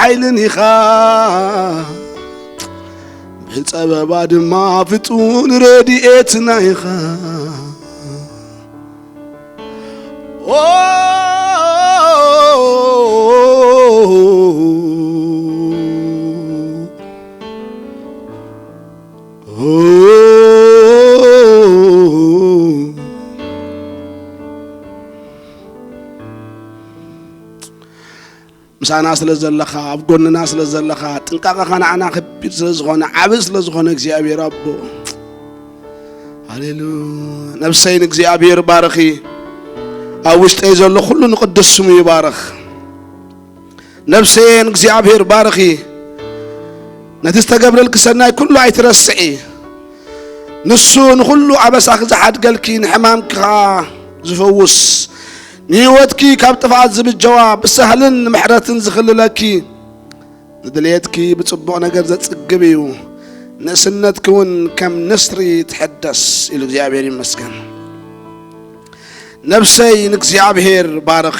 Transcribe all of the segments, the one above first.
ሓይልን ኢኻ፣ ብጸበባ ድማ ፍጹም ረድኤትና ኢኻ። ኦ፣ ኦ፣ ምሳና ስለ ዘለኻ፣ ኣብ ጎንና ስለ ዘለኻ፣ ጥንቃቐኻ ንዓና ከቢድ ስለ ዝኾነ፣ ዓቢ ስለ ዝኾነ እግዚኣብሔር ኣቦ፣ ሃሌሉያ። ነፍሰይ ንእግዚኣብሔር ባርኺ፣ ኣብ ውሽጠይ ዘሎ ኩሉ ንቅዱስ ስሙ ይባርኽ። ነፍሰየ ንእግዚኣብሔር ባርኺ፣ ነቲ ዝተገብረልኪ ሰናይ ኩሉ ኣይትረስዒ። ንሱ ንኹሉ ኣበሳኺ ዝሓድገልኪ፣ ንሕማምኪ ኸኣ ዝፈውስ፣ ንህይወትኪ ካብ ጥፍኣት ዝብጀዋ፣ ብሳህልን ንምሕረትን ዝኽልለኪ፣ ንድልየትኪ ብጽቡቕ ነገር ዘጽግብ እዩ። ንእስነትኪ እውን ከም ንስሪ ትሕደስ ኢሉ እግዚኣብሔር ይመስገን። ነፍሰይ ንእግዚኣብሔር ባርኺ።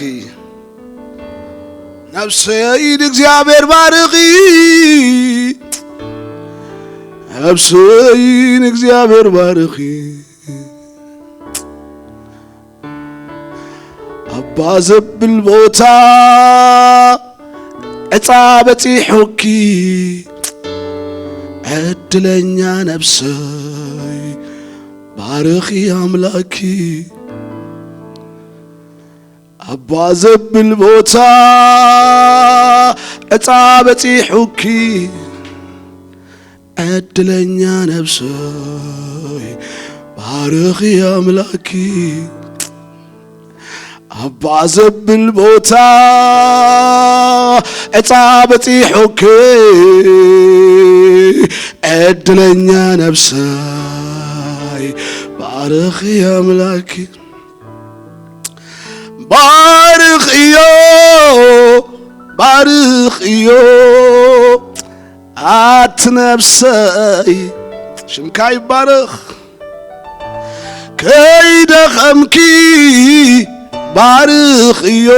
ነፍሰይ ንእግዚኣብሔር ባርኺ። ነፍሰይ ንእግዚኣብሔር ባርኺ። ኣባ ዘብል ቦታ ዕፃ በፂሑኪ፣ ዕድለኛ ነፍሰይ ባርኺ ኣምላኪ። ኣባ ዘብል ቦታ ዕፃ በፂሑኪ፣ ዕድለኛ ነፍሰይ ባርኺ ኣምላኪ። ኣባ ዘብል ቦታ ዕፃ በፂሑኪ፣ ዕድለኛ ነፍሰይ ባርኺ ኣምላኪ። ባርኽዮ፣ ባርኽዮ ኣቲ ነፍሰይ፣ ሽምካ ይባረኽ። ከይደኸምኪ ባርኽዮ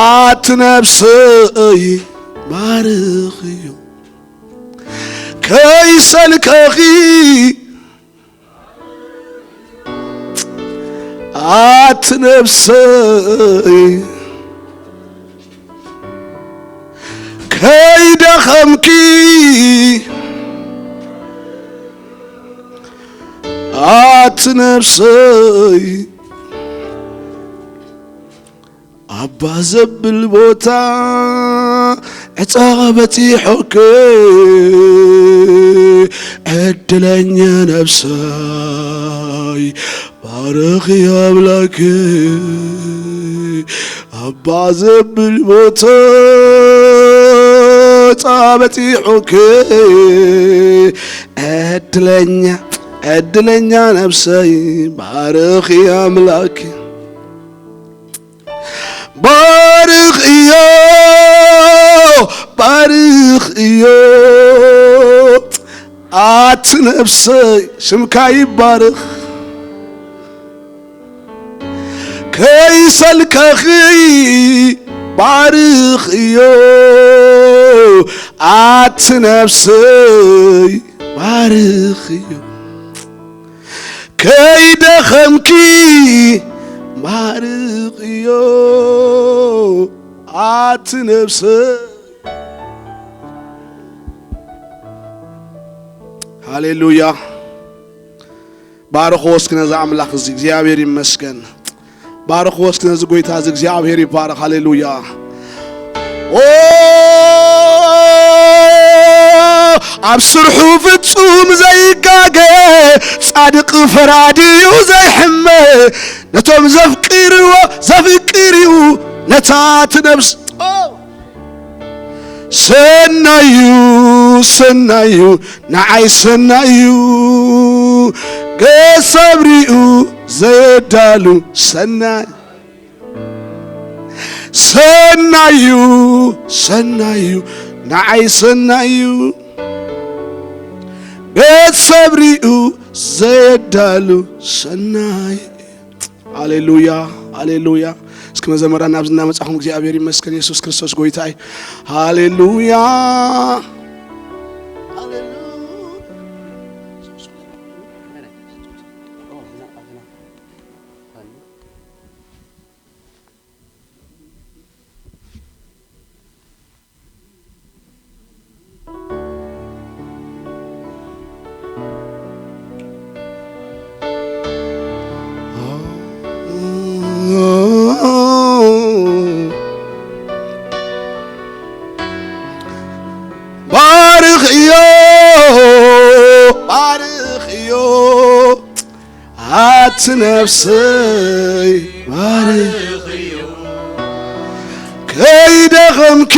ኣቲ ነፍሰይ፣ ባርኽዮ። ከይሰልከኺ ኣቲ ነፍሰይ፣ ከይደኸምኪ ኣቲ ነፍሰይ፣ ኣባ ዘብል ቦታ ዕፃ በፂሖኪ፣ ዕድለኛ ነፍሰይ ባርኺ ኣምላኪ። ኣባ ዘብል ቦታ ዕፃ በፂሖኪ፣ ዕድለኛ፣ ዕድለኛ ነፍሰይ ባርኺ ኣምላኪ። ባርኽዮ፣ ባርኽዮ ኣቲ ነፍሰይ፣ ሽምካ ይባረኽ። ከይሰልከኺ ባርኽዮ ኣቲ ነፍሰይ፣ ባርኽዮ። ከይደኸምኪ ባርኽዮ ኣቲ ነፍሰይ። ሃሌሉያ። ባርኽዎ እስኪ ነዚ ኣምላኽ እዚ። እግዚኣብሔር ይመስገን። ባርኽዎ እስኪ ነዚ ጎይታ እዚ። እግዚኣብሔር ይባረኽ። ሃሌሉያ። ኦ፣ ኣብ ስርሑ ፍጹም ዘይጋገ፣ ጻድቕ ፈራዲ እዩ ዘይሕመ፣ ነቶም ዘፍቅርዎ ዘፍቅር እዩ፣ ነታ ትነብስ። ኦ፣ ሰናዩ፣ ሰናዩ፣ ንዓይ ሰናዩ፣ ገጸ ብርኡ ዘየዳሉ ሰናይ። ሰናዩ፣ ሰናዩ፣ ንዓይ ሰናዩ፣ ገጸ ብርኡ ዘየዳሉ ሰናይ። ሃሌሉያ፣ ሃሌሉያ። እስኪ መዘምራን ናብዚ እናመጻኹም እግዚኣብሔር ይመስገን፣ የሱስ ክርስቶስ ጎይታ እዩ። ሃሌሉያ። ባርኽዮ፣ ባርኽዮ፣ ኣቲ ነፍሰይ ባርኽዮ፣ ከይደኸምኪ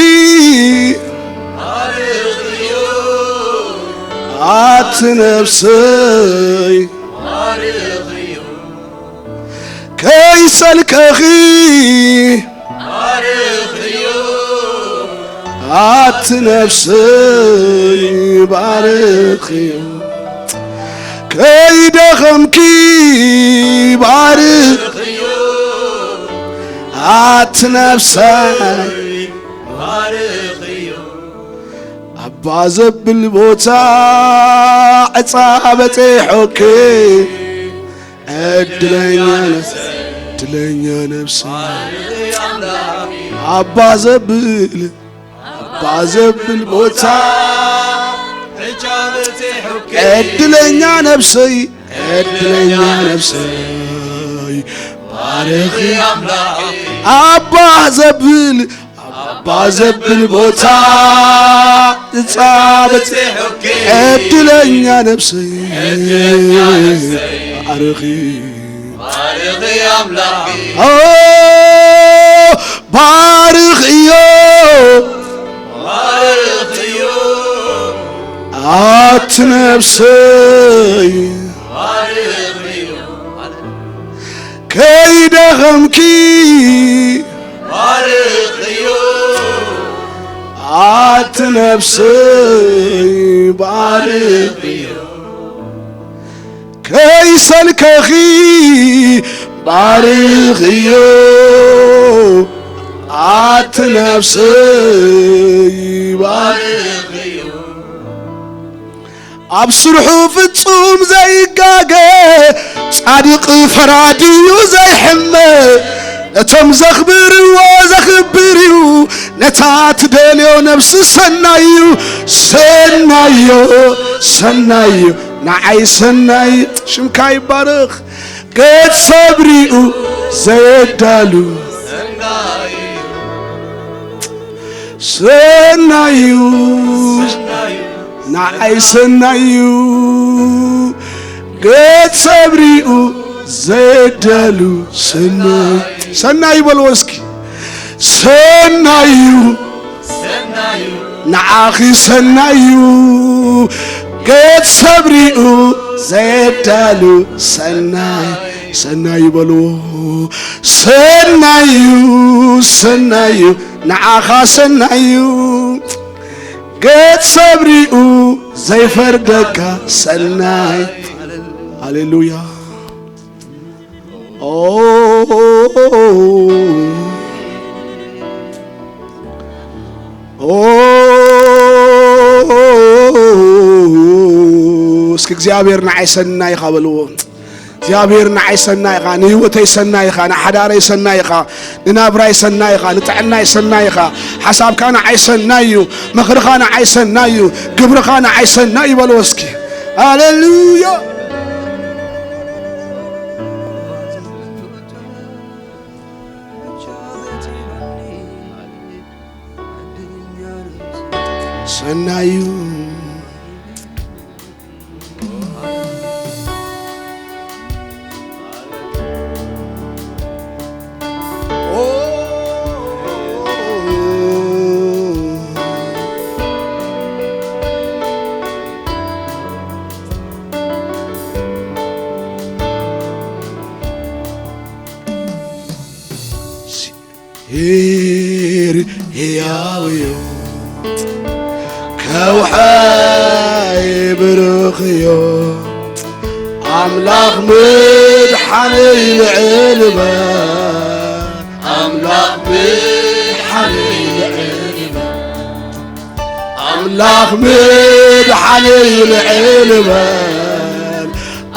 ኣቲ ነፍሰይ ከይሰልከኺ ኣቲ ነፍሰይ ባርኽዮ፣ ከይደኸምኪ ባርኽዮ ኣቲ ነፍሰይ። ኣባ ዘብል ቦታ ዕፃ በፂሖኪ፣ ዕድለኛ ነፍሰ፣ ዕድለኛ ነፍሰ። ኣባ ዘብል፣ ኣባ ዘብል ቦታ ዕድለኛ ነፍሰይ፣ ዕድለኛ ነፍሰይ። ባርኺ ኣባ ዘብል፣ ኣባ ዘብል ቦታ ዝጻበጥ ዕድለኛ ነፍሰይ። ባርኺ፣ ባርኺ ኣምላኺ። ኦ፣ ባርኽዮ፣ ባርኽዮ ኣቲ ነፍሰይ። ባርኽዮ፣ ከይደኸምኪ ባርኽዮ ኣቲ ነፍሰይ። ባርኽዮ፣ ከይሰልከኺ ባርኽዮ ኣቲ ነፍሰይ። ባርኽዮ፣ ኣብ ስርሑ ፍጹም ዘይጋገ፣ ጻድቕ ፈራዲ እዩ ዘይሕመ። ነቶም ዘኽብርዎ ዘኽብር እዩ፣ ነታ ትደልዮ ነፍሲ ሰናይ እዩ። ሰናዮ፣ ሰናይ እዩ፣ ንዓይ ሰናይ። ሽምካ ይባረኽ። ገጽ ሰብ ሪኡ ዘየዳሉ ሰናዩ፣ ንዓይ ሰናዩ። ገጽ ሰብ ሪኡ ዘየዳሉ ሰናዩ፣ ሰናዩ በልዎ እስኪ። ሰናዩ፣ ንዓኺ ሰናዩ። ገጽ ሰብ ሪኡ ዘየዳሉ ሰናይ፣ ሰናዩ በልዎ። ሰናዩ፣ ሰናዩ፣ ንዓኻ ሰናዩ። ገጽ ሰብ ሪኡ ዘይፈርደካ ሰናይ። ሃሌሉያ። ኦ፣ ኦ፣ እስኪ እግዚኣብሔር ንዓይ ሰናይ ኢኻ በልዎ። እግዚኣብሔር ንዓይ ሰናይ ኢኻ፣ ንህይወተይ ሰናይ ኢኻ፣ ንሓዳረይ ሰናይ ኢኻ፣ ንናብራይ ሰናይ ኢኻ፣ ንጥዕናይ ሰናይ ኢኻ። ሓሳብካ ንዓይ ሰናይ እዩ፣ ምኽርኻ ንዓይ ሰናይ እዩ፣ ግብርኻ ንዓይ ሰናይ እዩ በልዎ እስኪ። ሃሌሉያ። ሰናዩ። ሄር ሕያው እዩ፣ ከውሓይ ብሩኽ እዩ፣ ኣምላኽ ምድሓነይ ልዕል በል። ኣምላኽ ምድሓነይ ልዕል ይበል። ኣምላኽ ምድሓነይ ልዕል ይበል።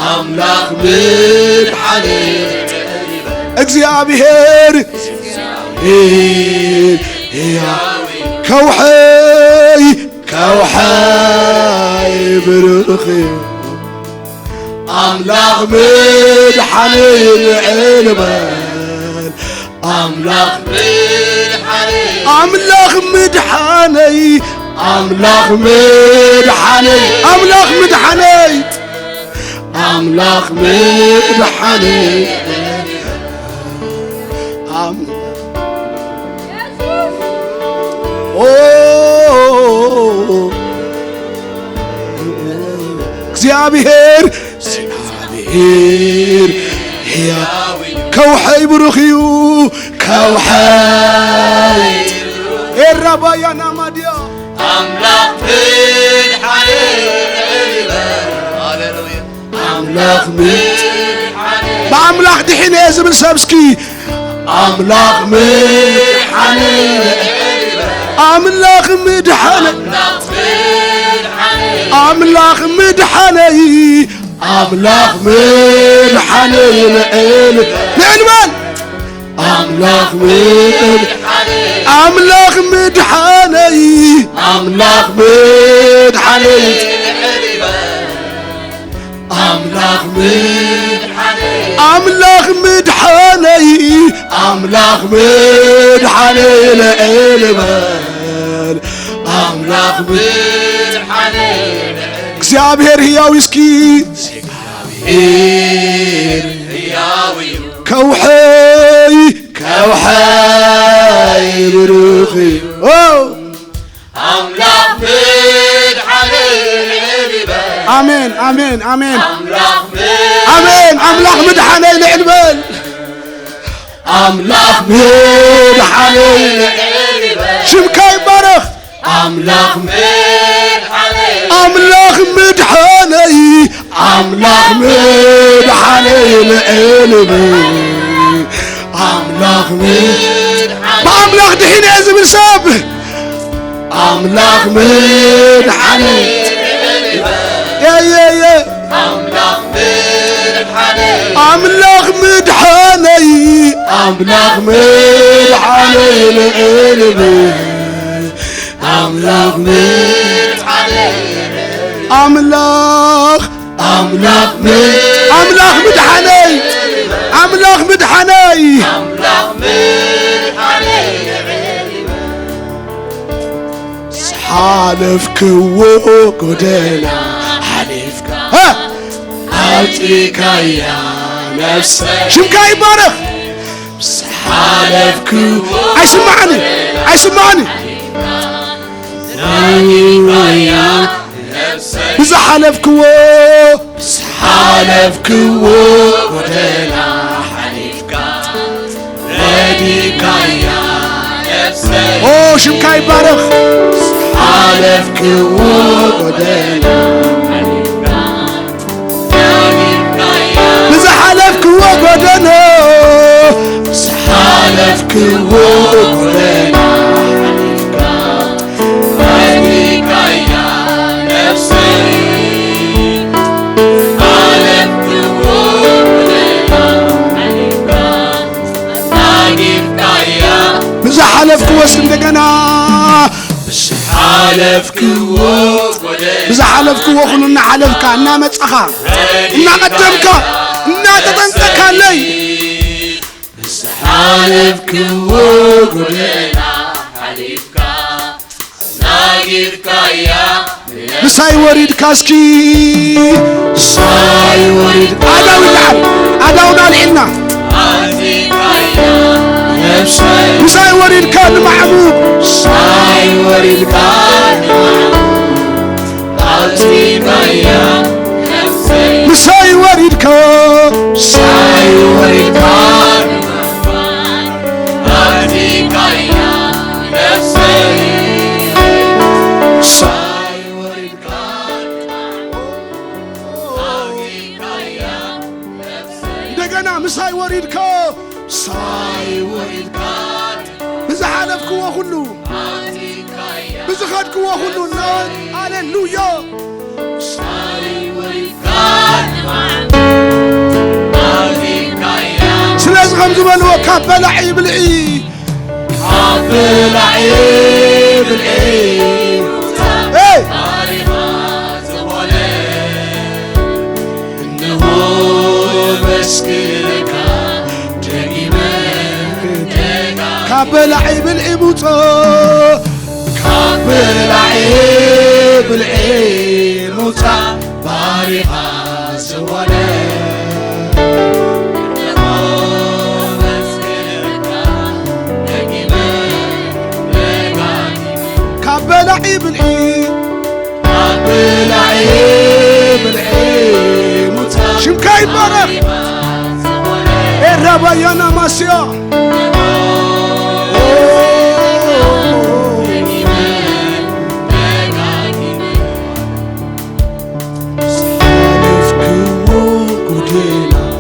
ኣምላኽ ምድሓነይ ልዕል ይበል። እግዚኣብሔር፣ እግዚኣብሔር ሕያው፣ ከውሐይ፣ ከውሐይ ብሩኽ እዩ። ኣምላኽ ምድሓነይ ልዕል በል። ኣምላኽ ምድሓነይ፣ ኣምላኽ ምድሓነይ፣ ኣምላኽ ምድሓነይ፣ ኣምላኽ ምድሓነይ፣ ኣምላኽ ምድሓነይ። ኣም-፣ ኦ፣ እግዚኣብሔር፣ እግዚኣብሔር ሕያው፣ ከውሐይ ብሩኽ እዩ፣ ከውሐይ። ኤራባያና ማድያ ኣምላኽ ምድሓነይ ልዕል ይበል። ሃሌሉያ። ኣምላኽ ምድሓነይ። ብኣምላኽ ድሒነ እየ ዝብል ሰብ እስኪ። ኣምላኽ ምድሓነይ። ኣምላኽ ምድሓነይ። ኣምላኽ ምድሓነይ። ኣምላኽ ምድሓነይ። ኣምላኽ ምድሓነይ ልዕል፣ ልዕል በል። ኣምላኽ ምድ-፣ ኣምላኽ ምድሓነይ፣ ኣምላኽ ምድሓነይ፣ ኣምላኽ ምድ-፣ ኣምላኽ ምድሓነይ፣ ኣምላኽ ምድሓነይ ልዕል በል። ኣምላኽ ምድሓነይ፣ እግዚኣብሔር ህያው እስኪ። ከውሐይ፣ ከውሐይ ብሩኽ እዩ። ኦ! ኣምላኽ ምድሓነይ ልዕል ይበል። ኣሜን፣ ኣሜን፣ ኣሜን። ኣምላኽ ምድ-፣ ኣሜን። ኣምላኽ ምድሓነይ ልዕል በል። ኣምላኽ ምድሓነይ ልዕል ይበል። ሽምካ ይባረኽ። ኣምላኽ ምድሓነይ፣ ኣምላኽ ምድሓነይ፣ ኣምላኽ ምድሓነይ ልዕል በል። ኣምላኽ ምድሓነይ፣ ብኣምላኽ ድሒነ እየ ዝብል ሰብ፣ ኣምላኽ ምድሓነይ፣ የ፣ የ፣ የ። ኣምላኽ ምድሓነይ፣ ኣምላኽ ምድሓነይ፣ ኣምላኽ ምድሓነይ ልዕል በል። ኣምላኽ ምድሓነይ፣ ኣምላኽ፣ ኣምላኽ ም-፣ ኣምላኽ ምድሓነይ፣ ኣምላኽ ምድሓነይ። ዝሓለፍክዎ ጎደና ሓሊፍካ፣ እ! ኣውጺእካያ ነፍሰይ። ሽምካ ይባረኽ። ዝሓለፍክዎ፣ ኣይስማዕኒ፣ ኣይስማዕኒ። ዝሓለፍክዎ፣ ዝሓለፍክዎ ጎደና ሓሊፍካ ረዲእካያ ነፍሰይ። ኦ፣ ሽምካ ይባረኽ። ዝሓለፍክዎ ጎደና ሓሊፍካ ረዲእካያ። ብዝሓለፍክዎ ጎደና፣ ዝሓለፍክዎ ጎደና ሓሊፍካ ረዲእካያ ነፍሰይ። ዝሓለፍክዎ ጎደና ሓሊፍካ ብዝሓለፍክዎስ እንደገና፣ ብዝሓለፍክዎ ጎደና፣ ብዝሓለፍክዎ ኩሉ እናሓለፍካ፣ እናመጻኻ፣ እናቐደምካ፣ እናተጠንቀቕካለይ። ብዝሓለፍክዎ ጎደና ሓሊፍካ ኣናጊፍካያ። ምሳይ ወሪድካ እስኪ። ምሳይ ወሪድካ። ኣእዳው ይለዓል። ኣእዳውና ኣልዒልና። ኣዚካያ ነፍሰይ። ምሳይ ወሪድካ ንማዕሙቕ። ምሳይ ወሪድካ ንማዕሙቕ። ኣዚካያ ነፍሰይ። ምሳይ ወሪድካ። ምሳይ ወሪድካ ንማዕሙቕ። ኣዚካያ ነፍሰይ። ምሳይ ወሪድካ። እንደገና ምሳይ ወሪድካ። ምሳይ ወሪድካ። ክዎ ኩሉ፣ ብዝኸድክዎ ኩሉ እናወ-፣ ሃሌሉያ። ስለዚ ከም ዝበልዎ፣ ካብ በላዒ ብልዒ፣ ካብ በላዒ ብልዒ፣ ኤይ! እንሆ መስክረካ ደጊመ ደጋ-፣ ካብ በላዒ ብልዒ ምውጾ፣ ካብ በላዒ ብልዒ ምውጻ ባሪኻ ዝኾነ። እንሆ መስክረካ ደጊመ ደጋጊመ፣ ካብ በላዒ ብልዒ፣ ካብ በላዒ ብልዒ ምውጻ ሽምካ ይባረኽ። ኤራባያና ማስያ።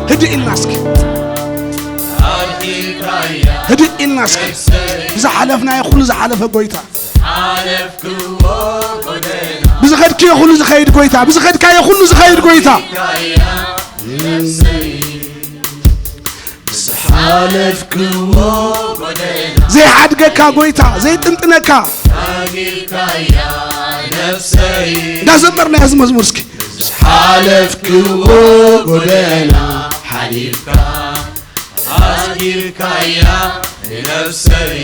ህድእ ኢልና እስኪ፣ ህድእ ኢልና እስኪ። ዝሓለፍናዮ ኩሉ ዝሓለፈ ጎይታ፣ ብዝኸድክዮ ኩሉ ዝኸይድ ጎይታ፣ ብዝኸድካዮ ኩሉ ዝኸይድ ጎይታ። ዝሓለፍክዎ ጎደና፣ ዘይሓድገካ ጎይታ፣ ዘይጥንጥነካ። ሓጊርካያ ነፍሰይ። እንዳዘመርና እዚ መዝሙር እስኪ። ዝሓለፍክዎ ጎደና ሓሊፍካ፣ ሓጊርካያ ነፍሰይ።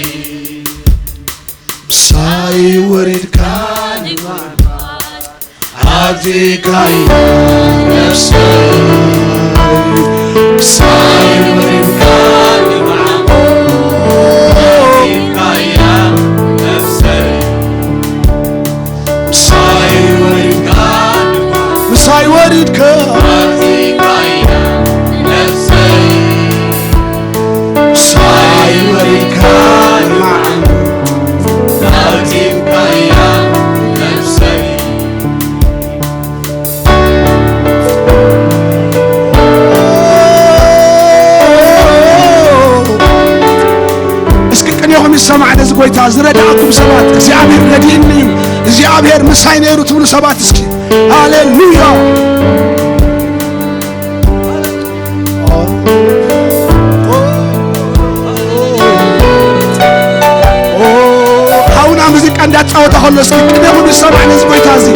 ምሳይ ወሪድካ ኣዚካያ ነፍሰይ፣ ምሳይ ወሪድካ ኣዚካያ ነፍሰይ፣ ምሳይ ወሪድካ፣ ምሳይ ወሪድካ ኣዚካያ ነፍሰይ፣ ምሳይ ወሪድካ ኣዚካያ ነፍሰይ። እስኪ ቅኔኹም ይሰማዕ ነዚ ጎይታ ዝረዳእኩም ሰባት፣ እግዚኣብሔር ረዲእኒ እዩ፣ እግዚኣብሔር ምሳይ ነይሩ ትብሉ ሰባት እስኪ። ሃሌሉያ። ሓውና ሙዚቃ እንዳተጻወተ ከሎ እስኪ ቅኔኹም ይሰማዕ ነዚ ጎይታ እዚ፣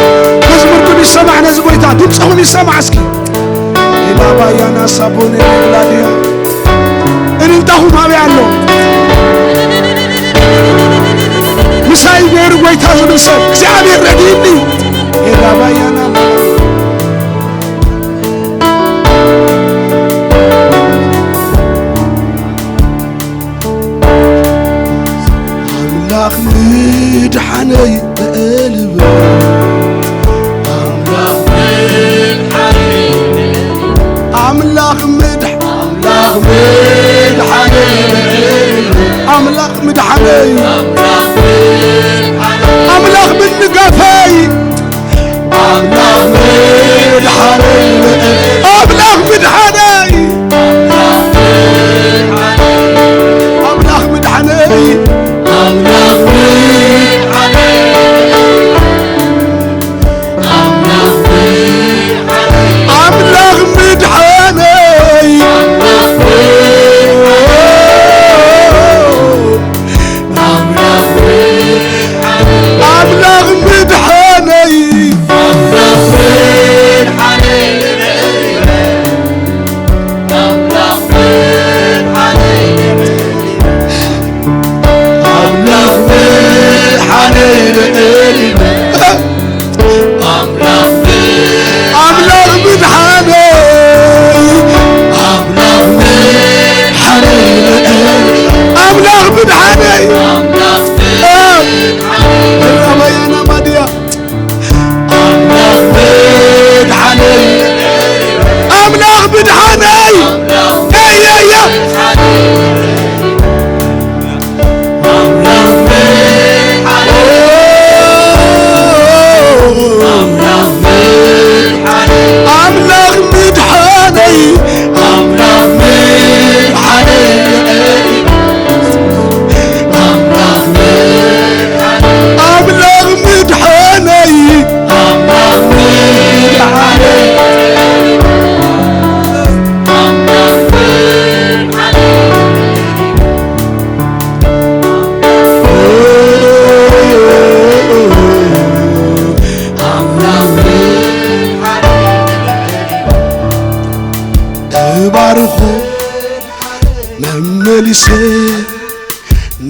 መዝሙርኩም ይሰማዕ ነዚ ጎይታ፣ ድምፅኹም ይሰማዕ እስኪ። ኢላባያና ሳቦኔ ብላድያ፣ እልልታኹም ኣበይ ኣሎ? ምሳይ ነይሩ ጎይታ ዝብል ሰብ እግዚኣብሔር ረድእኒ። ኢላባያና ኣምላኽ ምድሓነይ ልዕል በል። ኣምላኽ ምድሓነይ፣ ኣምላኽ ምድሕ-፣ ኣምላኽ ምድሓነይ ልዕል በል። ኣምላኽ ምድሓነይ፣ ኣምላኽ ምድሓነይ፣ ኣምላኽ ምንጋፈይ፣ ኣምላኽ ምድሓነይ፣ ኣምላኽ ምድሓነይ፣ ኣምላኽ ምድሓነይ፣ ኣምላኽ ምድሓነይ፣ ኣምላኽ ምድሓነይ፣ ኣምላኽ ምድሓነይ። ኣምላኽ ምድሓነይ፣ ኣምላኽ ምድሓነይ፣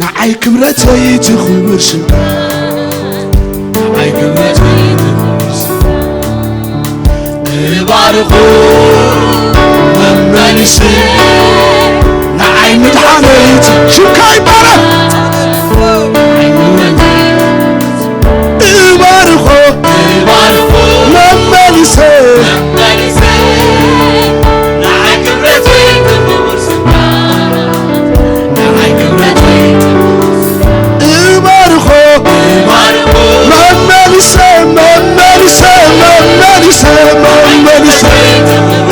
ንዓይ ክብረተይ ትኽብር ስምካ፣ ንዓይ ክብረተይ ትኽብር ስምካ፣ እባርኾ መመሊሰ፣ ንዓይ ምድሓነይ ት-፣ ሽምካ ይባረኽ። እባርኾ፣ እባርኾ መመሊሰ፣ መመሊሰ፣ ንዓይ ክብረተይ ትኽብር ስምካ፣ ንዓይ ክብረተይ ትኽብር ስምካ፣ እባርኾ፣ እባርኾ መመሊሰ፣ መመሊሰ፣ መመሊሰ፣ መመሊሰ።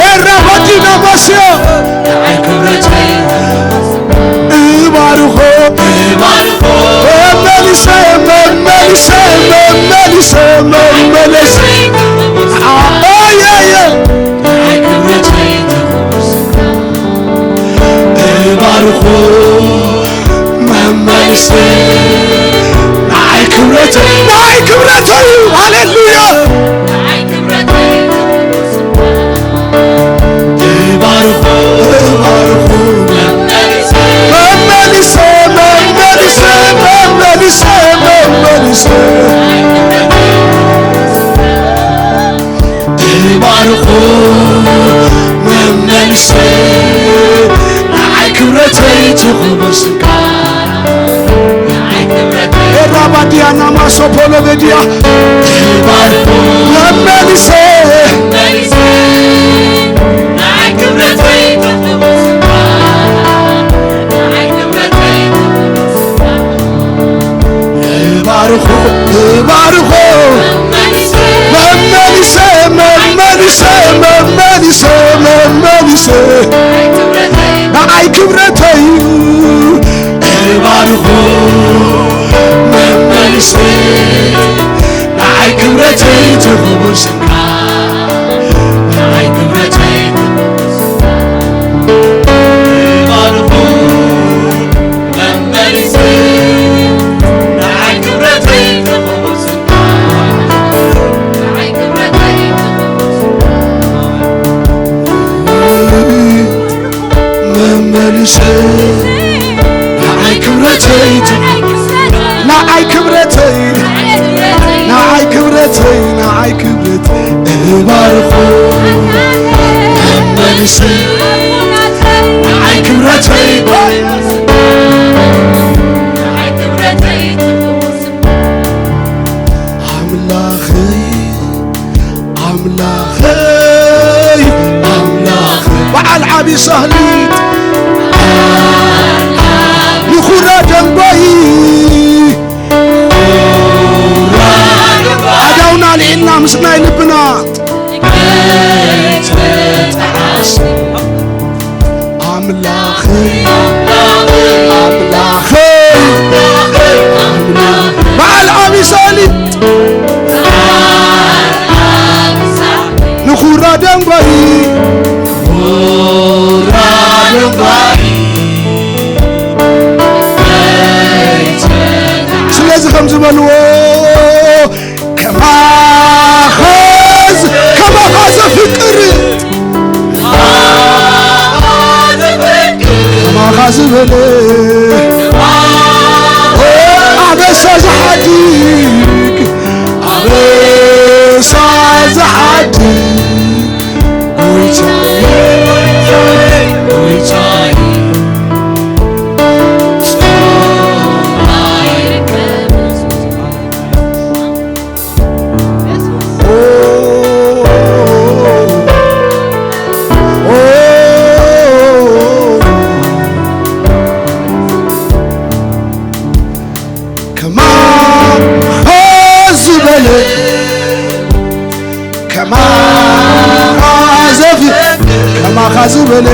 ኤራ ባዲና ማስያ፣ ንዓይ ክብረተይ እባርኾ፣ እባርኾ መመሊሰ፣ መመሊሰ፣ መመሊሰ፣ መመሊሰ። ኣየየ። እባርኾ መመሊሰ፣ ንዓይ ክብረተይ፣ ንዓይ ክብረተይ እዩ። ሃሌሉያ። እባርኹ፣ እባርኹ። መመሊሰ፣ መመሊሰ፣ መመሊሰ፣ መመሊሰ። እባርኹ፣ መመሊሰ። ንዓይ ክብረተይ ትኹን ስጋ። ኤራ ባዲያና ማሶ ፖሎ ቤዲያ። መመሊሰ። እባርኹ፣ እባርኹ። መመሊሰ፣ መመሊሰ፣ መመሊሰ፣ መመሊሰ። ንዓይ ክብረተይ እባርኹ መመሊሰ፣ ንዓይ ክብረተይ ትኽብር ስምካ፣ ንዓይ ክብረተይ ትኽብር ስምካ። እባርኹ መመሊሰ፣ ንዓይ ክብረተይ ትኽብር ስምካ፣ ንዓይ ክብረተይ ትኽብር ስምካ። መመሊሰ ንዓይ ክብረተይ፣ ንዓይ ክብረተይ፣ ንዓይ ክብረተይ፣ ንዓይ ክብረተይ፣ እባርኹ መመሊሰ ንዓይ ክብረተይ፣ ንዓይ ክብረተይ። ኣምላኸይ፣ ኣምላኸይ፣ ኣምላኸይ፣ በዓል ዓቢ ሳህሊ፣ ንኹራ ደንጎይ፣ ኣዳውና ልዒልና ምስ ናይ ልብና፣ ኣምላኸይ፣ ኣምላኸይ፣ በዓል ዓቢ ሳሊ ንኹራ ደንጓይ፣ ስለዚ ከም ዝበልዎ ከማኻ ዝ-፣ ከማኻ ዘፍቅር፣ ከማኻ ዝበለ ኣበሳ ዝሓድግ፣ ኣበሳ ዝሓድግ ጎይታዬ፣ ጎይታዬ፣ ጎይታዬ። ከማኻ ዝበለ፣ ከማኻ ዘፍ-፣ ከማኻ ዝበለ፣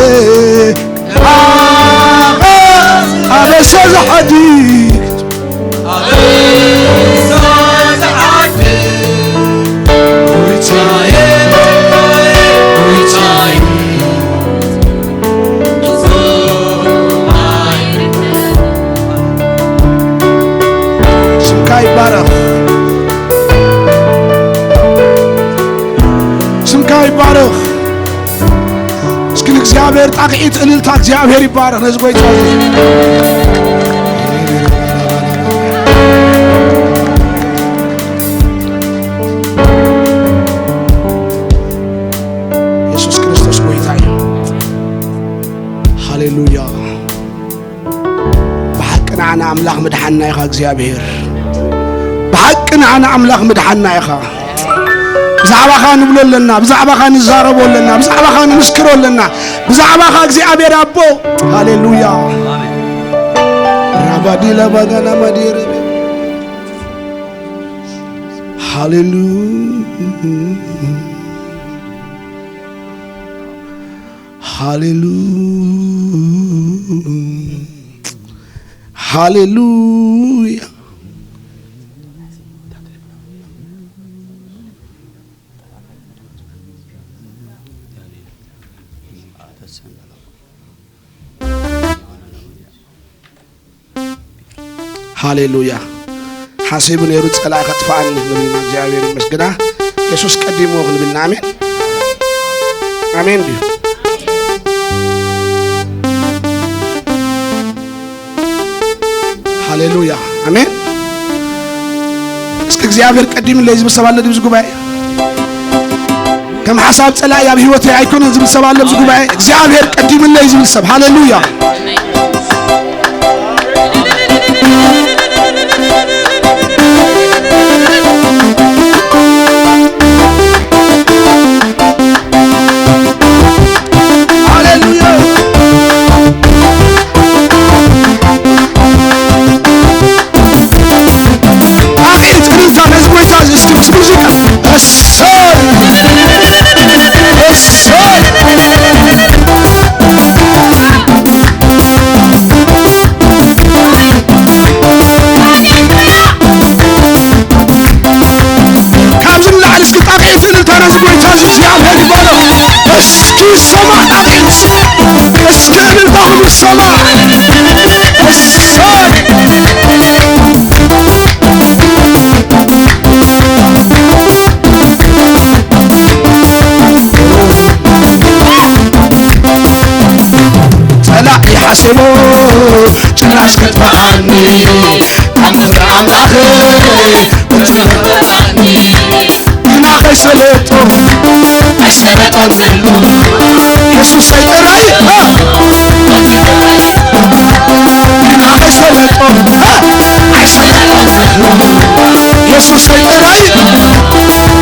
ኣበሳ ዝሓድግ፣ ስምካ ይባረኽ፣ ስምካ ይባረኽ። እስኪ ንእግዚኣብሔር ጣቕዒት እልልታ እግዚኣብሔር ይባረኽ። ነዚ ጎይታ እዚ የሱስ ክርስቶስ ጎይታ እዩ። ሃሌሉያ። ብሓቂ ንዓና ኣምላኽ ምድሓንና ኢኻ እግዚኣብሔር። ብሓቂ ንዓና ኣምላኽ ምድሓንና ኢኻ። ብዛዕባኻ ንብሎ ኣለና፣ ብዛዕባኻ ንዛረቦ ኣለና፣ ብዛዕባኻ ንምስክሮ ኣለና፣ ብዛዕባኻ እግዚኣብሔር ኣቦ። ሃሌሉያ። ራባዲ ለባጋና ማዲር። ሃሌሉያ። ሃሌሉያ። ሃሌሉያ። ሃሌሉያ። ሓሲቡ ነይሩ ጸላኢ ከጥፍኣኒ ንብል ኢና። እግዚኣብሔር ይመስግና። የሱስ ቀዲምዎ ክንብል ኢና። ኣሜን። ኣሜን ድዩ? ሃሌሉያ። ኣሜን። እስኪ እግዚኣብሔር ቀዲምለይ ዝብል ሰብ ኣሎ ድዩ ኣብዚ ጉባኤ? ከም ሓሳብ ጸላኢ ኣብ ህይወተይ ኣይኮነን ዝብል ሰብ ኣሎ ኣብዚ ጉባኤ? እግዚኣብሔር ቀዲምለይ ዝብል ሰብ። ሃሌሉያ። ሃሌሉያ። ጣቕዒት እልልታ ነዚ ጎይታ እዚ እስኪ ምስ ሙዚቃ። እሰይ! እሰይ! ካብዚ ንላዕሊ እስኪ ጣቕዒት እልልታ ነዚ ጎይታ እዚ እግዚኣብሔር ይባረኽ። እስኪ ይሰማዕ ጣቕዒት። እስኪ እልልታኹም ይሰማዕ። እሰይ! ጸላኢ ሓሲቡ ጭራሽ ከጥፍኣኒ፣ ኣምላኽ፣ ኣምላኽ፣ ግና ከይሰለጦ፣ ኣይሰለጦን ዘሎ የሱሰይ ጥራይ፣ እ፣ ግና ከይሰለጦ፣ እ፣ ኣይሰለጦን ዘሎ የሱሰይ ጥራይ፣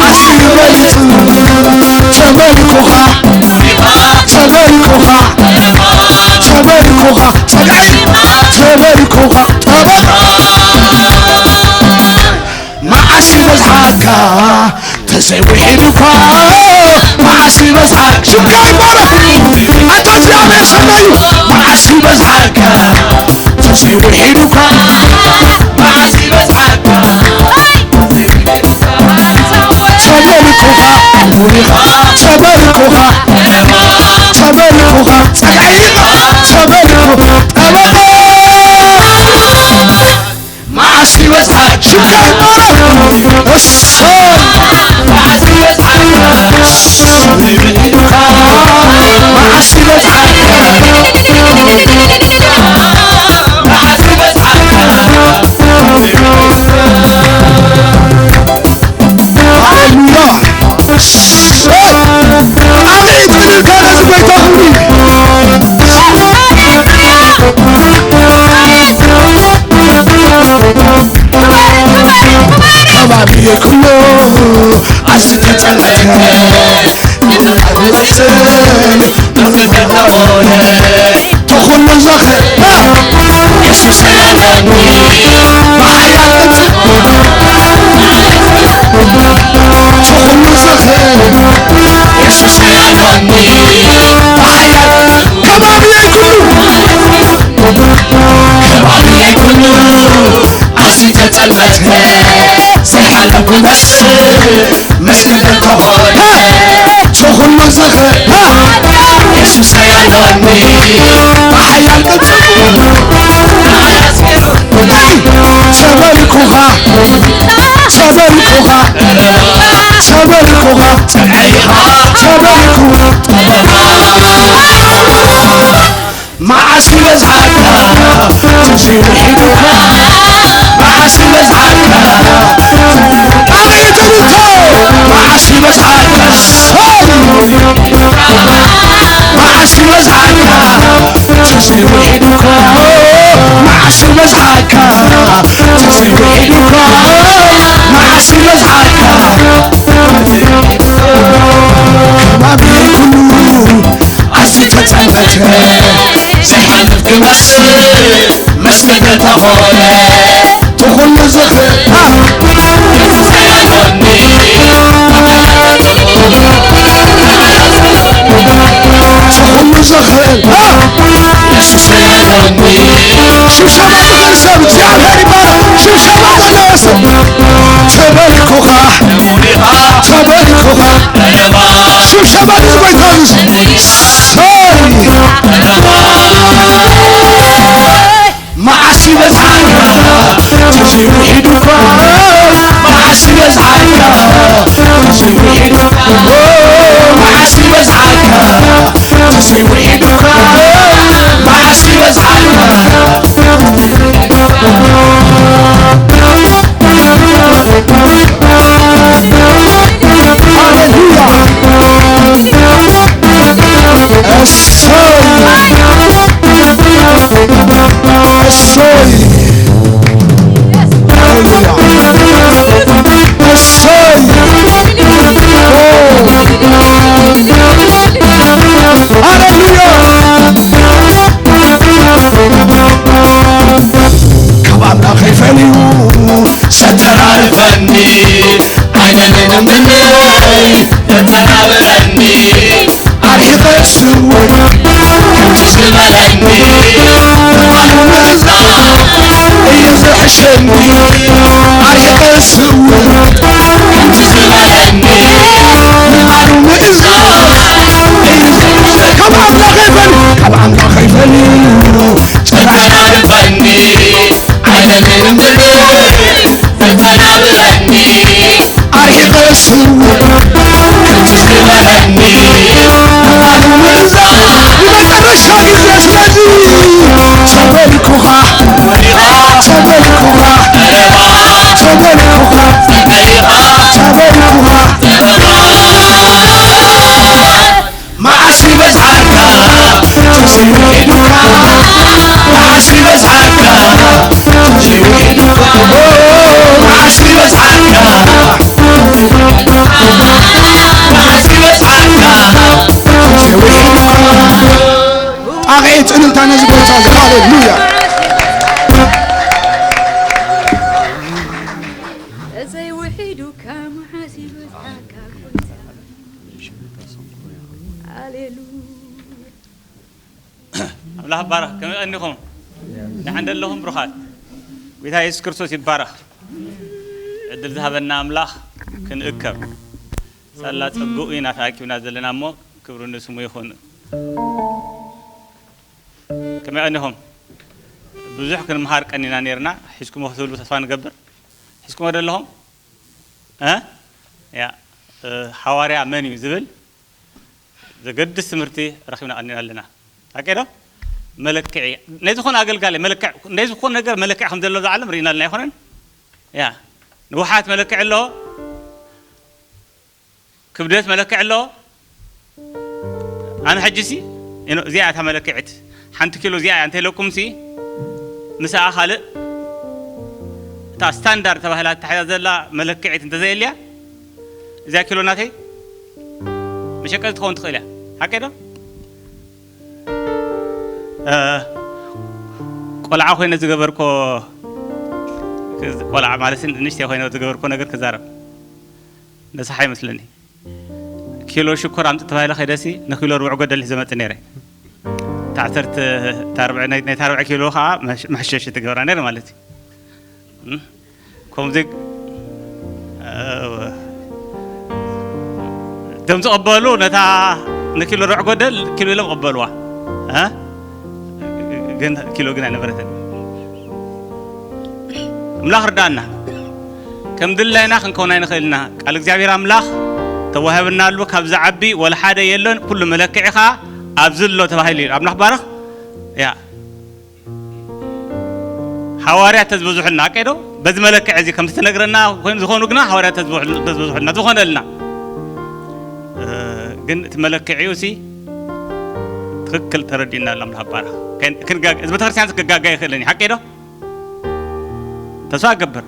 ኣዝዩ ይበልጽ። ተበሪኩኻ፣ ተበሪኩኻ፣ ተበሪኩኻ፣ ጸግዒ፣ ተበሪኩኻ፣ ጠበቓ። መዓስ ይበዝሓካ ተዘይውሒዱኳ፣ መዓስ ይበዝሓካ። ሽምካ ይባረኽ። ኣታ እግዚኣብሔር ሰማዩ። መዓስ ይበዝሓካ ተዘይውሒዱኳ፣ መዓስ ይበዝሓካ። ተበሪኩኻ፣ ተበሪኩኻ፣ ተበሪኩኻ፣ ጸግዒ፣ ተበሪኩኻ፣ ጠበቓ። መዓስ ይበዝሓካ። ሽምካ ይባረኽ። እሰይ። መዓስ ይበዝሓካ። መዓስ ይበዝሓካ። ሃሌሉያ። ጣቕዒት እልልታ ነዚ ጎይታ ክብሪ። ከባቢየ ኩሉ ኣዝዩ ተጸልመተ። ተኹሉ ዘኽእል የሱስ ኣያሎኒ ብሓያል ቅጽ-፣ ተኹሉ ዘኽእል የሱስ ኣያሎኒ ብሓያል ቅጽ-፣ ከባቢየ ኩሉ፣ ከባቢየ ኩሉ ኣዝዩ ተጸልመተ። ዘይሓለፍኩ መስል መስገደ ተኾነ። ተኹሉ ዝኽእል የሱስ ኣያሎኒ ብሓያል ቅጽ-፣ ተበሪኩኻ፣ ተበሪኩኻ፣ ተበሪኩኻ፣ ተበሪኩ፣ ዘይውሒዱካ መዓስ ይበዝሓካ? ኣቤት እልልታ! መዓስ ይበዝሓካ? ሰይ! መዓስ ይበዝሓካ? ዘይውሒዱካ መዓስ ይበዝሓካ? ዘይውሒዱካ መዓስ ይበዝሓካ? ከባቢ ኩሉ ኣዝዩ ተጸንበተ፣ ዘይሓልፍ ክመስል መስተገታ ኾነ። ትኹሉ ዝኽእል ትኹሉ ዝኽእል ሽብሸባ ዝኽእል ሰብ እግዚኣብሔር ይባረክ። ሽብሸባ ዝኽእል ሰብ ተበርኩኻ ተበርኩኻ ሽብሸባ ንጎይታ ንሱ ሰይ መዓስ ይበዝሓካ ተዘይውሒዱካ መዓስ ይበዝሓካ ተዘይውሒዱካ መዓስ ይበዝሓካ ተዘይውሒዱካ መዓስ ይበዝሓካ ሃሌሉያ። እሰይ! እሰይ! ሃሌሉያ! እሰይ! ኦ! ሃሌሉያ! ካብ ኣምላኸይ ፈልዩ ዘተራርፈኒ ኣይደልን እምብለይ ዘተራርፈኒ ኣርሒቐ ስውር ከምቲ ዝበለኒ ምዃኑ ምእዛዝ እዩ ዝሕሸኒ ኣርሒቐ ስውር ከምቲ ዝበለኒ ምዃኑ ምእዛዝ እዩ ዝሕሸኒ ካብ ኣምላኸይ ፈልዩ ካብ ኣምላኸይ ፈልዩ ጭራሽ ኣርፈኒ ኣይደልን እምብለይ ዘተራርፈኒ ኣርሒቐ ስውር ከምቲ ዝበለኒ ምዃኑ ምእዛዝ ንመጨረሻ ግዜ ስለዚ ተበልኩኻ ተበልኩኻ ተበልኩኻ ተበልኩኻ መዓስ ይበዝሓካ ተዘይውሒዱካ መዓስ ይበዝሓካ ተዘይውሒዱካ መዓስ ይበዝሓካ መዓስ ይበዝሓካ ተዘይውሒዱካ ጣቕዒት እልልታ ነዚ ጎይታ እዚ ሃሌሉያ ዘይውሒዱካ መዓስ ይበዝሓካ ጎይታ ሃሌሉያ ኣምላኽ ይባረኽ። ከመይ ቀኒኹም? ደሓን ዶ ኣለኹም ብሩኻት? ጎይታ የሱስ ክርስቶስ ይባረኽ። ዕድል ዝሃበና ኣምላኽ ክንእከብ ሳላ ጸግኡ ኢና ተኣኪብና ዘለና እሞ ክብሪ ንስሙ ይኹን። ከመይ ቀኒኹም? ብዙሕ ክንምሃር ቀኒና ነይርና። ሒዝኩሞ ክትህልዉ ተስፋ ንገብር። ሒዝኩሞ ዶ ኣለኹም? እ? ያ፣ እ፣ ሓዋርያ መን እዩ ዝብል ዘገድስ ትምህርቲ ረኺብና ቀኒና ኣለና። ሓቂ ዶ? መለክዒ ናይ ዝኾነ ኣገልጋሊ መለክዕ ናይ ዝኾነ ነገር መለክዕ ከም ዘሎ ኣብዚ ዓለም ርኢና ኣለና ኣይኮነን? ያ፣ ንውሓት መለክዒ ኣለዎ፣ ክብደት መለክዒ ኣለዎ። ኣነ ሕጂ ሲ እዚኣ እታ መለክዒት ሓንቲ ኪሎ እዚኣ እያ እንተኢለኩም ሲ ምስኣ ካልእ እታ ስታንዳርድ ተባሂላ ተታሒዛ ዘላ መለክዒት እንተዘየልያ እዚኣ ኪሎ ናተይ መሸቀጢ ትኸውን ትኽእል እያ። ሓቀይ ዶ? እ፣ ቆልዓ ኮይነ ዝገበርኮ ቆልዓ ማለት ንእሽተይ ኮይነ ዝገበርኮ ነገር ክዛረብ ነሳሓ ይመስለኒ። ኪሎ ሽኮር ኣምጽእ ተባሂለ ከይደሲ ንኪሎ ርብዒ ጎደል ሒዘ መጽእ ነይረ። እታ ዓሰርተ እታ ርብዒ ናይ ናይታ ርብዒ ኪሎ ከኣ መሽ- መሕሸሺ ትገብራ ነይረ ማለት እዩ። እም? ከምዚ እወ። እቶም ዝቕበሉ ነታ ንኪሎ ርብዒ ጎደል ኪሎ ኢሎም ይቕበልዋ። እ? ግን ኪሎ ግን ኣይነበረትን። ኣምላኽ ርዳና። ከም ድላይና ክንከውን ኣይንኽእልና። ቃል እግዚኣብሔር ኣምላኽ ተዋሂብና ኣሎ፣ ካብ ዝዓቢ ወላ ሓደ የለን፣ ኩሉ መለክዒ ኸዓ ኣብዚ ኣሎ ተባሂሉ እዩ። ኣምላኽ ባረኽ። ያ ሓዋርያት ተዝበዝሑልና፣ ኣቀዶ በዚ መለክዕ እዚ ከምቲ ትነግረና ኮይኑ ዝኾኑ ግና ሓዋርያት ተዝበዝሑ-፣ ተዝበዝሑልና ዝኾነልና። እ፣ ግን እቲ መለክዒኡ ሲ ትኽክል ተረዲእና ኣሎ። ኣምላኽ ባርኽ። ከን-፣ ክንጋገ-፣ እዚ ቤተክርስትያን ክጋጋ ይኽእልን እዩ። ሓቂ ዶ? ተስፋ እገብር።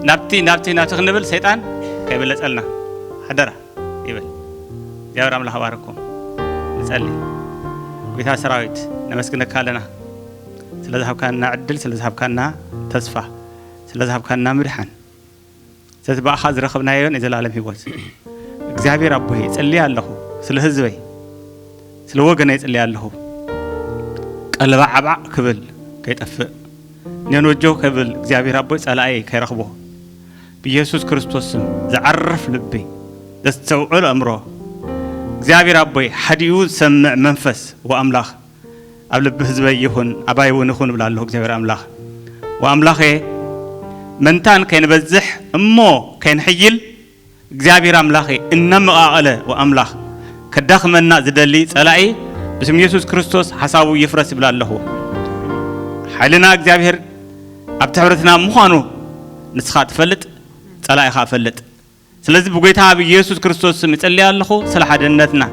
ናብቲ፣ ናብቲ፣ ናብቲ ክንብል ሰይጣን ከይበለጸልና ሓደራ ይብል። እግዚኣብሔር ኣምላኽ ባርኩም። ንጸሊ። ጌታ ሰራዊት፣ ነመስግነካ ኣለና። ስለ ዝሃብካና ዕድል፣ ስለ ዝሃብካና ተስፋ፣ ስለ ዝሃብካና ምድሓን፣ ዘቲ ብኣኻ ዝረኸብናዮ ናይ ዘላለም ህይወት። እግዚኣብሔር ኣቦይ፣ እጽልይ ኣለኹ። ስለ ህዝበይ፣ ስለ ወገነይ እጽልይ ኣለኹ። ቀለባ ዓባዕ ክብል ከይጠፍእ፣ ኔኖጆ ከብል እግዚኣብሔር ኣቦይ ጸላእይ ከይረኽቦ፣ ብኢየሱስ ክርስቶስ ስም ዝዓርፍ ልቢ፣ ዘስተውዕል ኣእምሮ፣ እግዚኣብሔር ኣቦይ ሓዲኡ ዝሰምዕ መንፈስ ወኣምላኽ ኣብ ልቢ ህዝበይ ይኹን፣ ኣባይ እውን ይኹን እብላ ኣለኹ። እግዚኣብሔር ኣምላኽ ወኣምላኸ፣ መንታን ከይንበዝሕ እሞ ከይንሕይል፣ እግዚኣብሔር ኣምላኸ፣ እናመቓቐለ ወኣምላኽ ከዳኽመና ዝደሊ ጸላኢ ብስም ኢየሱስ ክርስቶስ ሓሳቡ ይፍረስ ይብላ ኣለኹ። ሓይልና እግዚኣብሔር ኣብቲ ሕብረትና ምዃኑ ንስኻ ትፈልጥ፣ ጸላኢ ኸኣ ፈልጥ። ስለዚ ብጎይታ ብኢየሱስ ክርስቶስ ስም እጸልይ ኣለኹ ስለ ሓድነትና።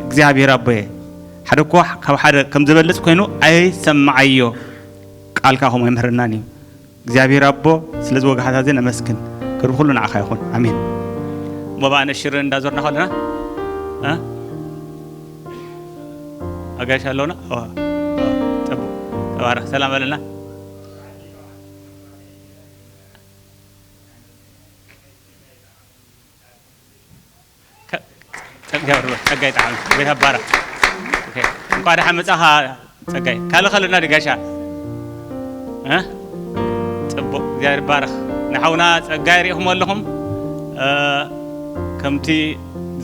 እግዚኣብሔር ኣቦየ፣ ሓደ እኮ ካብ ሓደ ከም ዝበልጽ ኮይኑ ኣይሰማዓዮ። ቃልካ ከምኡ ኣይምህረናን እዩ። እግዚኣብሔር ኣቦ፣ ስለዚ ወጋሕታ እዚ ነመስግን። ክብሪ ኩሉ ንዓኻ ይኹን። ኣሜን። ሞባእ ነሽርን እንዳዞርና ከለና፣ እ? ኣጋይሽ ኣለውና? ኦ፣ ኦ፣ ጽቡቕ። ተባረኽ። ሰላም በለና። ከ-፣ ጸጋ ይብርህ፣ ጸጋ ይጥዓም። ቤት ኣባራ። ኦኬ። እንኳዕ ደሓን መጻኻ ጸጋይ። ካልእ ካልእ እና ድጋሻ። እ? ጽቡቕ፣ እግዚኣብሔር ይባረኽ። ንሓውና ጸጋይ ርኢኹሞ ኣለኹም። እ፣ ከምቲ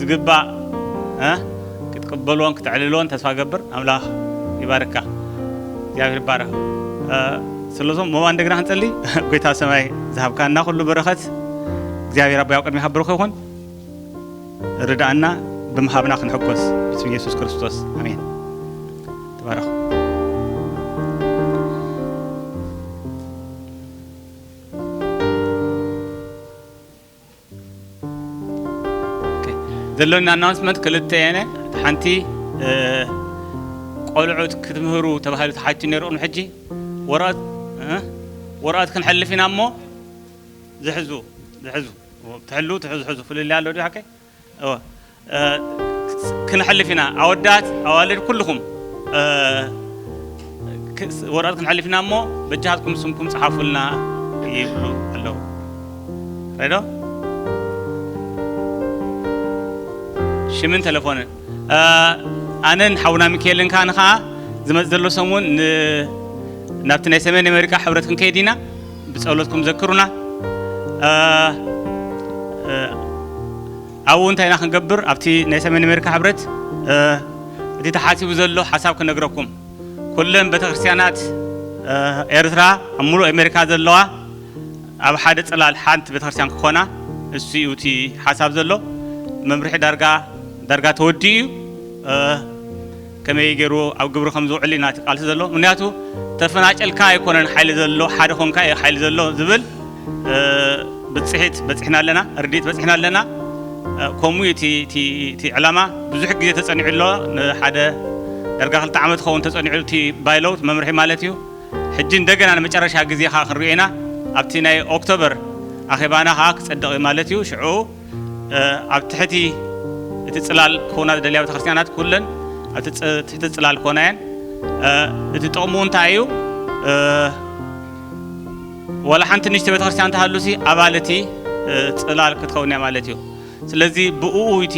ዝግባእ፣ እ፣ ክትቅበልዎን ክተዕልልዎን ተስፋ ገብር። ኣምላኽ ይባርካ። እግዚኣብሔር ይባረኽ። እ፣ ስለዞም ሞባ እንደገና ክንጸሊ፣ ጎይታ ሰማይ ዝሃብካና ኩሉ በረኸት እግዚኣብሔር ኣቦይ ኣብ ቅድሚኻ ብሩኽ ይኹን። ርድኣና ብምሃብና ክንሕጎስ ብስም ኢየሱስ ክርስቶስ። ኣሜን። ተባረኹ። ኦኬ። ዘለኒ ኣናውንስመንት ክልተ እየን። እታ ሓንቲ፣ እ፣ ቆልዑት ክትምህሩ ተባሂሉ ተሓቲቱ ነይሩ ቅድሚ ሕጂ። ወረቐት፣ እ፣ ወረቐት ክንሕልፍ ኢና እሞ ዝሕዙ፣ ዝሕዙ። ትሕሉ፣ ትሕዙ፣ ሕዙ። ፍልልይ ኣሎ ድዩ ሓቀይ? እወ። እ፣ ክንሕልፍ ኢና። ኣወዳት፣ ኣዋልድ፣ ኩልኹም፣ እ፣ ክ-፣ ወረቐት ክንሕልፍ ኢና እሞ፣ በጃኻትኩም ስምኩም ጸሓፉልና ይብሉ ኣለዉ። ሬዶ? ሽምን ተለፎንን። እ፣ ኣነን ሓውና ሚካኤልን ከኣ ንኸኣ ዝመጽእ ዘሎ ሰሙን ን-፣ ናብቲ ናይ ሰሜን ኣሜሪካ ሕብረት ክንከይድ ኢና። ብጸሎትኩም ዘክሩና። እ፣ እ፣ ኣብኡ እንታይ ኢና ክንገብር? ኣብቲ ናይ ሰሜን ኣሜሪካ ሕብረት፣ እ፣ እቲ ተሓሲቡ ዘሎ ሓሳብ ክነግረኩም። ኩለን ቤተክርስትያናት፣ እ፣ ኤርትራ ኣብ ሙሉእ ኣሜሪካ ዘለዋ ኣብ ሓደ ጽላል ሓንቲ ቤተክርስትያን ክኾና፣ እሱ እዩ እቲ ሓሳብ ዘሎ። መምርሒ ዳርጋ፣ ዳርጋ ተወዲኡ እዩ። እ፣ ከመይ ገይሩ ኣብ ግብሪ ከም ዝውዕል ኢና እቲ ቃልሲ ዘሎ። ምኽንያቱ ተፈናጨልካ ኣይኮነን ሓይሊ ዘሎ፣ ሓደ ኮንካ እዩ ሓይሊ ዘሎ ዝብል፣ እ፣ ብጽሒት በጺሕና ኣለና፣ ርድኢት በጺሕና ኣለና። እ፣ ከምኡ እዩ እቲ፣ እቲ፣ እቲ ዕላማ ብዙሕ ግዜ ተጸኒዑ ኣሎ። ንሓደ ዳርጋ ክልተ ዓመት ክኸውን ተጸኒዑ እቲ ባይሎውት መምርሒ ማለት እዩ። ሕጂ እንደገና ንመጨረሻ ግዜ ኸኣ ክንሪኦ ኢና። ኣብቲ ናይ ኦክቶበር ኣኼባና ኸኣ ክጸድቕ እዩ ማለት እዩ። ሽዑ፣ እ፣ ኣብ ትሕቲ እቲ ጽላል ክኾና ዝደልያ ቤተክርስትያናት ኩለን ኣብቲ ጽ-፣ ትሕቲ ጽላል ክኾና እየን። እ፣ እቲ ጥቕሙ እንታይ እዩ? እ፣ ዋላ ሓንቲ ንእሽቶ ቤተክርስትያን ተሃሉሲ ኣባል እቲ፣ እ፣ ጽላል ክትኸውን እያ ማለት እዩ። ስለዚ ብእኡ እቲ፣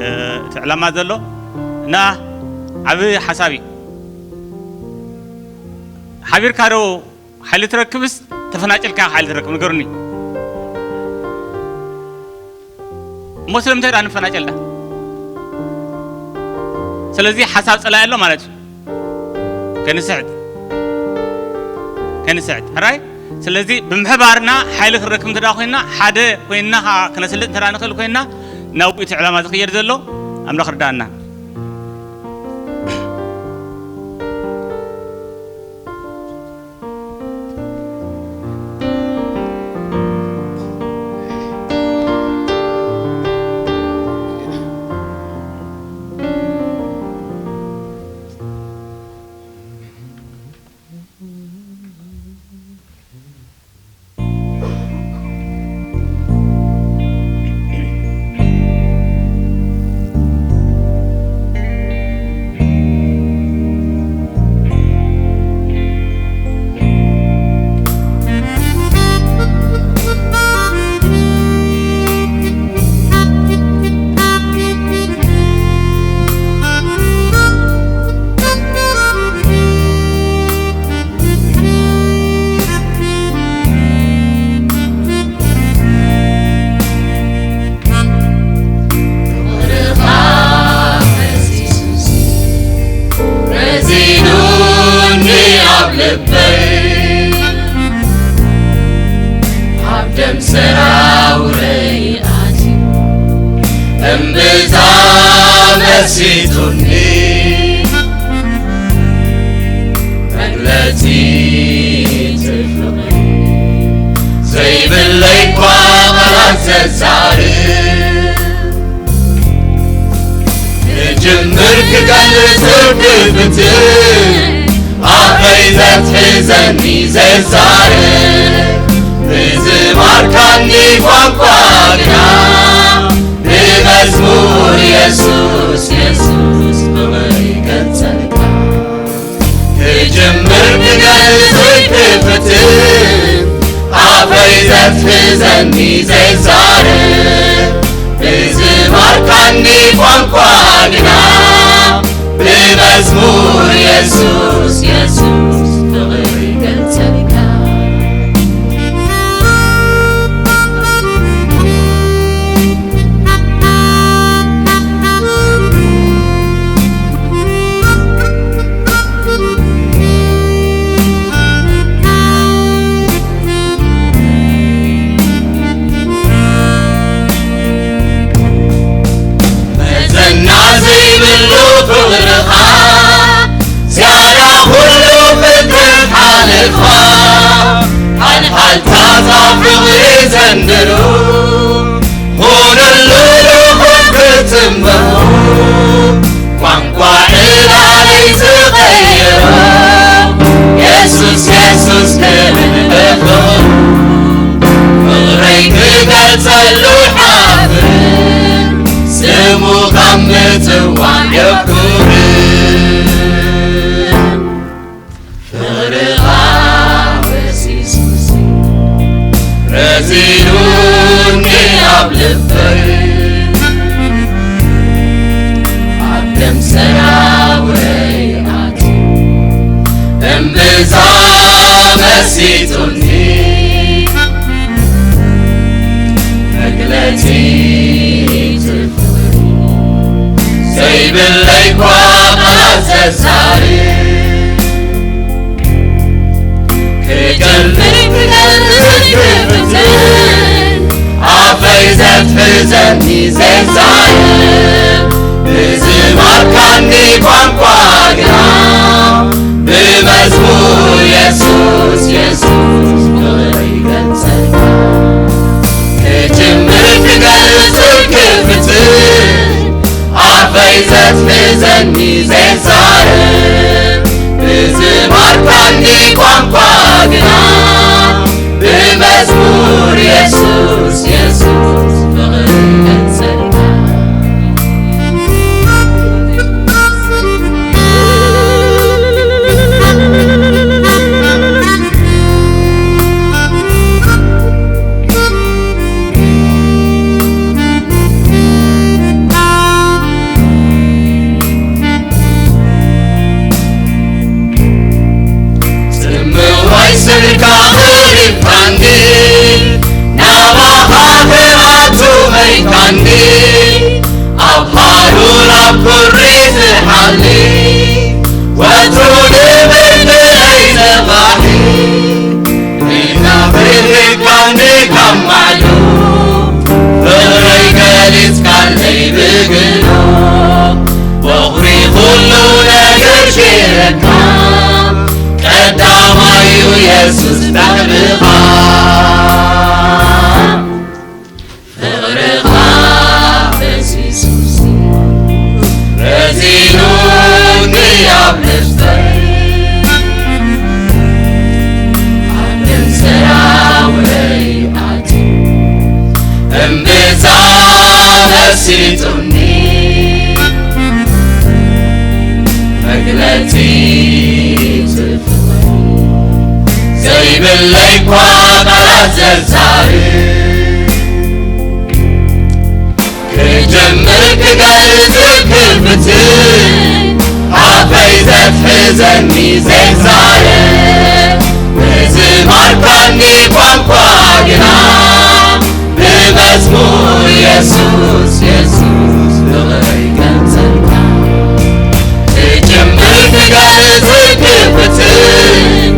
እ፣ እቲ ዕላማ ዘሎ እና ዓቢ ሓሳብ እዩ። ሓቢርካ ዶ ሓይሊ ትረክብስ ተፈናጨልካ ሓይሊ ትረክብ? ንገሩኒ። እሞ ስለምንታይ ደኣ ንፈናጨል ደኣ? ስለዚ ሓሳብ ጸላኢ ኣሎ ማለት እዩ። ከንስሕት፣ ከንስሕት። ሕራይ? ስለዚ ብምሕባርና ሓይሊ ክንረክብ እንተ ደኣ ኮይንና፣ ሓደ ኮይንና ኸኣ ክነስልጥ እንተ ደኣ ንኽእል ኮይንና፣ ናብኡ እቲ ዕላማ ዝቕየር ዘሎ ኣምላኽ ርዳእና። ልበይ ኣብ ደም ሰራውረይ ኣትዩ እምብዛ መሲጡኒ። መግለጺ እቲ ፍቕሪ ዘይብለይ እኳ ቃላት ዘዛርብ። ክጅምር ክገልጽ ክፍትን ኣፈይ ዘትሕዘኒ ዘዛርብ። ብዝማርካኒ ቋንቋ ግና ብመዝሙር የሱስ የሱስ ፍቕሪ ይገልጸልካ። ክጅምር ክገልጽ ክፍትን ኣፈይ ዘትሕዘኒ ዘይዛረብ። ብዝማርካኒ ቋንቋ ግና ብመዝሙር የሱስ የሱስ ፍቕሪ ይገልጸልካ። መዘና ዘይብሉ ፍቕርኻ ዝያዳ ኩሉ ፍጥረት ሓለፋ። ሓልሓልታ እዛ ፍቕሪ ዘንድሩ ኾነሉ ልኹም ክትምሩ። ቋንቋ ዕላለይ ዝቐየሮ የሱስ የሱስ ክብል በፍቕሩ። ፍቕረይ ክገልጸሉ ሓፍር ስሙ ካብ ምጽዋዕ የኩርን። ፍቕርኻ ፈሲሱሲ ረዚኑኒ ኣብ ልበይ። ኣብ ደም ሰራውረይ ኣትዩ እምብዛ መሲጡኒ። መግለጺ እቲ ፍቕሪ ዘይብለይ እኳ ቃላት ዘዛርብ። ክጀምር ክገልጽ ክፍትን ኣፈይ ዘትሕዘኒ ዘይዛረብ። ብዝማርካኒ ቋንቋ ግና ብመዝሙር የሱስ የሱስ ፍቕሪ ይገልጸልካ። ክጅምር ክገልጽ ክፍትን ኣፈይ ዘትሕዘኒ ዘይዛረብ። ብዝማርካኒ ቋንቋ ግና ብመዝሙር የሱስ የሱስ ፍቕሪ ይገልጸልካ። ጽምዋይ ስልካ ሪፍካኒ ናባኻ ክኣቱ መይካኒ። ኣብ ሃሩር ኣብ ቁሪ ትሓሊ ወትሩ ንብርትለይ ዘባሒ። ሪና ብርህካኒ ካብ ማዕዶ ፍቕረይ ገሊጽካለይ ብግኖ። በኹሪ ኩሉ ነገር ሽረካ ቀዳማዩ የሱስ ዳሕርኻ። ፍቕርኻ ፈሲሱሲ ረዚኑኒ ኣብ ልበይ። ኣብ ደም ሰራውረይ ኣትዩ እምብዛ መሲጡኒ። መግለጺ ዘይብለይ እኳ ቃላት ዘዛርብ። ክጀምር ክገልጽ ክፍትን ኣፈይ ዘትሕዘኒ ዘይዛረብ። ብዝማርካኒ ቋንቋ ግና ብመዝሙር የሱስ የሱስ ፍቕረይ ይገልጸልካ። ክጅምር ክገልጽ ክፍትን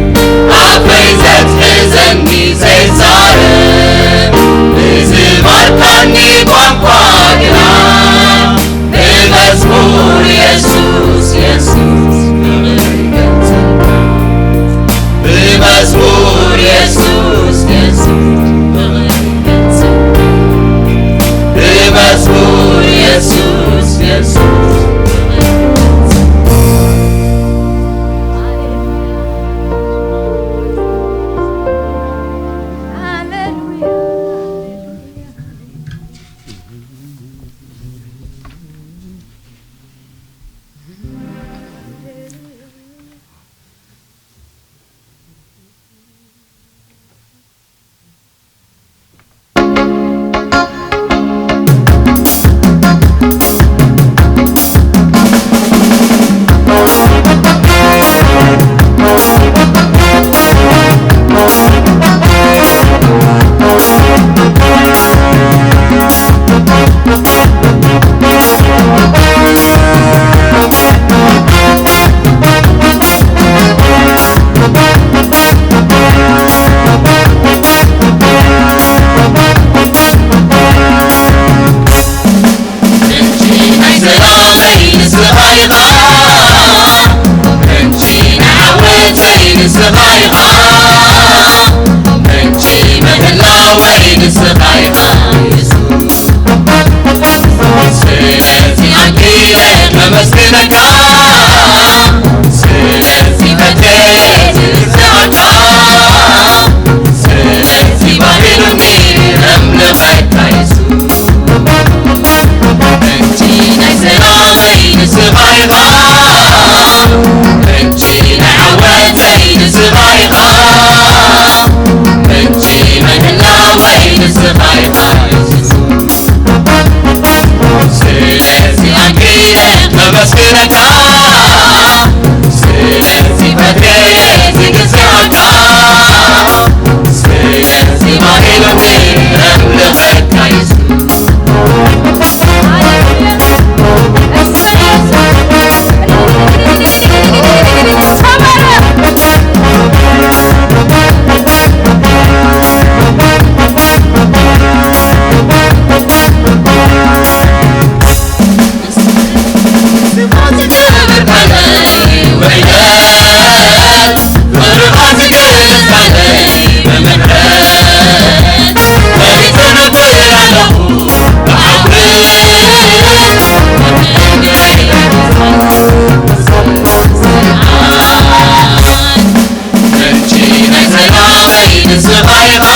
ንስኻ ኢኻ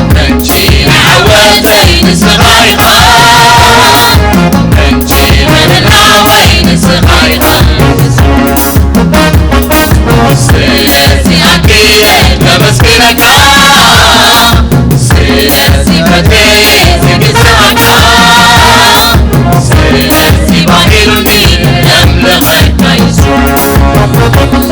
ምንጪ ናይ ዓወተይ፣ ንስኻ ኢኻ ምንጪ ምህላወይ፣ ንስኻ ኢኻ። ስለዚ ኣኪለ ከመስግነካ፣ ስለዚ ፈትየ ዝግዛእካ፣ ስለዚ ባሂሉኒ የምልኸካ የሱስ።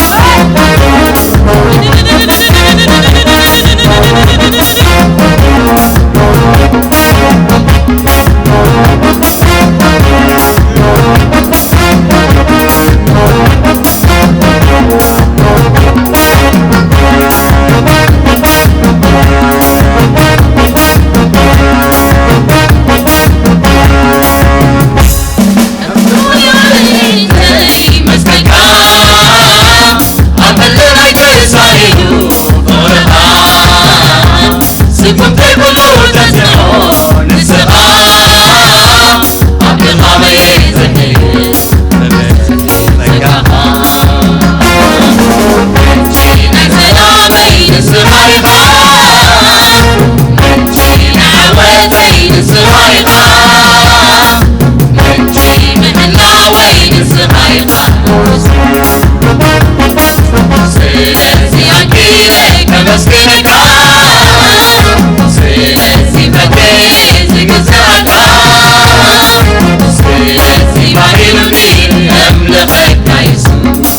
ስለዚ ኣኪለ ከመስግነካ፣ ስለዚ ፈትየ ዝግዛእካ፣ ስለዚ ባሂሉኒ የምልኸካ የሱስ።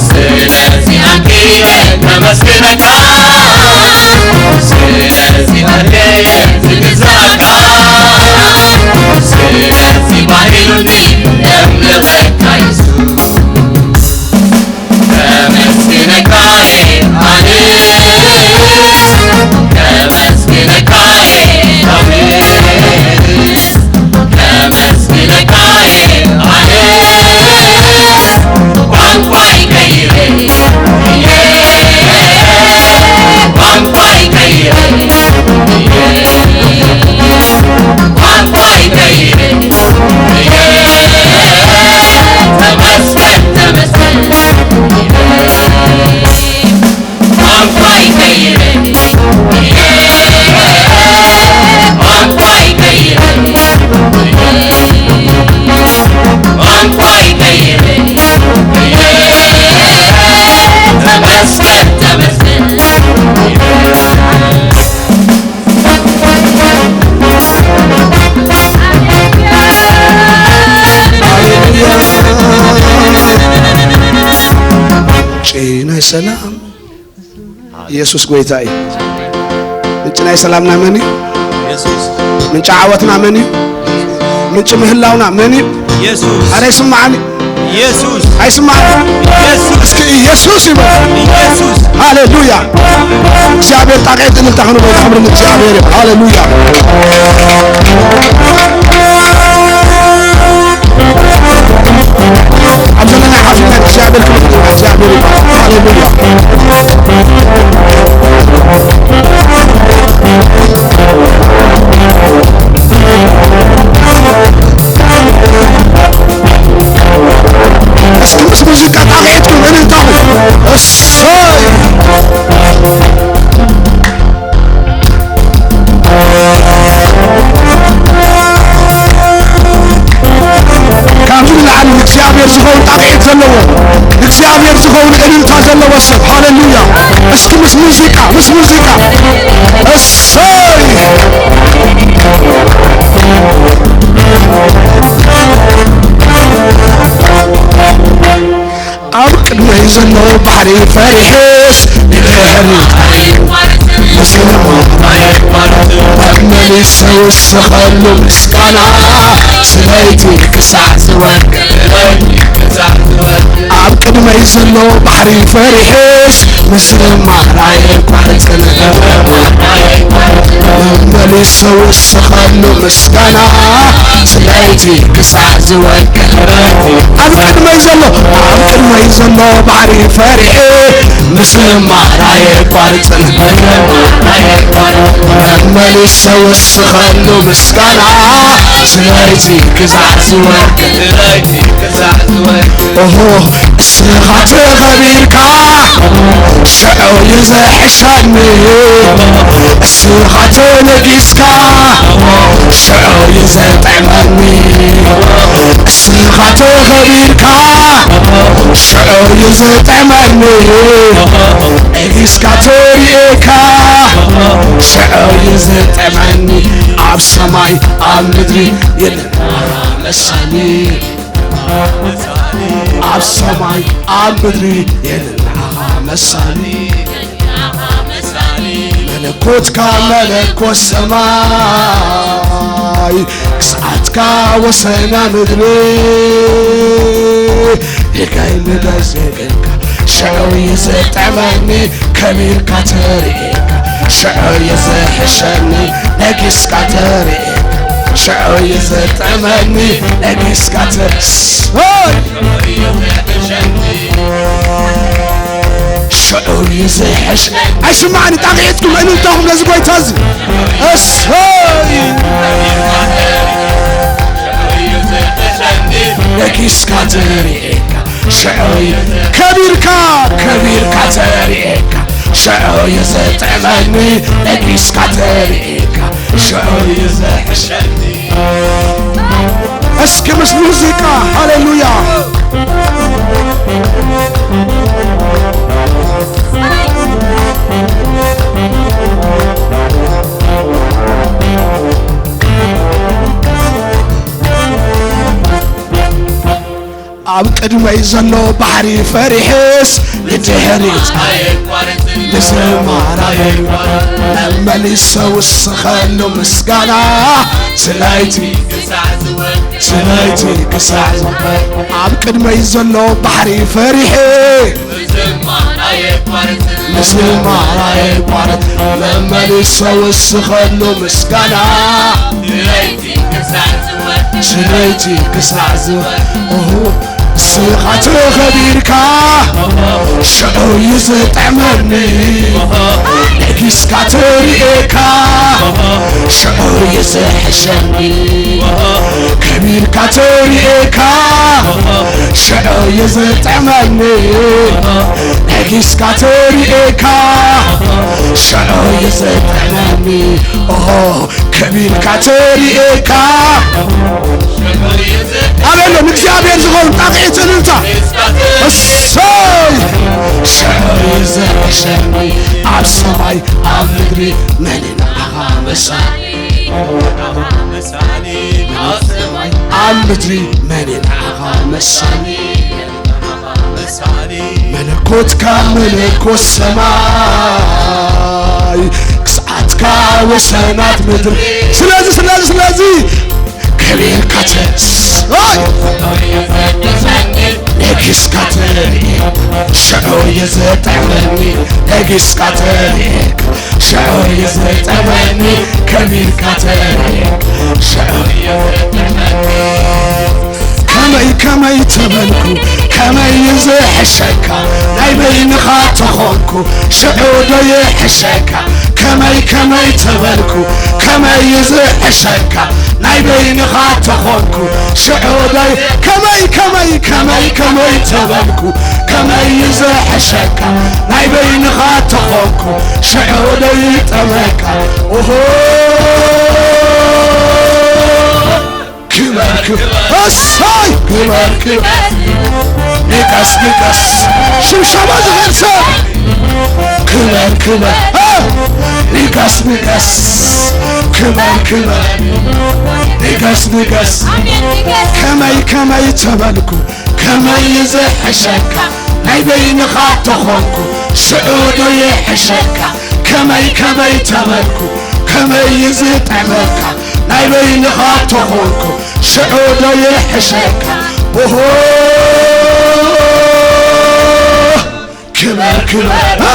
ስለዚ ኣኪለ ከመስግነካ፣ ስለዚ ፈትየ ዝግዛእካ፣ ስለዚ ባሂሉኒ የምልኸካ የሱስ። ከመስግነካ እየ ኣነስ፣ ከመስግነካ እየ ኣነስ፣ ከመስግነካ እየ ኣነስ። ቋንቋይ ቀይረ፣ ቋንቋይ ቀይረ፣ ቋንቋይ ቀይረ። ተመስገን፣ ተመስገን። ቋንቋይ ቀይረ፣ ቋንቋይ ቀይረ፣ ቋንቋይ ቀይረ። ተመስገን፣ ተመስገን። ምንጪ ናይ ሰላም ኢየሱስ ጎይታ እዩ። ምንጪ ናይ ሰላምና መን እዩ? የሱስ። ምንጪ ዓወትና መን እዩ? ምንጪ ምህላውና መን እዩ? የሱስ። ኣረ ይስማዓኒ። የሱስ። ኣይስማዓኒ። የሱስ። እስኪ ኢየሱስ ይበል። ኢየሱስ። ሃሌሉያ። እግዚኣብሔር ጣቕዒት እልልታ ክንብሎ ክብሪ ንእግዚኣብሔር እዩ። ሃሌሉያ። ኣብ ዘለና ሓፊና እግዚኣብሔር ክብሪ ንእግዚኣብሔር እዩ። ሃሌሉያ። እስኪ ምስ ሙዚቃ ጣቕዒትኩም እልልታኹም። እሰይ። ካብዚ ንላዕሊ ንእግዚኣብሔር ዝኸውን ጣቕዒት ዘለዎ፣ ንእግዚኣብሔር ዝኸውን እልልታ ዘለዎ ሰብ። ሃሌሉያ። እስኪ ምስ ሙዚቃ፣ ምስ ሙዚቃ። እሰይ። ኣብ ቅድመይ ዘሎ ባሕሪ ፈሪሐስ ንድሕሪት ምስልሞ መመሊሰ ውስኸሉ ምስጋና ስለይቲ ክሳዕ ዝወድቅ ኣብ ቅድመይ ዘሎ ባሕሪ ፈሪሐስ ምስልማ ናይ ቋርጽን መመሊሰ ውስኸሉ ምስጋና ስለይቲ ክሳዕ ዝወድቅ ኣብ ቅድመይ ዘሎ ኣብ ቅድመይ ዘሎ ባሕሪ ፈሪሐ ምስልማ ናይ ቋርጽን መመሊሰ ውስኸሉ ምስጋና ስለይቲ ክሳዕ ዝወድቅ ኦሆ እስኻ ተኸቢርካ ሽዑ እዩ ዘሕሸኒ እስኻ ተነጊስካ ሽዑ እዩ ዘጥዕመኒ እስኻ ተኸቢርካ ሽዑ እዩ ዘጥዕመኒ ነጊስካ ተሪኤካ ሽዑ እዩ ዘጥዕመኒ ኣብ ሰማይ ኣብ ምድሪ የለን መሳኒ ኣብ ሰማይ ኣብ ምድሪ የለን መሳኒ መለኮትካ መለኮት ሰማይ ክስዓትካ ወሰና ምድሪ ይካይል ደስ የብልካ ሽዑ ይዘጠመኒ ከቢርካ ተርእየካ ሽዑ ይዝሕሸኒ ነጊስካ ተርእየካ ሽዑ ይዘጠመኒ ነጊስካ ተርእየካ ሽዑ ይዝሕሽ ኣይስማዕኒ ጣቕዒትኩም እልልታኹም ነዚ ጎይታ እዚ እሰይ ነጊስካ ተርእየካ ሽዑ ከቢርካ ከቢርካ ተርእየካ ሽዑ ይዘጥመኒ ነጊስካ ተርእየካ ሽዑ ይዝሕሸኒ እስኪ ምስ ሙዚቃ ሃሌሉያ ኣብ ቅድመይ ዘሎ ባሕሪ ፈሪሕስ ንድሕሪት ንዝማራ መመሊሰ ውስኸሉ ምስጋና ስለይቲ ስለይቲ ክሳዕ ዝወል ኣብ ቅድመይ ዘሎ ባሕሪ ፈሪሐ ንዝማራ የቋርጽ መመሊሰ ውስኸሉ ምስጋና ስለይቲ ክሳዕ ዝወል ስኻ ተኸቢርካ ሽዑ እዩ ዝጥዕመኒ ነጊስካ ተርእየካ ሽዑ እዩ ዝሕሸኒ ከቢርካ ተርእየካ ሽዑ እዩ ዝጥዕመኒ ነጊስካ ተርእየካ ሽዑ እዩ ዝጥዕመኒ ከቢርካ ተርእየካ ኣበሎ ንእግዚኣብሔር ዝኸውን ጣቕዒት እልልታ እሰይ ሽዑ እዩ ዝሕሸኒ ኣብ ሰማይ ኣብ ምድሪ መን ንዓኻ መሳኒ ኣብ ምድሪ መን ንዓኻ መሳኒ መለኮትካ መለኮት ሰማይ ክስዓትካ ወሰናት ምድሪ ስለዚ ስለዚ ስለዚ ከቢርካ ተስይ ነጊስካ ተርኢ ሽዑ እየ ዘጥዕመኒ ነጊስካ ተርኢ እዩ ዝጠመኒ ከቢርካ ተረየ ሽዑ እዩ ዝጠመኒ ከመይ ከመይ ተበልኩ ከመይ እዩ ዝሕሸካ ናይ በይንኻ ተኾንኩ ሽዑ ዶ ይሕሸካ ከመይ ከመይ ተበልኩ ከመይ እዩ ዝሕሸካ ናይ በይንኻ ተኾንኩ ሽዑ ዶ ከመይ ከመይ ከመይ ከመይ ተበልኩ ከመይ እዩ ዝሕሸካ ናይ በይንኻ ተኾንኩ ሽዑ ዶ ይጠመካ ኦሆ ክበር ክበር እሰይ ክበር ክበር ንገስ ንገስ ሽብሸባ ዝኽእል ሰብ ክበር ክበር እ ንገስ ንገስ ክበር ክበር ንገስ ንገስ ከመይ ከመይ ተበልኩ ከመይ ዝሕሸካ ናይ በይንኻ ተኾንኩ ሽዑ ዶ ይሕሸካ ከመይ ከመይ ተበልኩ ከመይ ዝጠመካ ናይ በይንኻ ተኾንኩ ሽዑ ዶ ይሕሸካ ኦሆ ክበር ክበር እ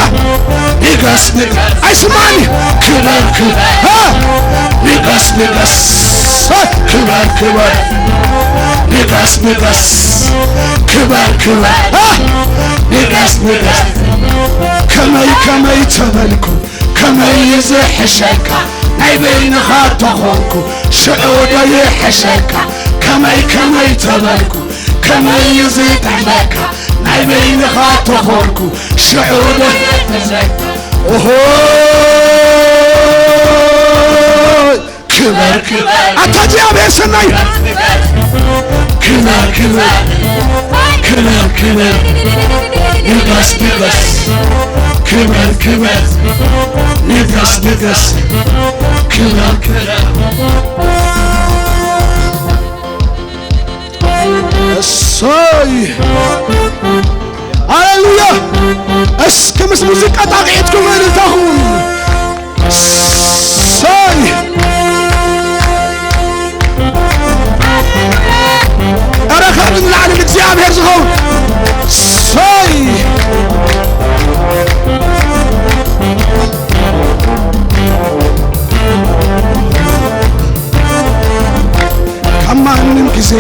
ንገስ ንገስ ኣይስማኒ ክበር ክበር እ ንገስ ንገስ እ ክበር ክበር ንገስ ንገስ ክበር ክበር እ ንገስ ንገስ ከመይ ከመይ ተበልኩ ከመይ ዝሕሸካ ናይ በይንኻ ተኾንኩ ሽዑ ዶ ይሕሸካ ከመይ ከመይ ተበልኩ ከመይ ዝጥዕመካ ናይ በይንኻ ተኾንኩ ሽዑ ዶ ይሕሸካ ኦሆ ክበር ክበር ኣታ እግዚኣብሔር ሰናይ ክበር ክበር ክበር ክበር ንገስ ንገስ ክበር ክበር ንገስ ንገስ ክበር ክበር እሰይ ሃሌሉያ እስኪ ምስ ሙዚቃ ጣቕዒትኩም እልልታኹም እሰይ ኧረ ካብ ንላዕሊ ንእግዚኣብሔር ዝኸውን እሰይ ካብ ማንም ግዜ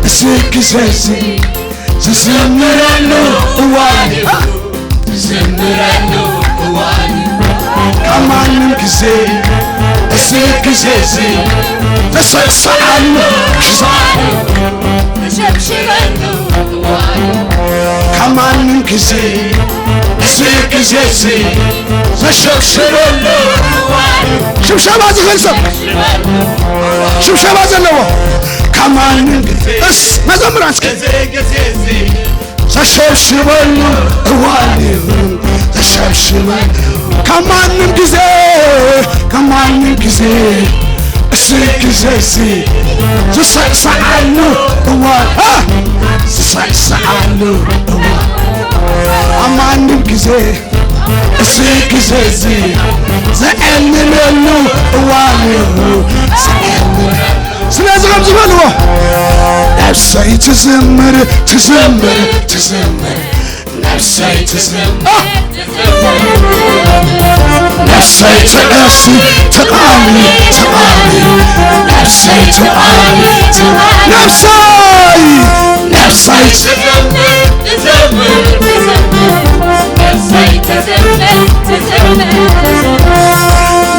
እዚ ግዜ እዚ ዝዝምረሉ እዋን እዩ ዝዝምረሉ እዋን እዩ ካብ ማንም ግዜ እዚ ግዜ እዚ ተሰዕሰዓሉ ክሳሉ ተሸብሽበሉ እዋን እዩ ካብ ማንም ግዜ እዚ ግዜ እዚ ዘሸብሽበሉ እዋን እዩ ሽብሸባ ዝኽእል ሰብ ሽብሸባ ዘለዎ ካብ ማንም እስ መዘምራን እስኪ ዘሸብሽበሉ እዋን እዩ ዘሸብሽበሉ ካብ ማንም ግዜ ካብ ማንም ግዜ እዚ ግዜ እዚ ዝሰዕሰዓሉ እዋን ዝሰዕሰዓሉ እዋን ኣብ ማንም ግዜ እዚ ግዜ እዚ ዘዕልለሉ እዋን እዩ ዘዕልል ስለዚ ከም ዝበልዎ ነብሰይ ትዝምር ትዝምር ትዝምር ነብሰይ ትዝምር ነብሰይ ትቐሲ ትቓኒ ትቓኒ ነብሰይ ትቓኒ ነብሰይ ነብሰይ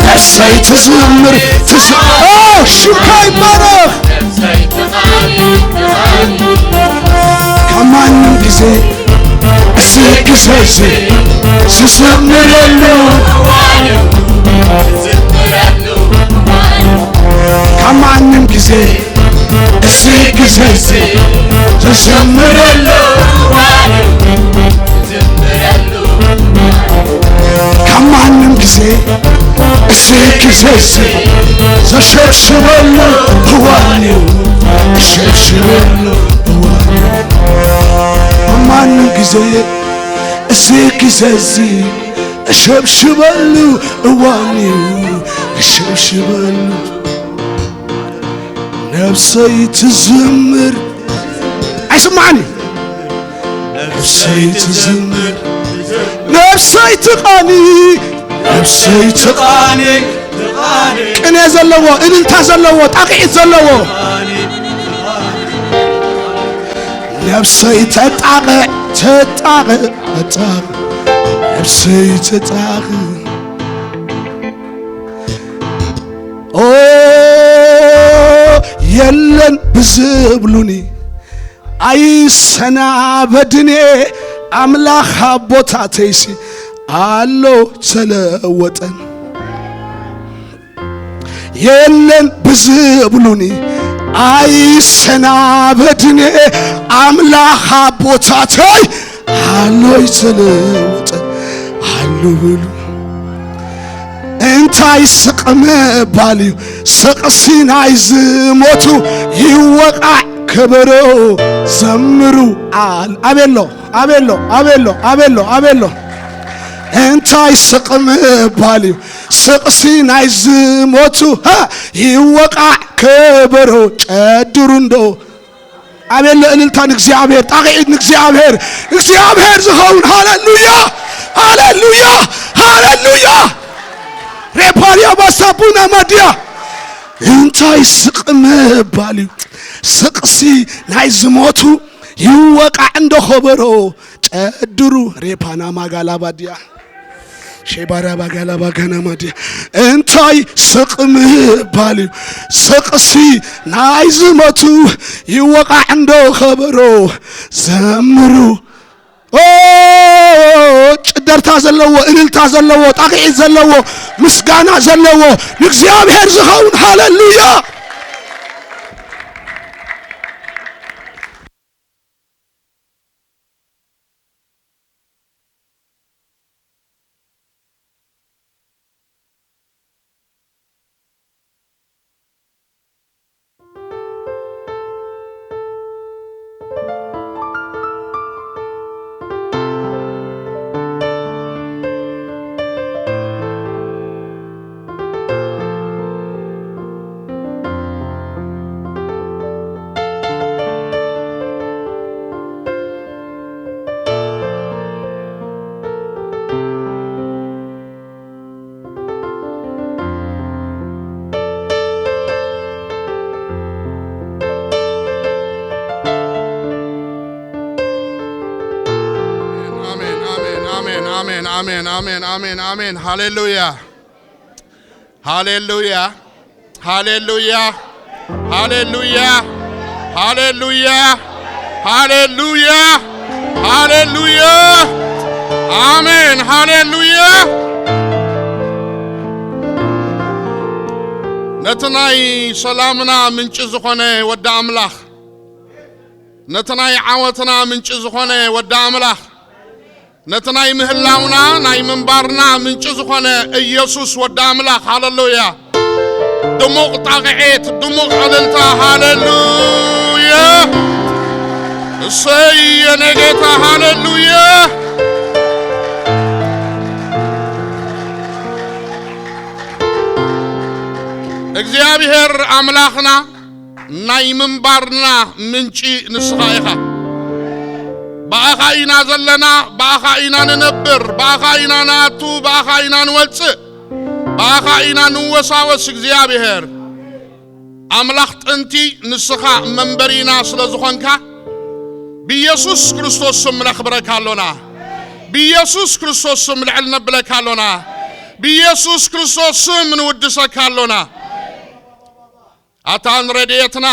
ነብሰይ ትዝምር ትዝምር ሽምካ ይባረኽ ካብ ማንም ግዜ እዚ ግዜ እዚ ዝዘምረሉ ካብ ማንም ግዜ እዚ ግዜ እዚ ዝዘምረሉ ካብ ማንም ግዜ እዚ ግዜ እዚ ዘሸብሽበሉ እዋን እዩ ዘሸብሽበሉ እዋን እዩ ኣብ ማንም ግዜ እዚ ግዜ እዚ እሸብሽበሉ እዋን እዩ እሸብሽበሉ ነብሰይ ትዝምር ኣይስማዓኒ ነብሰይ ትዝምር ነብሰይ ትቓኒ ነፍሰይ ትቓኒ፣ ቅኔ ዘለዎ፣ እልልታ ዘለዎ፣ ጣቕዒት ዘለዎ። ነፍሰይ ተጣቕዕ፣ ተጣቕዕ፣ ተጣቕዕ። ነፍሰይ ተጣቕዕ። ኦ የለን ብዝብሉኒ ኣይሰናበድኔ ኣምላኽ ኣቦታተይሲ ኣሎ ተለወጠን። የለን ብዝብሉኒ ኣይሰናበድኔ ኣምላኽ ኣቦታተይ ኣሎ ይተለወጠ ኣሎ ብሉ። እንታይ ስቕ ምባል እዩ ስቕሲ ናይ ዝሞቱ ይወቓዕ ከበሮ ዘምሩ ኣል ኣቤሎ ኣቤሎ ኣቤሎ ኣቤሎ ኣቤሎ እንታይ ስቕ ምባል እዩ ስቕሲ ናይ ዝሞቱ ሃ ይወቓዕ ከበሮ ጨድሩ እንዶ ኣቤሎ እልልታ ንእግዚኣብሔር ጣቕዒት ንእግዚኣብሔር እግዚኣብሔር ዝኸውን ሃሌሉያ ሃሌሉያ ሃሌሉያ ሬፓልያ ባሳቡና ማድያ እንታይ ስቕ ምባል እዩ ስቕሲ ናይ ዝሞቱ ይወቃዕ እንዶ ኸበሮ ጨድሩ ሬፓና ማጋላ ባድያ ሼባራ ባጋላ ባጋና ማድያ እንታይ ስቕ ምባል እዩ ስቕሲ ናይ ዝሞቱ ይወቃዕ እንዶ ኸበሮ ዘምሩ ኦ ጭደርታ ዘለዎ እልልታ ዘለዎ ጣቕዒት ዘለዎ ምስጋና ዘለዎ ንእግዚኣብሔር ዝኸውን ሃሌሉያ Hallelujah. Hallelujah. Hallelujah. Hallelujah. Hallelujah. Hallelujah. Hallelujah. Amen. Hallelujah. ነቲ ናይ ሰላምና ምንጪ ዝኾነ ወዲ ኣምላኽ ነቲ ናይ ዓወትና ምንጪ ዝኾነ ወዲ ኣምላኽ ነቲ ናይ ምህላውና ናይ ምንባርና ምንጪ ዝኾነ ኢየሱስ ወዲ ኣምላኽ ሃለሉያ ድሙቕ ጣቕዔት ድሙቕ ዕልልታ ሃለሉያ እሰይ የኔ ጌታ ሃለሉያ እግዚኣብሔር ኣምላኽና ናይ ምንባርና ምንጪ ንስኻ ኢኻ ብኣኻ ኢና ዘለና ብኣኻ ኢና ንነብር ብኣኻ ኢና ንኣቱ ብኣኻ ኢና ንወፅእ ብኣኻ ኢና ንወሳወስ እግዚኣብሔር ኣምላኽ ጥንቲ ንስኻ መንበሪና ስለ ዝኾንካ ብኢየሱስ ክርስቶስ ስም ነኽብረካ ኣሎና ብኢየሱስ ክርስቶስ ስም ልዕል ነብለካ ኣሎና ብኢየሱስ ክርስቶስ ስም ንውድሰካ ኣሎና ኣታ ንረድኤትና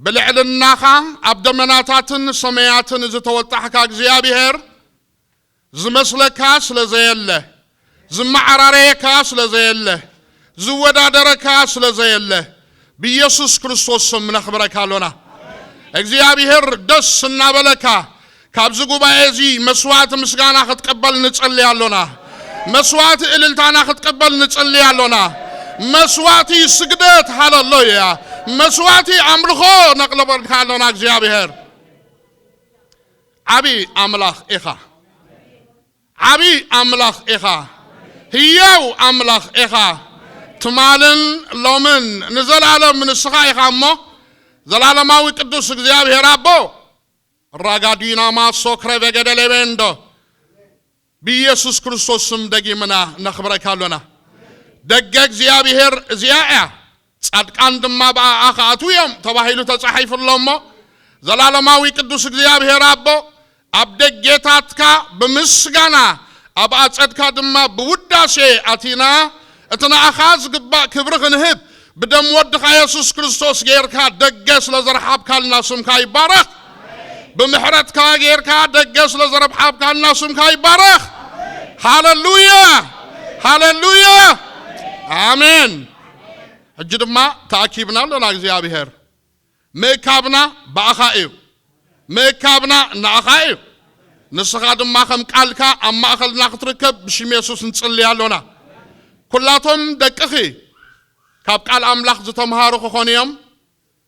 ብልዕልናኻ ኣብ ደመናታትን ሰማያትን ዝተወጣሕካ እግዚኣብሔር ዝመስለካ ስለ ዘየለ ዝመዓራረየካ ስለ ዘየለ ዝወዳደረካ ስለ ዘየለ ብኢየሱስ ክርስቶስ ስም ነኽብረካ ኣሎና እግዚኣብሔር ደስ እናበለካ ካብዚ ጉባኤ እዚ መስዋዕቲ ምስጋና ክትቅበል ንጸሊ ኣሎና መስዋዕቲ እልልታና ክትቅበል ንጸሊ ኣሎና መስዋዕቲ ስግደት ሃለሎያ መስዋዕቲ ኣምልኾ ነቕልበልካ ኣሎና እግዚኣብሔር ዓቢ ኣምላኽ ኢኻ ዓቢ ኣምላኽ ኢኻ ህያው ኣምላኽ ኢኻ ትማልን ሎምን ንዘላለም ንስኻ ኢኻ እሞ ዘላለማዊ ቅዱስ እግዚኣብሔር ኣቦ ራጋዲና ማሶ ክረቨገደ ሌቤንዶ ብኢየሱስ ክርስቶስ ስም ደጊምና ነኽብረካ ኣሎና። ደገ እግዚኣብሔር እዚኣ እያ፣ ጻድቃን ድማ ብኣኣ ክኣትዉ እዮም ተባሂሉ ተጻሒፉ ኣሎ። እሞ ዘላለማዊ ቅዱስ እግዚኣብሔር ኣቦ፣ ኣብ ደጌታትካ ብምስጋና፣ ኣብ ኣጸድካ ድማ ብውዳሴ ኣቲና፣ እቲ ንኣኻ ዝግባእ ክብሪ ክንህብ፣ ብደም ወድኻ የሱስ ክርስቶስ ጌርካ ደገ ስለ ዘርሓብካልና ስምካ ይባረኽ። ብምሕረትካ ጌርካ ደገ ስለ ዘርሓብካልና ስምካ ይባረኽ። ሃሌሉያ፣ ሃሌሉያ፣ ኣሜን። ሕጂ ድማ ተኣኪብና ኣለና። እግዚኣብሔር፣ ምእካብና ብኣኻ እዩ፣ ምእካብና ንኣኻ እዩ። ንስኻ ድማ ከም ቃልካ ኣብ ማእኸልና ክትርከብ ብሽም የሱስ ንጽሊ ኣሎና። ኩላቶም ደቅኺ ካብ ቃል ኣምላኽ ዝተምሃሩ ክኾኑ እዮም።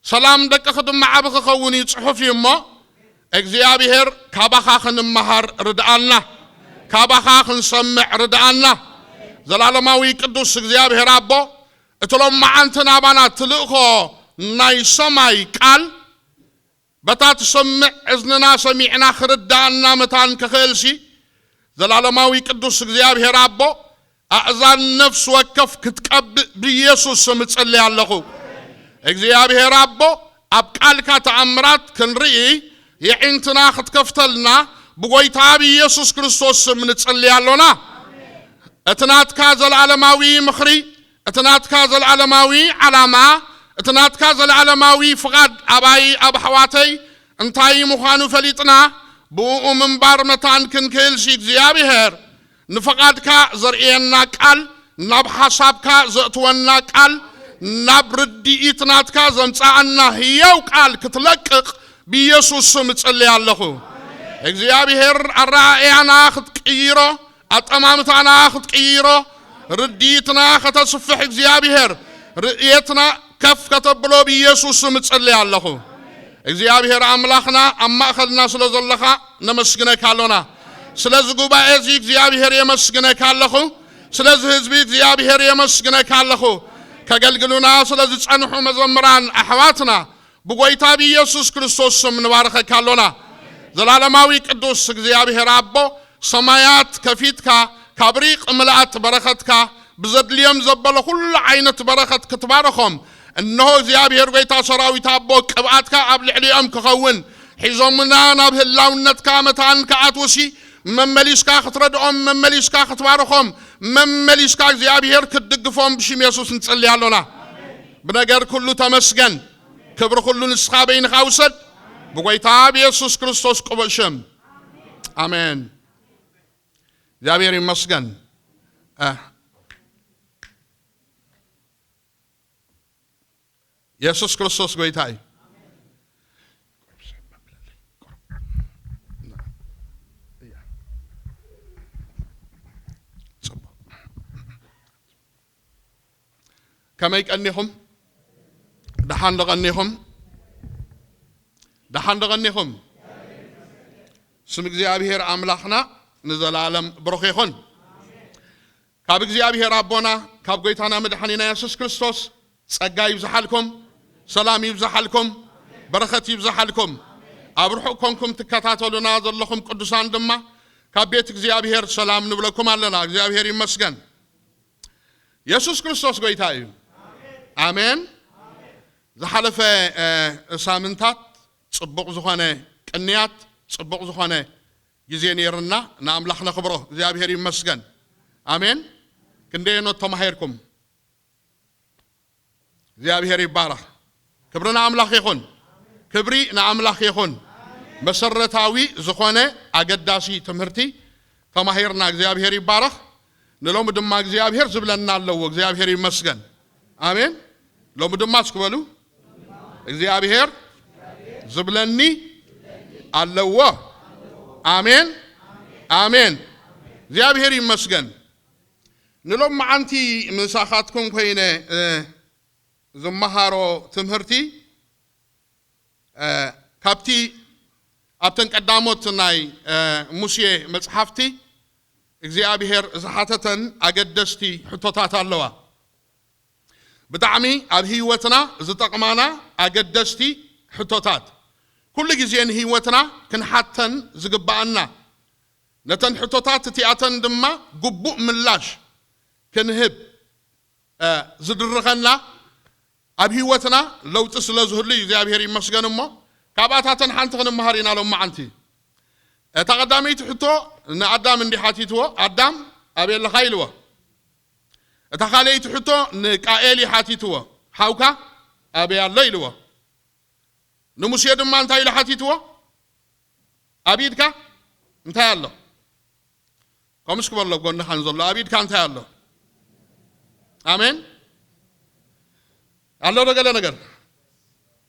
ሰላም ደቅኺ ድማ ዓቢ ክኸውን እዩ፣ ጽሑፍ እዩ። እሞ እግዚኣብሔር፣ ካባኻ ክንመሃር ርድኣና፣ ካባኻ ክንሰምዕ ርድኣና። ዘላለማዊ ቅዱስ እግዚኣብሔር ኣቦ፣ እቲ ሎማዓንቲ ናባና ትልእኾ ናይ ሰማይ ቃል፣ በታ ትሰምዕ እዝንና ሰሚዕና ክርድኣና መታን ክኽእልሲ፣ ዘላለማዊ ቅዱስ እግዚኣብሔር ኣቦ፣ ኣእዛን ነፍሲ ወከፍ ክትቀብእ ብኢየሱስ ስም እጽሊ ኣለኹ። እግዚኣብሔር ኣቦ፣ ኣብ ቃልካ ተኣምራት ክንርኢ፣ የዒንትና ክትከፍተልና ብጎይታ ብኢየሱስ ክርስቶስ ስም ንጽሊ ኣሎና። እቲ ናትካ ዘለዓለማዊ ምኽሪ፣ እቲ ናትካ ዘለዓለማዊ ዓላማ፣ እቲ ናትካ ዘለዓለማዊ ፍቓድ ኣባይ፣ ኣብ ኣሕዋተይ እንታይ ምዃኑ ፈሊጥና፣ ብእኡ ምንባር መታን ክንክእልሲ እግዚኣብሔር፣ ንፍቓድካ ዘርእየና ቃል፣ ናብ ሓሳብካ ዘእትወና ቃል፣ ናብ ርድኢት ናትካ ዘምጽኣና ህያው ቃል ክትለቅቕ ብኢየሱስ ስም እጽሊ ኣለኹ። እግዚኣብሔር ኣረኣእያና ክትቅይሮ፣ ኣጠማምታና ክትቅይሮ፣ ርድኢትና ከተስፍሕ እግዚኣብሔር፣ ርእየትና ከፍ ከተብሎ ብኢየሱስ ስም እጽሊ ኣለኹ። እግዚኣብሔር ኣምላኽና ኣብ ማእኸልና ስለ ዘለኻ ነመስግነካ ኣሎና። ስለዚ ጉባኤ እዚ እግዚኣብሔር የመስግነካ ኣለኹ። ስለዚ ህዝቢ እግዚኣብሔር የመስግነካ ኣለኹ። ከገልግሉና ስለ ዝጸንሑ መዘምራን ኣሕዋትና ብጎይታ ብኢየሱስ ክርስቶስ ስም ንባርኸካ ኣሎና። ዘላለማዊ ቅዱስ እግዚኣብሔር ኣቦ፣ ሰማያት ከፊትካ ካብ ሪቕ ምልኣት በረኸትካ ብዘድልዮም ዘበለ ኩሉ ዓይነት በረኸት ክትባርኾም፣ እንሆ እግዚኣብሔር ጎይታ ሰራዊት ኣቦ፣ ቅብኣትካ ኣብ ልዕሊኦም ክኸውን፣ ሒዞምና ናብ ህላውነትካ መታን ክኣትዉሲ መመሊስካ ክትረድኦም፣ መመሊስካ ክትባርኾም፣ መመሊስካ እግዚኣብሔር ክትድግፎም ብሽም የሱስ ንጽሊ ኣሎና። ብነገር ኩሉ ተመስገን። ክብሪ ኩሉ ንስኻ በይንኻ ውሰድ። ብጎይታ ብየሱስ ክርስቶስ ቅቡእ ሽም። ኣሜን። እግዚኣብሔር ይመስገን። እ፣ የሱስ ክርስቶስ ጎይታ እዩ። ከመይ ቀኒኹም? ደሓን ዶ ቀኒኹም? ደሓን ዶ ቀኒኹም? ስም እግዚኣብሔር ኣምላኽና ንዘለኣለም ብሩኽ ይኹን። ካብ እግዚኣብሔር ኣቦና፣ ካብ ጎይታና መድሓኒና የሱስ ክርስቶስ ጸጋ ይብዝሓልኩም፣ ሰላም ይብዝሓልኩም፣ በረኸት ይብዝሓልኩም። ኣብ ርሑቕ ኮንኩም ትከታተሉና ዘለኹም ቅዱሳን ድማ ካብ ቤት እግዚኣብሔር ሰላም ንብለኩም ኣለና። እግዚኣብሔር ይመስገን። የሱስ ክርስቶስ ጎይታ እዩ። ኣሜን። ዝሓለፈ፣ እ፣ ሳምንታት ጽቡቕ ዝኾነ ቅንያት፣ ጽቡቕ ዝኾነ ግዜ ነይርና፣ ንኣምላኽ ነኽብሮ። እግዚኣብሔር ይመስገን። ኣሜን። ክንደየኖት ተማሂርኩም? እግዚኣብሔር ይባረኽ። ክብሪ ንኣምላኽ ይኹን። ክብሪ ንኣምላኽ ይኹን። መሰረታዊ ዝኾነ ኣገዳሲ ትምህርቲ ተማሂርና። እግዚኣብሔር ይባረኽ። ንሎሚ ድማ እግዚኣብሔር ዝብለና ኣለዎ። እግዚኣብሔር ይመስገን። ኣሜን። ሎሚ ድማ እስኪ በሉ፣ እግዚኣብሔር ዝብለኒ ኣለዎ። ኣሜን፣ ኣሜን። እግዚኣብሔር ይመስገን። ንሎሚ መዓንቲ ምሳኻትኩም ኮይነ፣ እ፣ ዝመሃሮ ትምህርቲ፣ እ፣ ካብቲ ኣብተን ቀዳሞት ናይ፣ እ፣ ሙሴ መጽሓፍቲ እግዚኣብሔር ዝሓተተን ኣገደስቲ ሕቶታት ኣለዋ። ብጣዕሚ ኣብ ህይወትና ዝጠቕማና ኣገደስቲ ሕቶታት፣ ኩሉ ግዜ ንህይወትና ክንሓተን ዝግብኣና፣ ነተን ሕቶታት እቲኣተን ድማ ግቡእ ምላሽ ክንህብ ዝድርኸና ኣብ ህይወትና ለውጢ ስለ ዝህሉ እዩ። እግዚኣብሔር ይመስገን። እሞ ካብኣታተን ሓንቲ ክንመሃር ኢና ሎመዓንቲ። እታ ቀዳመይቲ ሕቶ ንኣዳም እንዲ ሓቲትዎ፣ ኣዳም ኣበይ ኣለኻ ኢልዎ። እታ ካልኣይቲ ሕቶ ንቃኤል እዩ ሓቲትዎ፣ ሓውካ ኣበይ ኣሎ ኢልዎ። ንሙሴ ድማ እንታይ ኢሉ ሓቲትዎ? ኣብ ኢድካ እንታይ ኣሎ? ከምስ ክበሎ ጎንኻ ንዘሎ ኣብ ኢድካ እንታይ ኣሎ? ኣሜን። ኣሎ ዶ ገለ ነገር?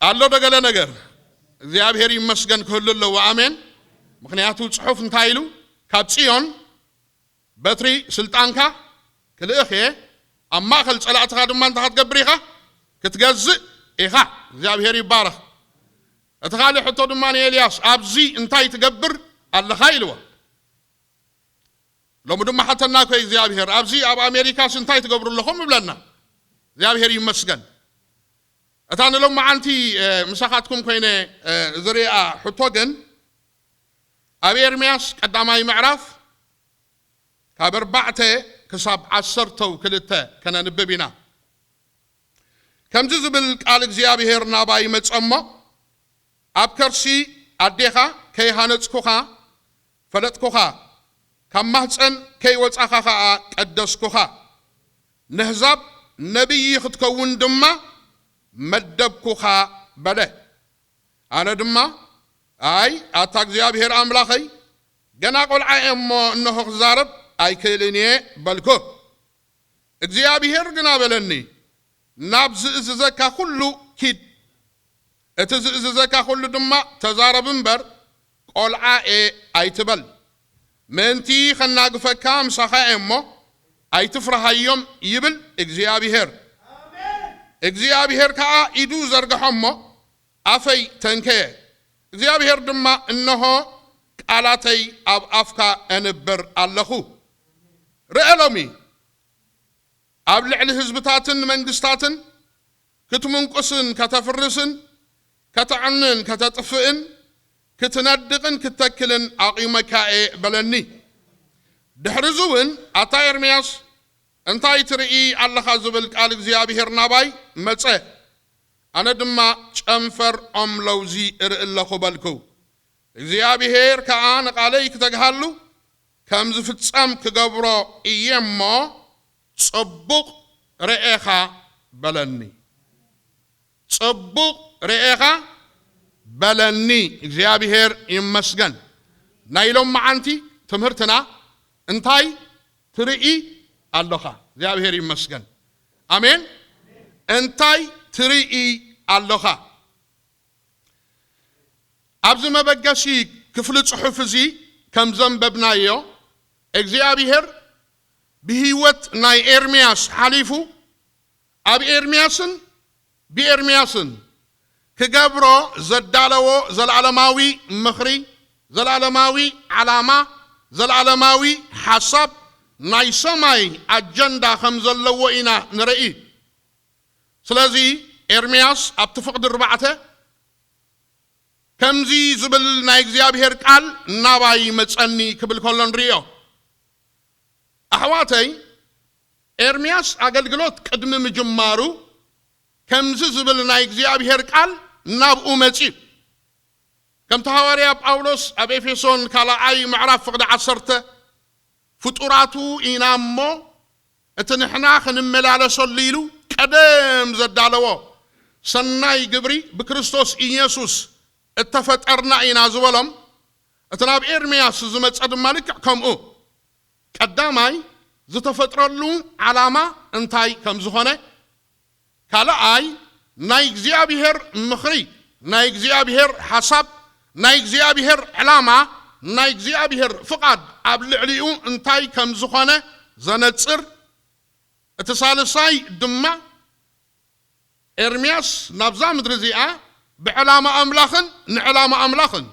ኣሎ ዶ ገለ ነገር? እግዚኣብሔር ይመስገን ክህሉ ኣለዎ። ኣሜን። ምኽንያቱ ጽሑፍ እንታይ ኢሉ? ካብ ጽዮን በትሪ ስልጣንካ ክልእኽ እየ፣ ኣብ ማእኸል ጸላእትኻ ድማ እንታይ ክትገብር ኢኻ? ክትገዝእ ኢኻ። እግዚኣብሔር ይባረኽ። እቲ ካልእ ሕቶ ድማ ንኤልያስ፣ ኣብዚ እንታይ ትገብር ኣለኻ ኢልዎ። ሎሚ ድማ ሓተና ኮይ እግዚኣብሔር፣ ኣብዚ ኣብ ኣሜሪካስ እንታይ ትገብሩ ኣለኹም እብለና። እግዚኣብሔር ይመስገን። እታ ንሎመዓንቲ ምሳኻትኩም ኮይነ ዝሪኣ ሕቶ ግን ኣብ ኤርምያስ ቀዳማይ ምዕራፍ ካብ ኣርባዕተ ክሳብ ዓሰርተው ክልተ ከነንብብ ኢና። ከምዚ ዝብል ቃል እግዚኣብሔር ናባይ መጸ እሞ፣ ኣብ ከርሲ ኣዴኻ ከይሃነጽኩኻ ፈለጥኩኻ፣ ካብ ማህጸን ከይወጻኻ ኸኣ ቀደስኩኻ፣ ነህዛብ ነቢይ ክትከውን ድማ መደብኩኻ በለ። ኣነ ድማ፣ ኣይ ኣታ እግዚኣብሔር ኣምላኸይ፣ ገና ቆልዓ እየ እሞ እንሆ ክዛረብ ኣይክእልን እየ በልኩ። እግዚኣብሔር ግና በለኒ፣ ናብ ዝእዝዘካ ኩሉ ኪድ፣ እቲ ዝእዝዘካ ኩሉ ድማ ተዛረብ እምበር ቆልዓ እየ ኣይትበል። ምእንቲ ኸናግፈካ ምሳኻ እየ እሞ ኣይትፍርሃዮም ይብል እግዚኣብሔር። እግዚኣብሔር ከኣ ኢዱ ዘርግሖ እሞ ኣፈይ ተንከየ። እግዚኣብሔር ድማ፣ እንሆ ቃላተይ ኣብ ኣፍካ ኣንብር ኣለኹ። ርአ ሎሚ ኣብ ልዕሊ ህዝብታትን መንግስታትን ክትምንቁስን ከተፍርስን ከተዕንን ከተጥፍእን ክትነድቕን ክትተክልን ኣቑመካ እየ በለኒ። ድሕሪ እዚ እውን ኣታ ኤርምያስ እንታይ ትርኢ ኣለኻ ዝብል ቃል እግዚኣብሔር ናባይ መጸ። ኣነ ድማ ጨንፈር ኦም ለውዚ እርኢ ኣለኹ በልኩ። እግዚኣብሔር ከኣ ንቓለይ ክተግሃሉ ከም ዝፍጸም ክገብሮ እየ እሞ ጽቡቕ ርኤኻ በለኒ። ጽቡቕ ርኤኻ በለኒ። እግዚኣብሔር ይመስገን። ናይ ሎም መዓንቲ ትምህርትና እንታይ ትርኢ ኣለኻ? እግዚኣብሔር ይመስገን። ኣሜን። እንታይ ትርኢ ኣለኻ? ኣብዚ መበገሲ ክፍሊ ጽሑፍ እዚ ከም ዘንበብናዮ፣ እግዚኣብሔር ብህይወት ናይ ኤርምያስ ሓሊፉ ኣብ ኤርምያስን ብኤርምያስን ክገብሮ ዘዳለዎ ዘላለማዊ ምኽሪ፣ ዘላለማዊ ዓላማ፣ ዘላለማዊ ሓሳብ፣ ናይ ሰማይ ኣጀንዳ ከም ዘለዎ ኢና ንርኢ። ስለዚ ኤርምያስ ኣብቲ ፍቕዲ ኣርባዕተ ከምዚ ዝብል ናይ እግዚኣብሔር ቃል ናባይ መጸኒ ክብል ከሎ ንርእዮ። ኣሕዋተይ፣ ኤርምያስ ኣገልግሎት ቅድሚ ምጅማሩ ከምዚ ዝብል ናይ እግዚኣብሔር ቃል ናብኡ መጺኡ። ከምቲ ሃዋርያ ጳውሎስ ኣብ ኤፌሶን ካልኣይ ምዕራፍ ፍቕዲ ዓሰርተ፣ ፍጡራቱ ኢና እሞ እቲ ንሕና ክንመላለሰሉ ኢሉ ቀደም ዘዳለዎ ሰናይ ግብሪ ብክርስቶስ ኢየሱስ እተፈጠርና ኢና ዝበሎም፣ እቲ ናብ ኤርምያስ ዝመጸ ድማ ልክዕ ከምኡ። ቀዳማይ ዝተፈጥረሉ ዓላማ እንታይ ከም ዝኾነ፣ ካልኣይ ናይ እግዚኣብሔር ምኽሪ፣ ናይ እግዚኣብሔር ሓሳብ፣ ናይ እግዚኣብሔር ዕላማ፣ ናይ እግዚኣብሔር ፍቓድ ኣብ ልዕሊኡ እንታይ ከም ዝኾነ ዘነጽር፣ እቲ ሳልሳይ ድማ ኤርምያስ ናብዛ ምድሪ እዚኣ ብዕላማ ኣምላኽን ንዕላማ ኣምላኽን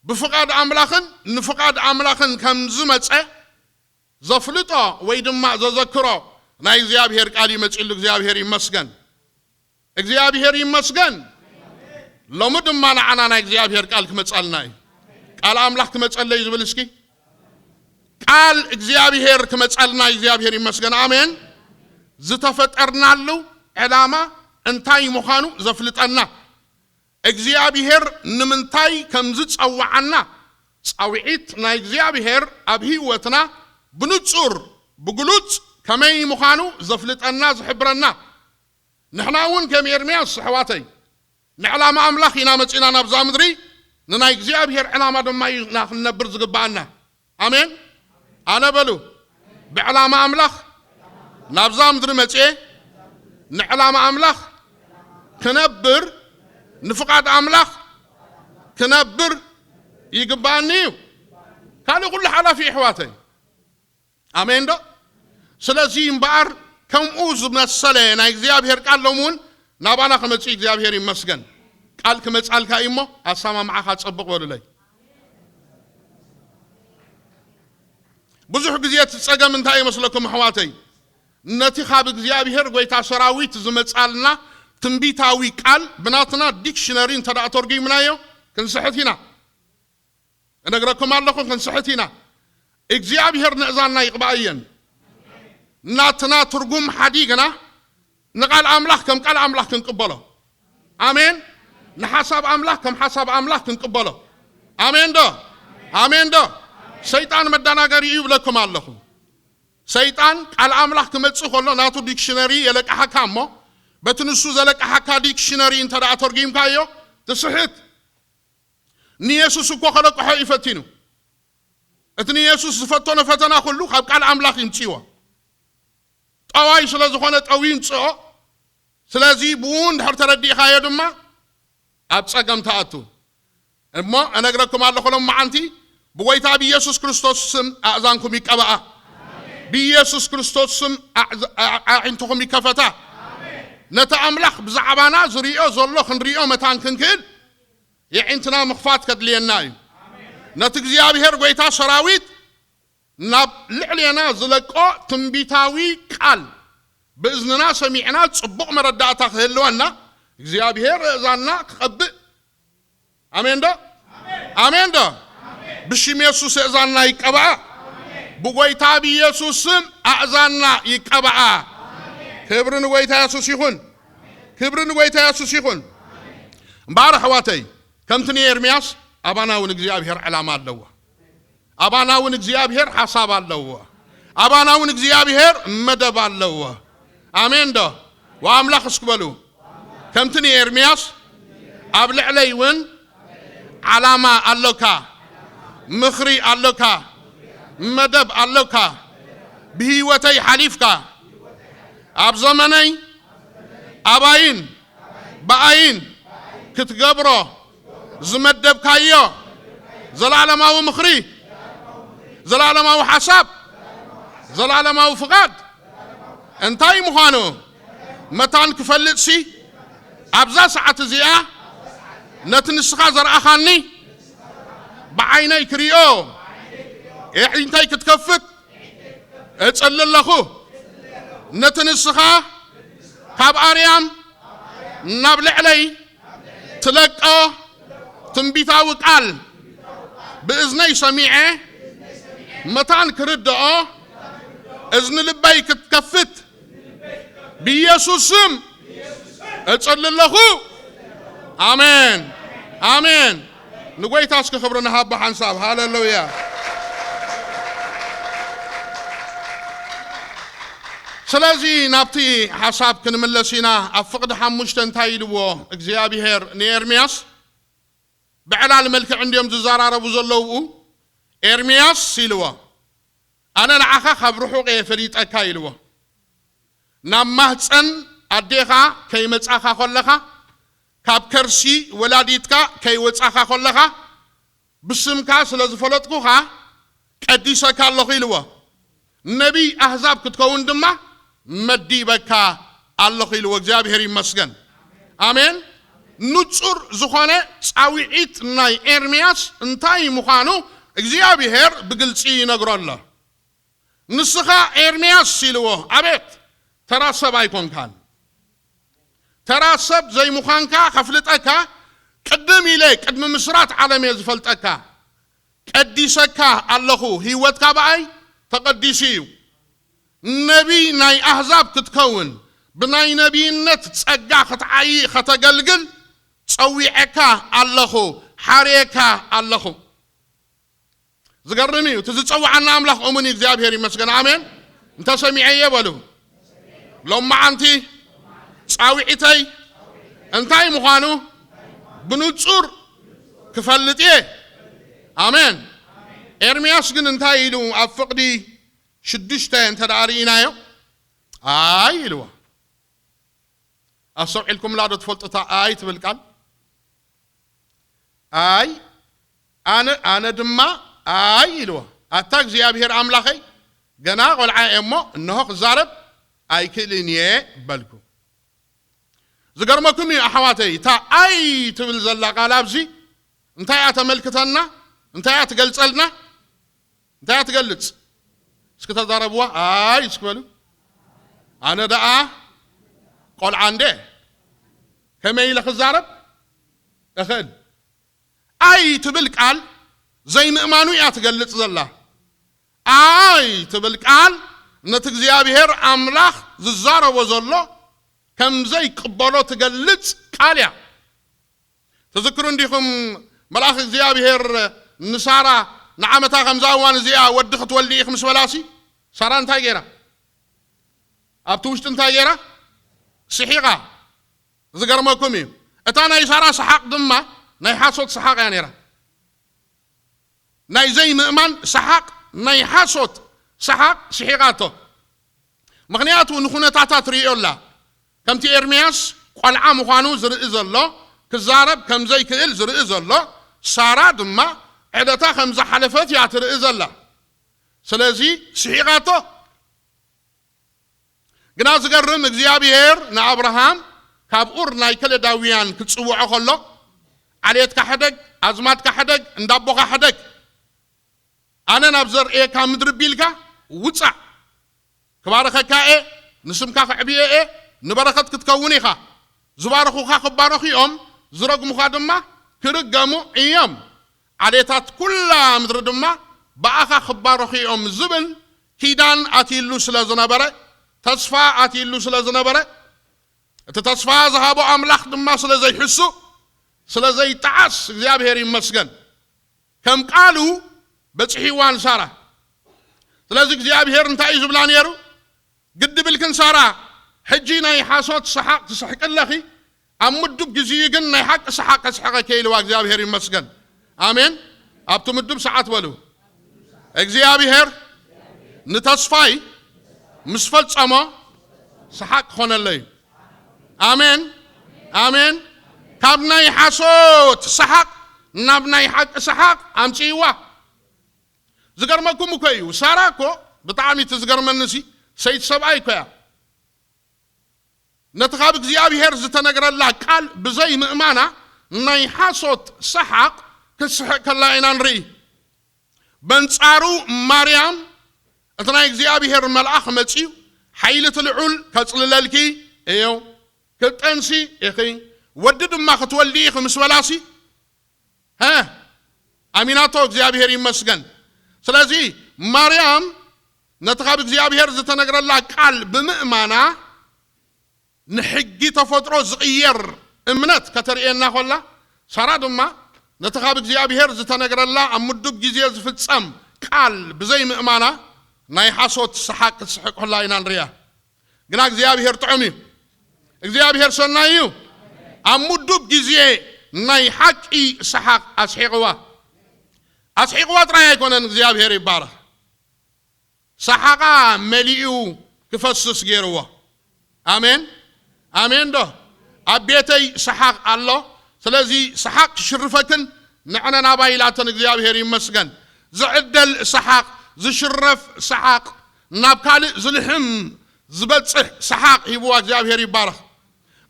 ብፍቓድ ኣምላኽን ንፍቓድ ኣምላኽን ከም ዝመጸ ዘፍልጦ ወይ ድማ ዘዘክሮ ናይ እግዚኣብሔር ቃል ይመጽሉ። እግዚኣብሔር ይመስገን። እግዚኣብሔር ይመስገን። ሎሚ ድማ ንዓና ናይ እግዚኣብሔር ቃል ክመጻልና እዩ። ቃል ኣምላኽ ክመጸለይ ዝብል እስኪ ቃል እግዚኣብሔር ክመጸልና እግዚኣብሔር ይመስገን። ኣሜን። ዝተፈጠርናሉ ዕላማ እንታይ ምዃኑ ዘፍልጠና፣ እግዚኣብሔር ንምንታይ ከም ዝጸውዓና፣ ጻውዒት ናይ እግዚኣብሔር ኣብ ህይወትና ብንጹር ብግሉጽ ከመይ ምዃኑ ዘፍልጠና ዝሕብረና። ንሕና እውን ከም ኤርምያስ ኣሕዋተይ ንዕላማ ኣምላኽ ኢና መጺና ናብዛ ምድሪ፣ ንናይ እግዚኣብሔር ዕላማ ድማ ኢና ክንነብር ዝግባኣና። ኣሜን። ኣነ በሉ፣ ብዕላማ ኣምላኽ ናብዛ ምድሪ መጽኤ፣ ንዕላማ ኣምላኽ ክነብር፣ ንፍቓድ ኣምላኽ ክነብር ይግባኣኒ እዩ። ካልእ ኩሉ ሓላፊ እዩ ኣሕዋተይ። ኣሜን ዶ? ስለዚ እምበኣር ከምኡ ዝመሰለ ናይ እግዚኣብሔር ቃል ሎም እውን ናባና ክመጽእ እግዚኣብሔር ይመስገን። ቃል ክመጻልካ እዩ እሞ ኣሰማምዓኻ ጸብቕ በሉለይ። ብዙሕ ግዜ እቲ ጸገም እንታይ ይመስለኩም ኣሕዋተይ? ነቲ ካብ እግዚኣብሔር ጎይታ ሰራዊት ዝመጻልና ትንቢታዊ ቃል ብናትና ዲክሽነሪ እንተ ደኣ ተርጒምናዮ ክንስሕት ኢና። እነግረኩም ኣለኹ ክንስሕት ኢና። እግዚኣብሔር ነእዛና ይቕባእ እየን። ናትና ትርጉም ሓዲግና ንቃል ኣምላኽ ከም ቃል ኣምላኽ ክንቅበሎ። ኣሜን። ንሓሳብ ኣምላኽ ከም ሓሳብ ኣምላኽ ክንቅበሎ። ኣሜን ዶ? ኣሜን ዶ? ሰይጣን መዳናገሪ እዩ ይብለኩም ኣለኹ። ሰይጣን ቃል ኣምላኽ ክመጽእ ከሎ ናቱ ዲክሽነሪ የለቃሓካ እሞ በቲ ንሱ ዘለቃሓካ ዲክሽነሪ እንተ ደኣ ተርጊምካዮ ትስሕት። ንየሱስ እኮ ከለቅሖ እዩ ፈቲኑ። እቲ ንየሱስ ዝፈተኖ ፈተና ኩሉ ካብ ቃል ኣምላኽ ይምጽእዎ። ጠዋይ ስለ ዝኾነ ጠው ይምጽኦ። ስለዚ ብኡ እንድሕር ተረዲእኻዮ ድማ ኣብ ጸገም ትኣቱ። እሞ እነግረኩም ኣለኹ ሎም መዓንቲ ብጎይታ ብኢየሱስ ክርስቶስ ስም ኣእዛንኩም ይቀበኣ። ብኢየሱስ ክርስቶስ ስም ኣዕዝ- ኣ- ኣዒንትኹም ይከፈታ። ነቲ ኣምላኽ ብዛዕባና ዝሪኦ ዘሎ ክንሪኦ መታን ክንክእል የዒንትና ምኽፋት ከድልየና እዩ። ነቲ እግዚኣብሔር ጎይታ ሰራዊት ናብ ልዕሌና ዝለቆ ትንቢታዊ ቃል ብእዝንና ሰሚዕና ጽቡቕ መረዳእታ ክህልወና እግዚኣብሔር እእዛንና ክቐብእ። ኣሜን ዶ? ኣሜን ዶ? ብሽም የሱስ እእዛንና ይቀባኣ። ብጎይታ ብኢየሱስ ስም ኣእዛንና ይቀባኣ። ክብሪ ንጎይታ የሱስ ይኹን። ክብሪ ንጎይታ የሱስ ይኹን። እምበኣር ኣሕዋተይ ከምቲ ንኤርምያስ ኣባና እውን እግዚኣብሔር ዕላማ ኣለዎ። ኣባና እውን እግዚኣብሔር ሓሳብ ኣለዎ። ኣባና እውን እግዚኣብሔር መደብ ኣለዎ። ኣሜን ዶ? ወኣምላኽ እስኪ በሉ። ከምቲ ንኤርምያስ ኣብ ልዕለይ እውን ዓላማ ኣሎካ፣ ምኽሪ ኣሎካ፣ መደብ ኣሎካ። ብህይወተይ ሓሊፍካ ኣብ ዘመነይ ኣባይን ብኣይን ክትገብሮ ዝመደብካዮ ዘላለማዊ ምኽሪ፣ ዘላለማዊ ሓሳብ፣ ዘላለማዊ ፍቓድ እንታይ ምዃኑ መታን ክፈልጥሲ ኣብዛ ሰዓት እዚኣ ነቲ ንስኻ ዘርኣኻኒ ብዓይነይ ክሪኦ፣ የዒንተይ ክትከፍት እጽሊ ኣለኹ። ነቲ ንስኻ ካብ ኣርያም ናብ ልዕለይ ትለቆ ትንቢታዊ ቃል ብእዝነይ ሰሚዐ መታን ክርድኦ እዝኒ ልበይ ክትከፍት ብኢየሱስ ስም እጽሊ ኣለኹ። ኣሜን ኣሜን። ንጎይታ እስኪ ክብሪ ንሃቦ ሓንሳብ። ሃሌሉያ። ስለዚ ናብቲ ሓሳብ ክንምለስ ኢና። ኣብ ፍቕዲ ሓሙሽተ እንታይ ኢልዎ እግዚኣብሔር ንኤርምያስ? ብዕላል መልክዕ እንድዮም ዝዘራረቡ ዘለዉ። ኤርምያስ ኢልዎ፣ ኣነ ንዓኻ ካብ ርሑቕ እየ ፈሊጠካ ኢልዎ። ናብ ማህፀን ኣዴኻ ከይመጻኻ ከለኻ፣ ካብ ከርሲ ወላዲትካ ከይወጻኻ ከለኻ ብስምካ ስለ ዝፈለጥኩኻ ቀዲሰካ ኣለኹ ኢልዎ። ነቢይ ኣህዛብ ክትከውን ድማ መዲበካ ኣለኹ ኢልዎ። እግዚኣብሔር ይመስገን። ኣሜን። ንጹር ዝኾነ ጻውዒት ናይ ኤርምያስ እንታይ ምዃኑ እግዚኣብሔር ብግልጺ ይነግሮ ኣሎ። ንስኻ ኤርምያስ ኢልዎ፣ ኣቤት፣ ተራ ሰብ ኣይኮንካን። ተራ ሰብ ዘይምዃንካ ከፍልጠካ፣ ቅድም ኢለ ቅድሚ ምስራት ዓለም እየ ዝፈልጠካ። ቀዲሰካ ኣለኹ፣ ህይወትካ ብኣይ ተቐዲሱ እዩ። ነቢይ ናይ ኣህዛብ ክትከውን፣ ብናይ ነቢይነት ጸጋ ክትዓዪ ከተገልግል ጸዊዐካ ኣለኹ፣ ሓርየካ ኣለኹ። ዝገርም እዩ። እቲ ዝጸውዓና ኣምላኽ እሙን እዩ። እግዚኣብሔር ይመስገን። ኣሜን። እንተሰሚዐየ በሉ። ሎማዓንቲ ጻውዒተይ እንታይ ምዃኑ ብንጹር ክፈልጥ እየ። ኣሜን። ኤርምያስ ግን እንታይ ኢሉ? ኣብ ፍቕዲ ሽዱሽተ እንተ ደኣ ርኢናዮ፣ ኣይ ኢልዎ። ኣስተውዒልኩምላ ዶ ትፈልጡ እታ ኣይ ትብል ቃል? ኣይ፣ ኣነ፣ ኣነ ድማ ኣይ ኢልዎ። ኣታ እግዚኣብሔር ኣምላኸይ፣ ገና ቆልዓ እየ እሞ፣ እንሆ ክዛረብ ኣይክእልን እየ በልኩ። ዝገርመኩም እዩ ኣሕዋተይ፣ እታ ኣይ ትብል ዘላ ቃል ኣብዚ እንታይ እያ ተመልክተና? እንታይ እያ ትገልጸልና? እንታይ እያ ትገልጽ? እስኪ ተዛረብዋ። ኣይ እስኪ በሉ። ኣነ ደኣ ቆልዓ እንደ ከመይ ኢለ ክዛረብ እኽእል? ኣይ ትብል ቃል ዘይምእማኑ እያ ትገልጽ ዘላ። ኣይ ትብል ቃል ነቲ እግዚኣብሔር ኣምላኽ ዝዛረቦ ዘሎ ከም ዘይቅበሎ ትገልጽ ቃል እያ። ትዝክሩ እንዲኹም፣ መልኣኽ እግዚኣብሔር ንሳራ ንዓመታ ከምዛ እዋን እዚኣ ወዲ ክትወልዲ ኢኺ ምስ በላሲ፣ ሳራ እንታይ ገይራ? ኣብቲ ውሽጢ እንታይ ገይራ? ስሒቓ። ዝገርመኩም እዩ፣ እታ ናይ ሳራ ሰሓቕ ድማ ናይ ሓሶት ሰሓቕ እያ ነይራ። ናይ ዘይምእማን ሰሓቕ፣ ናይ ሓሶት ሰሓቕ ስሒቓቶ። ምኽንያቱ ንኹነታታ ትርእዮ ኣላ። ከምቲ ኤርምያስ ቆልዓ ምዃኑ ዝርኢ ዘሎ፣ ክዛረብ ከም ዘይክእል ዝርኢ ዘሎ፣ ሳራ ድማ ዕለታ ከም ዝሓለፈት እያ ትርኢ ዘላ። ስለዚ ስሒቓቶ። ግና ዝገርም፣ እግዚኣብሔር ንኣብርሃም ካብ ኡር ናይ ከለዳውያን ክጽውዖ ከሎ፣ ዓሌትካ ሕደግ፣ ኣዝማድካ ሕደግ፣ እንዳቦኻ ሕደግ፣ ኣነ ናብ ዘርእየካ ምድሪ ቢልካ ውጻእ፣ ክባርኸካ እየ፣ ንስምካ ከዕብየ እየ፣ ንበረኸት ክትከውን ኢኻ። ዝባርኹኻ ክባረኹ እዮም፣ ዝረግሙኻ ድማ ክርገሙ እዮም። ዓሌታት ኩላ ምድሪ ድማ ብኣኻ ክባረኹ እዮም ዝብል ኪዳን ኣትይሉ ስለ ዝነበረ፣ ተስፋ ኣትይሉ ስለ ዝነበረ፣ እቲ ተስፋ ዝሃቦ ኣምላኽ ድማ ስለ ዘይሕሱ፣ ስለ ዘይጠዓስ እግዚኣብሔር ይመስገን። ከም ቃሉ በጺሕዋ ንሳራ። ስለዚ እግዚኣብሔር እንታይ እዩ ዝብላ ነይሩ? ግዲ ብልክን ሳራ፣ ሕጂ ናይ ሓሶት ሰሓቕ ትስሕቂ ኣለኺ፣ ኣብ ምዱብ ግዜኡ ግን ናይ ሓቂ ሰሓቕ ከስሕቐኪ እየ ኢልዋ። እግዚኣብሔር ይመስገን። ኣሜን። ኣብቲ ምዱብ ሰዓት በሉ፣ እግዚኣብሔር ንተስፋይ ምስ ፈጸሞ ሰሓቕ ክኾነለይ እዩ። ኣሜን፣ ኣሜን። ካብ ናይ ሓሶት ሰሓቕ ናብ ናይ ሓቂ ሰሓቕ ኣምጽእዋ። ዝገርመኩም እኮ እዩ፣ ሳራ እኮ ብጣዕሚ እቲ ዝገርመኒ ሲ ሰይቲ ሰብኣይ እኮ እያ። ነቲ ካብ እግዚኣብሔር ዝተነግረላ ቃል ብዘይ ምእማና ናይ ሓሶት ሰሓቕ ክትስሕቕ ከላ ኢና ንርኢ። በንጻሩ ማርያም፣ እቲ ናይ እግዚኣብሔር መልኣኽ መጺኡ፣ ሓይሊ እቲ ልዑል ከጽልለልኪ እዩ፣ ክትጠንሲ ኢኺ፣ ወዲ ድማ ክትወልዲ ኢኺ ምስ በላሲ፣ ሀ፣ ኣሚናቶ። እግዚኣብሔር ይመስገን። ስለዚ ማርያም ነቲ ካብ እግዚኣብሔር ዝተነግረላ ቃል ብምእማና፣ ንሕጊ ተፈጥሮ ዝቕየር እምነት ከተርእየና ኮላ፣ ሳራ ድማ ነቲ ካብ እግዚኣብሔር ዝተነግረላ ኣብ ምዱብ ግዜ ዝፍጸም ቃል ብዘይ ምእማና ናይ ሓሶት ሰሓቕ ክትስሕቅ ኮላ ኢና ንሪኣ። ግና እግዚኣብሔር ጥዑም እዩ። እግዚኣብሔር ሰናይ እዩ። ኣብ ምዱብ ግዜ ናይ ሓቂ ሰሓቕ ኣስሒቕዋ። ኣስሒቕዋ ጥራይ ኣይኮነን፣ እግዚኣብሔር ይባረኽ። ሰሓቓ መሊኡ ክፈስስ ገይርዎ። ኣሜን፣ ኣሜን ዶ? ኣብ ቤተይ ሰሓቕ ኣሎ፣ ስለዚ ሰሓቕ ክሽርፈክን ንዕነ ናባይ ኢላተን። እግዚኣብሔር ይመስገን። ዝዕደል ሰሓቕ፣ ዝሽረፍ ሰሓቕ፣ ናብ ካልእ ዝልሕም ዝበጽሕ ሰሓቕ ሂብዋ። እግዚኣብሔር ይባረኽ።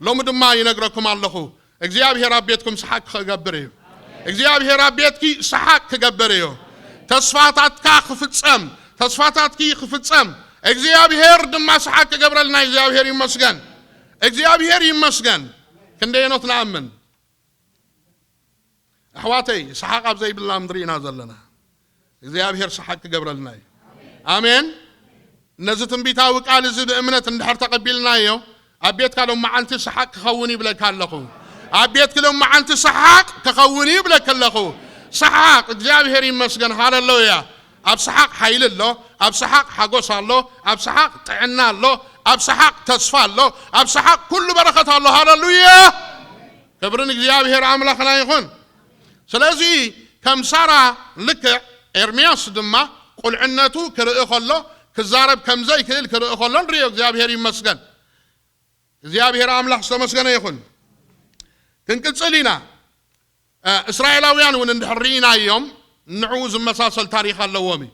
ሎሚ ድማ ይነግረኩም ኣለኹ፣ እግዚኣብሔር ኣብ ቤትኩም ሰሓቅ ክገብር እዩ። እግዚኣብሔር ኣብ ቤትኪ ሰሓቅ ክገብር እዩ። ተስፋታትካ ክፍጸም፣ ተስፋታትኪ ክፍጸም፣ እግዚኣብሔር ድማ ሰሓቅ ክገብረልና። እግዚኣብሔር ይመስገን፣ እግዚኣብሔር ይመስገን። ክንደየኖት ንኣምን ኣሕዋተይ፣ ሰሓቅ ኣብ ዘይብልና ምድሪ ኢና ዘለና። እግዚኣብሔር ሰሓቅ ክገብረልና እዩ። ኣሜን። ነዚ ትንቢታዊ ቃል እዚ ብእምነት እንድሕር ተቐቢልናዮ፣ ኣብ ቤትካ ሎም መዓልቲ ሰሓቅ ክኸውን ይብለካ ኣለኹ። ኣብ ቤትኪ ሎም መዓልቲ ሰሓቅ ክኸውን ይብለካ ኣለኹ። ሰሓቅ፣ እግዚኣብሔር ይመስገን፣ ሃለሉያ። ኣብ ሰሓቅ ሓይሊ ኣሎ፣ ኣብ ሰሓቅ ሓጎስ ኣሎ፣ ኣብ ሰሓቅ ጥዕና ኣሎ፣ ኣብ ሰሓቅ ተስፋ ኣሎ፣ ኣብ ሰሓቅ ኩሉ በረኸት ኣሎ። ሃለሉያ። ክብሪ ንእግዚኣብሔር ኣምላኽና ይኹን። ስለዚ ከም ሳራ ልክዕ ኤርምያስ ድማ ቁልዕነቱ ክርኢ ከሎ፣ ክዛረብ ከም ዘይክእል ክርኢ ከሎ ንርእዮ። እግዚኣብሔር ይመስገን። እግዚኣብሔር ኣምላኽ ዝተመስገነ ይኹን። ክንቅጽል ኢና። እ፣ እስራኤላውያን እውን እንድሕር ርኢናዮም ንዕኡ ዝመሳሰል ታሪኽ ኣለዎም እዩ።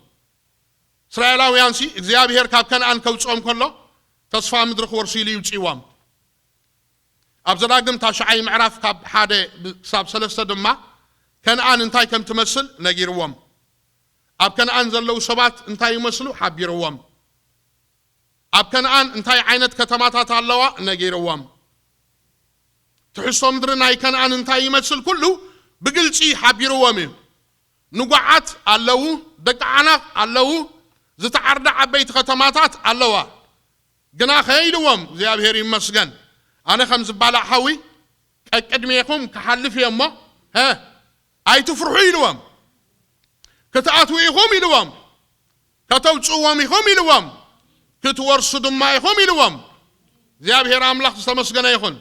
እስራኤላውያን ሲ እግዚኣብሔር ካብ ከነኣን ከውጽኦም ከሎ ተስፋ ምድሪ ክወርሱ ኢሉ ይውጽእዎም። ኣብ ዘዳግም ታሽዓይ ምዕራፍ ካብ ሓደ ክሳብ ሰለስተ ድማ ከነኣን እንታይ ከም ትመስል ነጊርዎም። ኣብ ከነኣን ዘለዉ ሰባት እንታይ ይመስሉ ሓቢርዎም። ኣብ ከነኣን እንታይ ዓይነት ከተማታት ኣለዋ ነጊርዎም። ትሕዝቶ ምድሪ ናይ ከነኣን እንታይ ይመስል ኩሉ ብግልጺ ሓቢርዎም እዩ። ንጓዓት ኣለዉ፣ ደቂ ዓናቕ ኣለዉ፣ ዝተዓርዳ ዓበይቲ ከተማታት ኣለዋ። ግናኸ ኢልዎም እግዚኣብሔር ይመስገን፣ ኣነ ከም ዝባላዕ ሓዊ ቀቅድሜኹም ክሓልፍ እየ እሞ፣ ሀ፣ ኣይትፍርሑ ኢልዎም። ክትኣትዉ ኢኹም ኢልዎም። ከተውፅእዎም ኢኹም ኢልዎም። ክትወርሱ ድማ ኢኹም ኢልዎም። እግዚኣብሔር ኣምላኽ ዝተመስገነ ይኹን።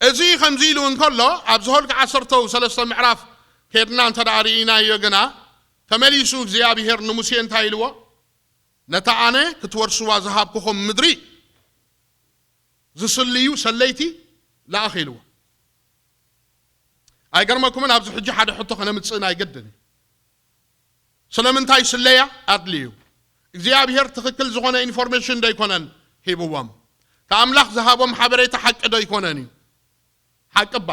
እዚ ከምዚ ኢሉ እንከሎ፣ ኣብ ዘኍልቍ ዓሰርተ ሰለስተ ምዕራፍ ከድና እንተ ደኣ ርኢናዮ ግና፣ ተመሊሱ እግዚኣብሔር ንሙሴ እንታይ ኢልዎ? ነታ ኣነ ክትወርስዋ ዝሃብኩኹም ምድሪ ዝስልዩ ሰለይቲ ለኣኽ ኢልዎ። ኣይገርመኩምን? ኣብዚ ሕጂ ሓደ ሕቶ ከነምጽእ ናይ ግድን እዩ። ስለምንታይ ስለያ ኣድልዩ? እግዚኣብሔር ትኽክል ዝኾነ ኢንፎርሜሽን ዶ ኣይኮነን ሂብዎም? እቲ ኣምላኽ ዝሃቦም ሓበሬታ ሓቂ ዶ ኣይኮነን እዩ? ሓቂ እባ።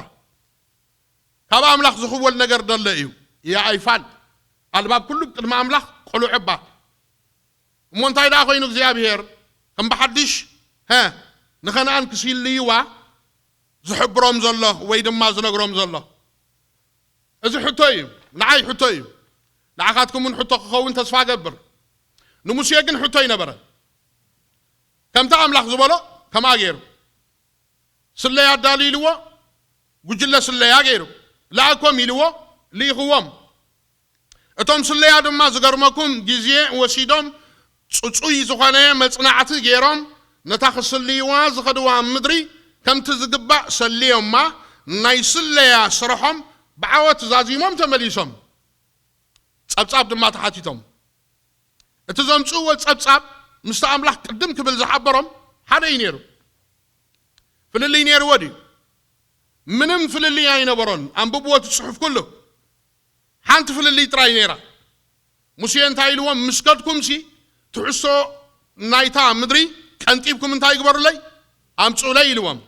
ካብ ኣምላኽ ዝኽወል ነገር ደሎ እዩ። እያ ኣይፋል። ኣልባብ ኩሉ ቅድሚ ኣምላኽ ቅሉዕ እባ። እሞ እንታይ ደኣ ኮይኑ እግዚኣብሔር ከም ብሓድሽ፣ ሀ፣ ንኸነኣን ክሲልይዋ ዝሕብሮም ዘሎ ወይ ድማ ዝነግሮም ዘሎ? እዚ ሕቶ እዩ። ንዓይ ሕቶ እዩ። ንዓኻትኩም እውን ሕቶ ክኸውን ተስፋ እገብር። ንሙሴ ግን ሕቶ ኣይነበረ። ከምቲ ኣምላኽ ዝበሎ ከምኣ ገይሩ። ስለያ ኣዳልዩ ኢልዎ፣ ጉጅለ ስለያ ገይሩ። ለኣኮም ኢልዎ፣ ልኢኽዎም። እቶም ስለያ ድማ ዝገርመኩም ግዜ ወሲዶም ጽጹይ ዝኾነ መጽናዕቲ ገይሮም ነታ ክስልይዋ ዝኸድዋ ምድሪ ከምቲ ዝግባእ ሰልዮማ፣ ናይ ስለያ ስርሖም ብዓወት ዛዚሞም ተመሊሶም። ጸብጻብ ድማ ተሓቲቶም። እቲ ዘምጽእዎ ጸብጻብ ምስቲ ኣምላኽ ቅድም ክብል ዝሓበሮም ሓደ እዩ ነይሩ። ፍልልይ ነይርዎ ድዩ? ምንም ፍልልይ ኣይነበሮን። ኣንብብዎ እቲ ጽሑፍ ኩሉ። ሓንቲ ፍልልይ ጥራይ ነይራ። ሙሴ እንታይ ኢልዎም? ምስ ከድኩምሲ ትሕዝቶ ናይታ ምድሪ ቀንጢብኩም እንታይ ግበሩለይ? ኣምጽኡለይ ኢልዎም።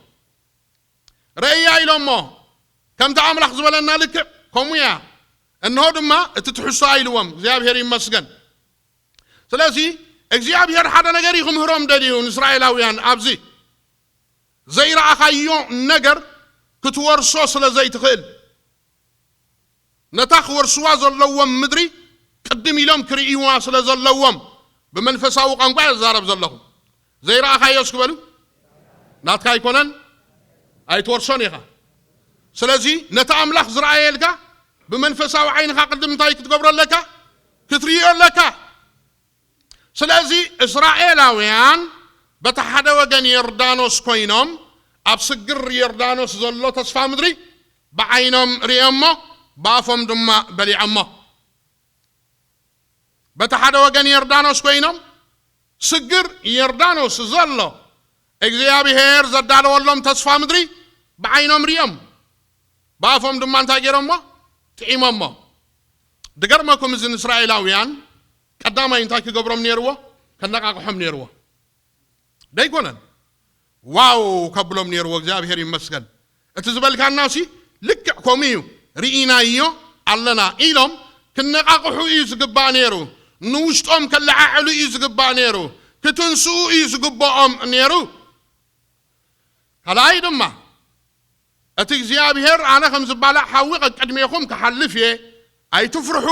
ረእያ ኢሎሞ፣ ከምቲ ኣምላኽ ዝበለና ልክዕ ከምኡ እያ። እንሆ ድማ እቲ ትሕዝቶኣ ኢልዎም። እግዚኣብሔር ይመስገን። ስለዚ እግዚኣብሔር ሓደ ነገር እዩ ክምህሮም ደልዩ ንእስራኤላውያን ኣብዚ። ዘይረኣኻዮ ነገር ክትወርሶ ስለ ዘይትኽእል፣ ነታ ክወርስዋ ዘለዎም ምድሪ ቅድም ኢሎም ክርእይዋ ስለ ዘለዎም፣ ብመንፈሳዊ ቋንቋ እየ ዝዛረብ ዘለኹ። ዘይረኣኻዮ እስኪ በሉ። ናትካ ኣይኮነን፣ ኣይትወርሶን ኢኻ። ስለዚ ነቲ ኣምላኽ ዝረኣየልካ ብመንፈሳዊ ዓይንኻ ቅድም እንታይ ክትገብሮ ኣለካ? ክትርእዮ ኣለካ። ስለዚ እስራኤላውያን በቲ ሓደ ወገን ዮርዳኖስ ኮይኖም፣ ኣብ ስግር ዮርዳኖስ ዘሎ ተስፋ ምድሪ ብዓይኖም ርእዮሞ፣ ብኣፎም ድማ በሊዖሞ። በቲ ሓደ ወገን ዮርዳኖስ ኮይኖም፣ ስግር ዮርዳኖስ ዘሎ እግዚኣብሔር ዘዳለወሎም ተስፋ ምድሪ ብዓይኖም ርእዮም፣ ብኣፎም ድማ እንታይ ገይሮሞ? ጥዒሞሞ። ድገርመኩም፣ እዚ ንእስራኤላውያን ቀዳማይ እንታይ ክገብሮም ነይርዎ? ከነቃቅሖም ነይርዎ። ደይኮነን? ዋው ከብሎም ነይርዎ። እግዚኣብሔር ይመስገን። እቲ ዝበልካናሲ ልክዕ ከምኡ እዩ፣ ርኢናዮ ኣለና ኢሎም ክነቃቅሑ እዩ ዝግባእ ነይሩ። ንውሽጦም ከለዓዕሉ እዩ ዝግባእ ነይሩ። ክትንስኡ እዩ ዝግብኦም ነይሩ። ካልኣይ ድማ፣ እቲ እግዚኣብሔር ኣነ ከም ዝባላዕ ሓዊ ቀቅድሜኹም ክሓልፍ እየ፣ ኣይትፍርሑ፣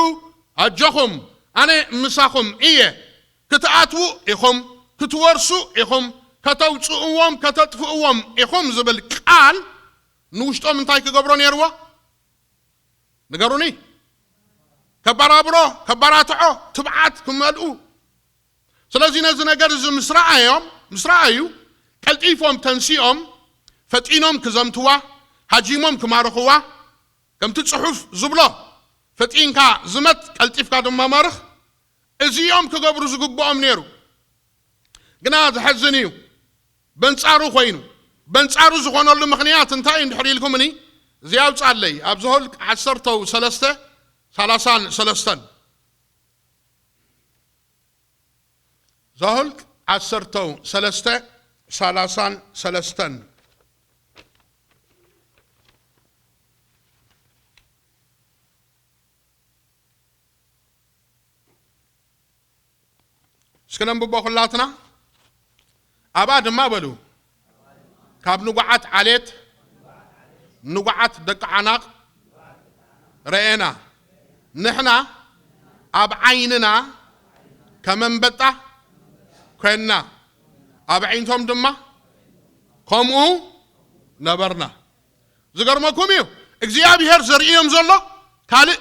ኣጆኹም፣ ኣነ ምሳኹም እየ፣ ክትኣትዉ ኢኹም፣ ክትወርሱ ኢኹም፣ ከተውፅእዎም፣ ከተጥፍእዎም ኢኹም ዝብል ቃል ንውሽጦም እንታይ ክገብሮ ነይርዎ? ንገሩኒ። ከባራብሮ፣ ከባራትዖ፣ ትብዓት ክመልኡ። ስለዚ ነዚ ነገር እዚ ምስ ረኣዮም፣ ምስ ረኣዩ፣ ቀልጢፎም ተንሲኦም፣ ፈጢኖም ክዘምትዋ፣ ሃጂሞም ክማርኽዋ፣ ከምቲ ጽሑፍ ዝብሎ፣ ፈጢንካ ዝመት፣ ቀልጢፍካ ድማ ማርኽ፣ እዚኦም ክገብሩ ዝግብኦም ነይሩ። ግና ዘሐዝን እዩ፣ በንጻሩ ኮይኑ። በንጻሩ ዝኾነሉ ምኽንያት እንታይ እዩ እንድሕር ኢልኩምኒ፣ እዚ ኣውጻለይ፣ ኣብ ዘኍልቅ ዓሰርተው ሰለስተ፣ ሰላሳን ሰለስተን። ዘኍልቅ ዓሰርተው ሰለስተ፣ ሰላሳን ሰለስተን። እስኪ ነንብቦ ኩላትና። ኣብኣ ድማ በሉ፣ ካብ ንጉዓት ዓሌት ንጉዓት ደቂ ዓናቕ ረኤና። ንሕና ኣብ ዓይንና ከም ኣንበጣ ኮይንና፣ ኣብ ኣዒንቶም ድማ ከምኡ ነበርና። ዝገርመኩም እዩ፣ እግዚኣብሔር ዘርእዮም ዘሎ ካልእ፣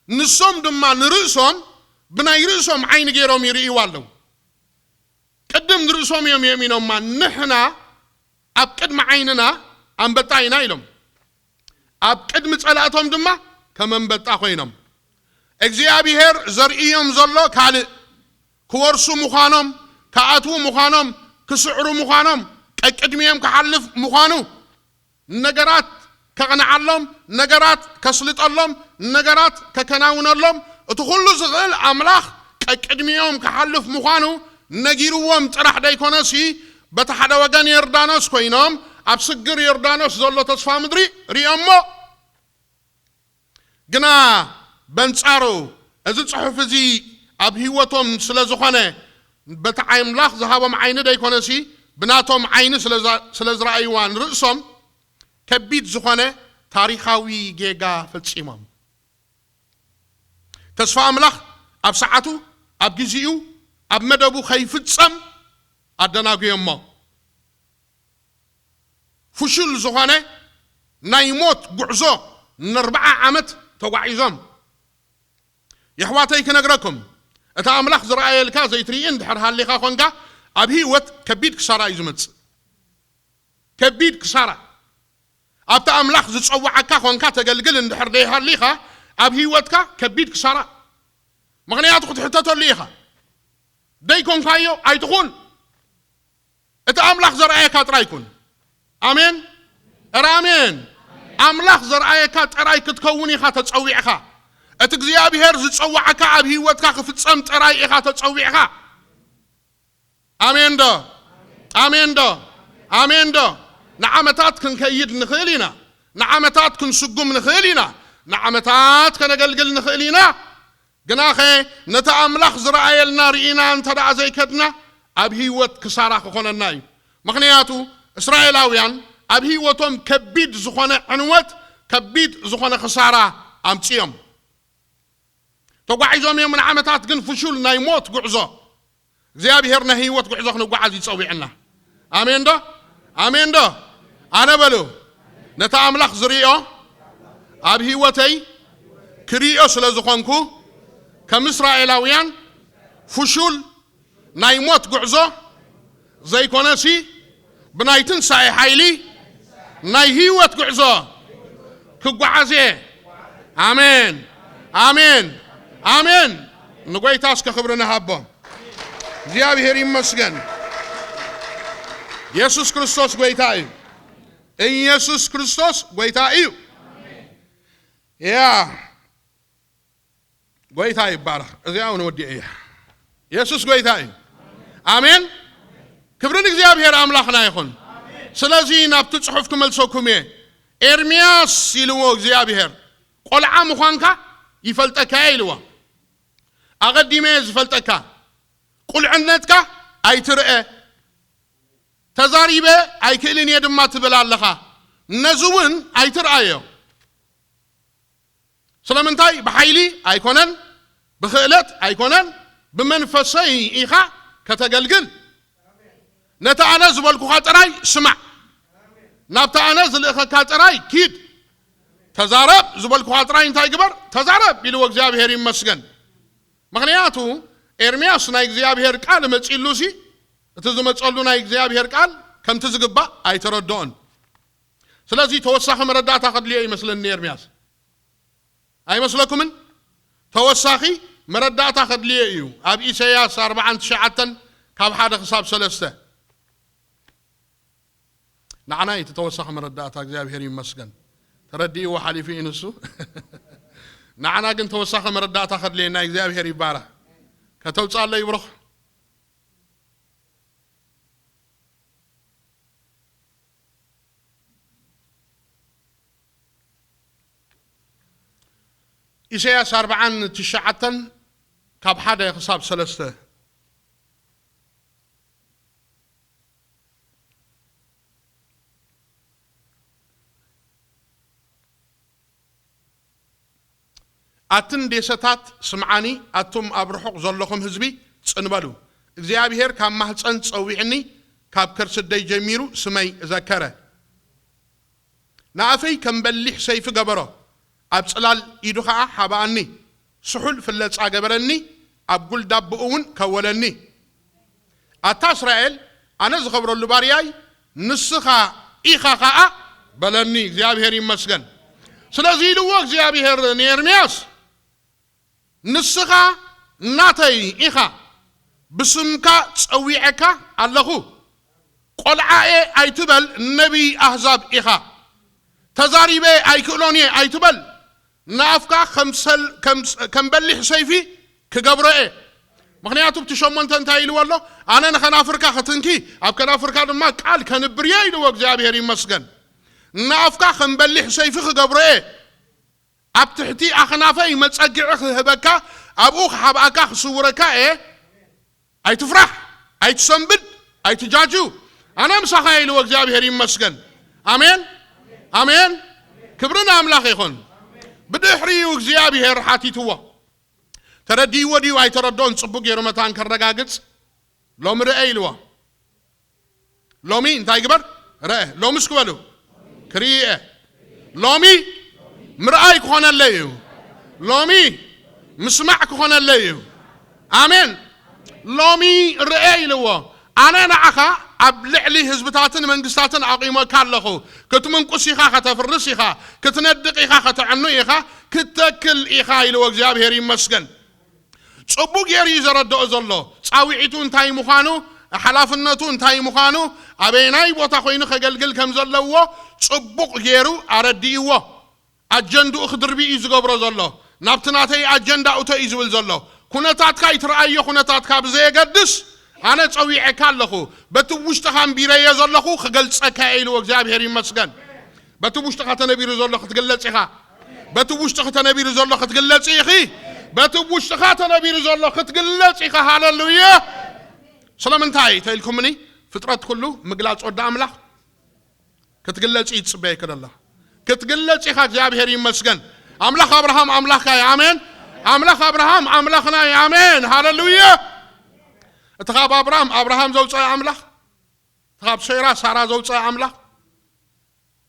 ንሶም ድማ ንርእሶም ብናይ ርእሶም ዓይኒ ገይሮም ይርእይዋ ኣለዉ። ቅድም ንርእሶም እዮም የእሚኖማ፣ ንሕና ኣብ ቅድሚ ዓይንና ኣንበጣ ኢና ኢሎም። ኣብ ቅድሚ ጸላእቶም ድማ ከም ኣንበጣ ኮይኖም። እግዚኣብሔር ዘርእዮም ዘሎ ካልእ፣ ክወርሱ ምዃኖም፣ ክኣትዉ ምዃኖም፣ ክስዕሩ ምዃኖም፣ ቀቅድሚኦም ክሓልፍ ምዃኑ፣ ነገራት ከቕንዓሎም፣ ነገራት ከስልጠሎም፣ ነገራት ከከናውነሎም፣ እቲ ኩሉ ዝኽእል ኣምላኽ ቀቅድሚኦም ክሓልፍ ምዃኑ ነጊርዎም ጥራሕ ደይኮነሲ፣ በቲ ሓደ ወገን ዮርዳኖስ ኮይኖም፣ ኣብ ስግር ዮርዳኖስ ዘሎ ተስፋ ምድሪ ርእዮሞ። ግና በንጻሩ፣ እዚ ጽሑፍ እዚ ኣብ ህይወቶም ስለ ዝኾነ፣ በቲ ኣምላኽ ዝሃቦም ዓይኒ ደይኮነሲ፣ ብናቶም ዓይኒ ስለ ዛ-፣ ስለ ዝረኣይዋ ንርእሶም ከቢድ ዝኾነ ታሪኻዊ ጌጋ ፈጺሞም። ተስፋ ኣምላኽ ኣብ ሰዓቱ፣ ኣብ ግዜኡ፣ ኣብ መደቡ ከይፍጸም ኣደናጉዮሞ። ፍሹል ዝኾነ ናይ ሞት ጉዕዞ ንኣርብዓ ዓመት ተጓዒዞም። የሕዋተይ ክነግረኩም፣ እቲ ኣምላኽ ዝረኣየልካ ዘይትርኢ እንድሕር ሃሊኻ ኾንካ፣ ኣብ ህይወት ከቢድ ክሳራ እዩ ዝመጽእ። ከቢድ ክሳራ። ኣብቲ ኣምላኽ ዝጸውዓካ ኾንካ ተገልግል እንድሕር ደይሃሊኻ፣ ኣብ ህይወትካ ከቢድ ክሳራ። ምኽንያቱ ክትሕተተሉ ኢኻ። ደይኮንካዮ ኣይትኹን። እቲ ኣምላኽ ዘርኣየካ ጥራይ ኩን። ኣሜን። እረ ኣሜን። ኣምላኽ ዘርኣየካ ጥራይ ክትከውን ኢኻ ተጸዊዕኻ። እቲ እግዚኣብሔር ዝጸዋዓካ ኣብ ህይወትካ ክፍጸም ጥራይ ኢኻ ተጸዊዕኻ። ኣሜን ዶ? ኣሜን ዶ? ኣሜን ዶ? ንዓመታት ክንከይድ ንኽእል ኢና። ንዓመታት ክንስጉም ንኽእል ኢና። ንዓመታት ከነገልግል ንኽእል ኢና። ግናኸ ነቲ ኣምላኽ ዝረኣየልና ርኢና እንተ ደኣ ዘይከድና፣ ኣብ ህይወት ክሳራ ክኾነና እዩ። ምኽንያቱ፣ እስራኤላውያን ኣብ ህይወቶም ከቢድ ዝኾነ ዕንወት፣ ከቢድ ዝኾነ ክሳራ ኣምጽኦም። ተጓዒዞም እዮም ንዓመታት፣ ግን ፍሹል ናይ ሞት ጉዕዞ። እግዚኣብሔር ናይ ህይወት ጉዕዞ ክንጓዓዝ ይጸዊዕና። ኣሜን ዶ? ኣሜን ዶ? ኣነ በሉ፣ ነቲ ኣምላኽ ዝርእዮ ኣብ ህይወተይ ክርእዮ ስለ ዝኾንኩ፣ ከም እስራኤላውያን ፍሹል ናይ ሞት ጉዕዞ ዘይኮነሲ፣ ብናይ ትንሳኤ ሓይሊ ናይ ህይወት ጉዕዞ ክጓዓዝ እየ። ኣሜን፣ ኣሜን፣ ኣሜን። ንጎይታ እስከ ክብሪ ንሃቦ። እግዚኣብሔር ይመስገን። የሱስ ክርስቶስ ጎይታ እዩ። ኢየሱስ ክርስቶስ ጎይታ እዩ። ያ ጎይታ ይባረኽ። እዚኣ እውን ወዲኤ እያ። የሱስ ጎይታ እዩ። ኣሜን። ክብሪ ንእግዚኣብሔር ኣምላኽና ይኹን። ስለዚ ናብቲ ጽሑፍ ክመልሰኩም እየ። ኤርምያስ ኢልዎ እግዚኣብሔር፣ ቆልዓ ምዃንካ ይፈልጠካ እየ ኢልዎ። ኣቐዲመ እየ ዝፈልጠካ። ቁልዕነትካ ኣይትርአ። ተዛሪበ ኣይክእልን እየ ድማ ትብል ኣለኻ። ነዚ እውን ኣይትርኣዮ። ስለምንታይ? ብሓይሊ ኣይኮነን፣ ብክእለት ኣይኮነን፣ ብመንፈሰይ ኢኻ ከተገልግል። ነቲ ኣነ ዝበልኩኻ ጥራይ ስማዕ፣ ናብቲ ኣነ ዝልእኸካ ጥራይ ኪድ፣ ተዛረብ፣ ዝበልኩኻ ጥራይ እንታይ ግበር፣ ተዛረብ ኢልዎ። እግዚኣብሔር ይመስገን። ምኽንያቱ ኤርምያስ ናይ እግዚኣብሔር ቃል መጺሉ ሲ፣ እቲ ዝመጸሉ ናይ እግዚኣብሔር ቃል ከምቲ ዝግባእ ኣይተረድኦን። ስለዚ ተወሳኺ መረዳእታ ከድልዮ ይመስለኒ ኤርምያስ። ኣይመስለኩምን? ተወሳኺ መረዳእታ ከድልዮ እዩ። ኣብ ኢሳይያስ ኣርብዓን ትሽዓተን ካብ ሓደ ክሳብ ሰለስተ። ንዓና እዩ እቲ ተወሳኺ መረዳእታ፣ እግዚኣብሔር ይመስገን። ተረዲእዎ ሓሊፉ እዩ ንሱ። ንዓና ግን ተወሳኺ መረዳእታ ከድልየና፣ እግዚኣብሔር ይባረኽ። ከተውፅኣለይ ብሩኽ። ኢሳያስ ኣርብዓን ትሽዓተን ካብ ሓደ ክሳብ ሰለስተ። ኣትን ዴሰታት ስምዓኒ፣ ኣቱም ኣብ ርሑቕ ዘለኹም ህዝቢ ጽን በሉ። እግዚኣብሄር ካብ ማህጸን ጸዊዕኒ፣ ካብ ከርሲ ኣደይ ጀሚሩ ስመይ ዘከረ። ንኣፈይ ከም በሊሕ ሰይፊ ገበሮ፣ ኣብ ጽላል ኢዱ ኸኣ ሓብኣኒ። ስሑል ፍለጻ ገበረኒ፣ ኣብ ጉልዳብኡ እውን ከወለኒ። ኣታ እስራኤል፣ ኣነ ዝኸብረሉ ባርያይ ንስኻ ኢኻ ኸኣ በለኒ። እግዚኣብሄር ይመስገን። ስለዚ ኢልዎ እግዚኣብሄር ንኤርምያስ፣ ንስኻ ናተይ ኢኻ፣ ብስምካ ጸዊዐካ ኣለኹ። ቆልዓ እየ ኣይትበል፣ ነቢይ ኣህዛብ ኢኻ። ተዛሪበ ኣይክእሎን እየ ኣይትበል፣ ንኣፍካ ከም ሰል-፣ ከም፣ ከም በሊሕ ሰይፊ ክገብሮ እየ። ምኽንያቱ ኣብቲ ሸሞንተ እንታይ ኢልዎ ኣሎ? ኣነ ንኸናፍርካ ክትንኪ፣ ኣብ ከናፍርካ ድማ ቃል ከንብር እየ ኢልዎ። እግዚኣብሔር ይመስገን። ንኣፍካ ከም በሊሕ ሰይፊ ክገብሮ እየ። ኣብ ትሕቲ ኣኽናፈይ መጸግዒ ክህበካ፣ ኣብኡ ክሓብኣካ ክስውረካ እየ። ኣይትፍራሕ፣ ኣይትሰንብድ፣ ኣይትጃጁ። ኣነ ምሳኻ ኢልዎ እግዚኣብሔር ይመስገን። ኣሜን፣ ኣሜን። ክብሪ ንኣምላኽ ይኹን። ብድሕሪኡ እግዚኣብሔር ሓቲትዎ፣ ተረዲእዎ ድዩ ኣይተረድኦን ጽቡቅ ገይሩ መታን ከረጋግጽ፣ ሎሚ ርአ ኢልዎ። ሎሚ እንታይ ግበር? ርአ። ሎሚ እስኪ በሉ፣ ክርኢ እየ። ሎሚ ምርኣይ ክኾነለይ እዩ። ሎሚ ምስማዕ ክኾነለይ እዩ። ኣሜን። ሎሚ ርአ ኢልዎ። ኣነ ንዓኻ ኣብ ልዕሊ ህዝብታትን መንግስታትን ኣቑመካ ኣለኹ። ክትምንቁስ ኢኻ፣ ከተፍርስ ኢኻ፣ ክትነድቕ ኢኻ፣ ከተዕኑ ኢኻ፣ ክትተክል ኢኻ ኢልዎ። እግዚኣብሔር ይመስገን። ጽቡቕ ገይሩ እዩ ዘረድኦ ዘሎ። ጻውዒቱ እንታይ ምዃኑ፣ ሓላፍነቱ እንታይ ምዃኑ፣ ኣበየናይ ቦታ ኮይኑ ከገልግል ከም ዘለዎ ጽቡቕ ገይሩ ኣረዲእዎ። ኣጀንድኡ ክድርቢ እዩ ዝገብሮ ዘሎ። ናብቲ ናተይ ኣጀንዳ እቶ እዩ ዝብል ዘሎ። ኩነታትካ ይትረኣዮ፣ ኩነታትካ ብዘየገድስ፣ ኣነ ጸዊዐካ ኣለኹ። በቲ ውሽጥኻ ኣንቢረዮ ዘለኹ ክገልጸካ እየ ኢልዎ። እግዚኣብሔር ይመስገን። በቲ ውሽጥኻ ተነቢሩ ዘሎ ክትግለጽ ኢኻ። በቲ ውሽጥኻ ተነቢሩ ዘሎ ክትግለጽ ኢኺ። በቲ ውሽጥኻ ተነቢሩ ዘሎ ክትግለጽ ኢኻ። ሃለሉያ። ስለምንታይ ተኢልኩምኒ? ፍጥረት ኩሉ ምግላጽ ወዲ ኣምላኽ ክትግለጽ እዩ ዝጽበየኪ ዘሎ። ክትግለጽ ኢኻ። እግዚኣብሔር ይመስገን። ኣምላኽ ኣብርሃም ኣምላኽካ እዩ። ኣሜን። ኣምላኽ ኣብርሃም ኣምላኽና እዩ። ኣሜን። ሃለሉያ። እቲ ካብ ኣብርሃም፣ ኣብርሃም ዘውፅኦ ኣምላኽ፣ እቲ ካብ ሶይራ ሳራ ዘውፅኦ ኣምላኽ፣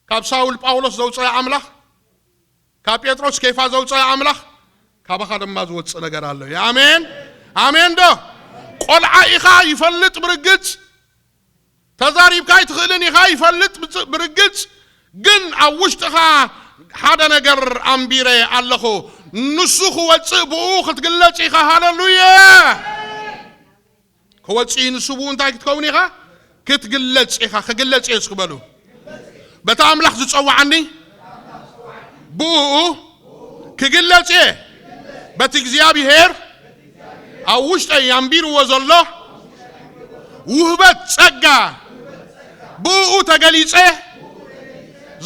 ካብ ሳውል ጳውሎስ ዘውፅኦ ኣምላኽ፣ ካብ ጴጥሮስ ኬፋ ዘውፅኦ ኣምላኽ፣ ካባኻ ድማ ዝወፅእ ነገር ኣሎ እዩ። ኣሜን። ኣሜን ዶ? ቆልዓ ኢኻ ይፈልጥ ብርግጽ። ተዛሪብካ ኣይትኽእልን ኢኻ ይፈልጥ ብጽ-፣ ብርግጽ። ግን ኣብ ውሽጥኻ ሓደ ነገር ኣንቢረ ኣለኹ። ንሱ ክወጽእ ብኡ ክትግለጽ ኢኻ። ሃለሉያ። ክወጽእ እዩ ንሱ ብኡ እንታይ ክትከውን ኢኻ? ክትግለጽ ኢኻ። ክግለጽ እየ እስኪ በሉ። በቲ ኣምላኽ ዝጸውዓኒ ብኡ ክግለጽ እየ። በቲ እግዚኣብሔር ኣብ ውሽጠይ ኣንቢርዎ ዘሎ ውህበት ጸጋ ብኡ ተገሊጸ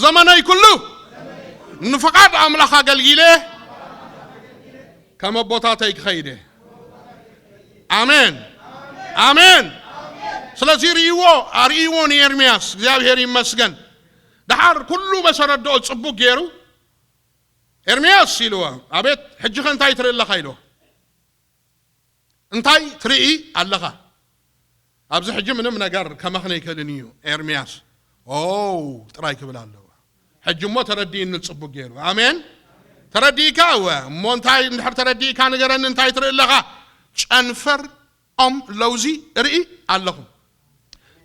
ዘመነይ ኩሉ ንፍቓድ ኣምላኽ ኣገልጊለ ከም ኣቦታተይ ክኸይድ እየ። ኣሜን። ኣሜን። ስለዚ ርእይዎ፣ ኣርእይዎ ንኤርምያስ፣ እግዚኣብሔር ይመስገን። ደሓር ኩሉ መሰረድኦ ጽቡቅ ገይሩ፣ "ኤርምያስ" ኢልዎ። "ኣቤት፣ ሕጂ ኸ እንታይ ትርኢ ኣለኻ?" ኢልዎ። እንታይ ትርኢ ኣለኻ? ኣብዚ ሕጂ ምንም ነገር ከመኽን ኣይክእልን እዩ ኤርምያስ። ኦ ጥራይ ክብል ኣለዎ። ሕጂ እሞ ተረዲእኒ ጽቡቅ ገይሩ። ኣሜን። ተረዲእካ እወ። እሞ እንታይ እንድሕር ተረዲእካ ንገረኒ፣ እንታይ ትርኢ ኣለኻ? ጨንፈር ኦም ለውዚ እርኢ ኣለኹ።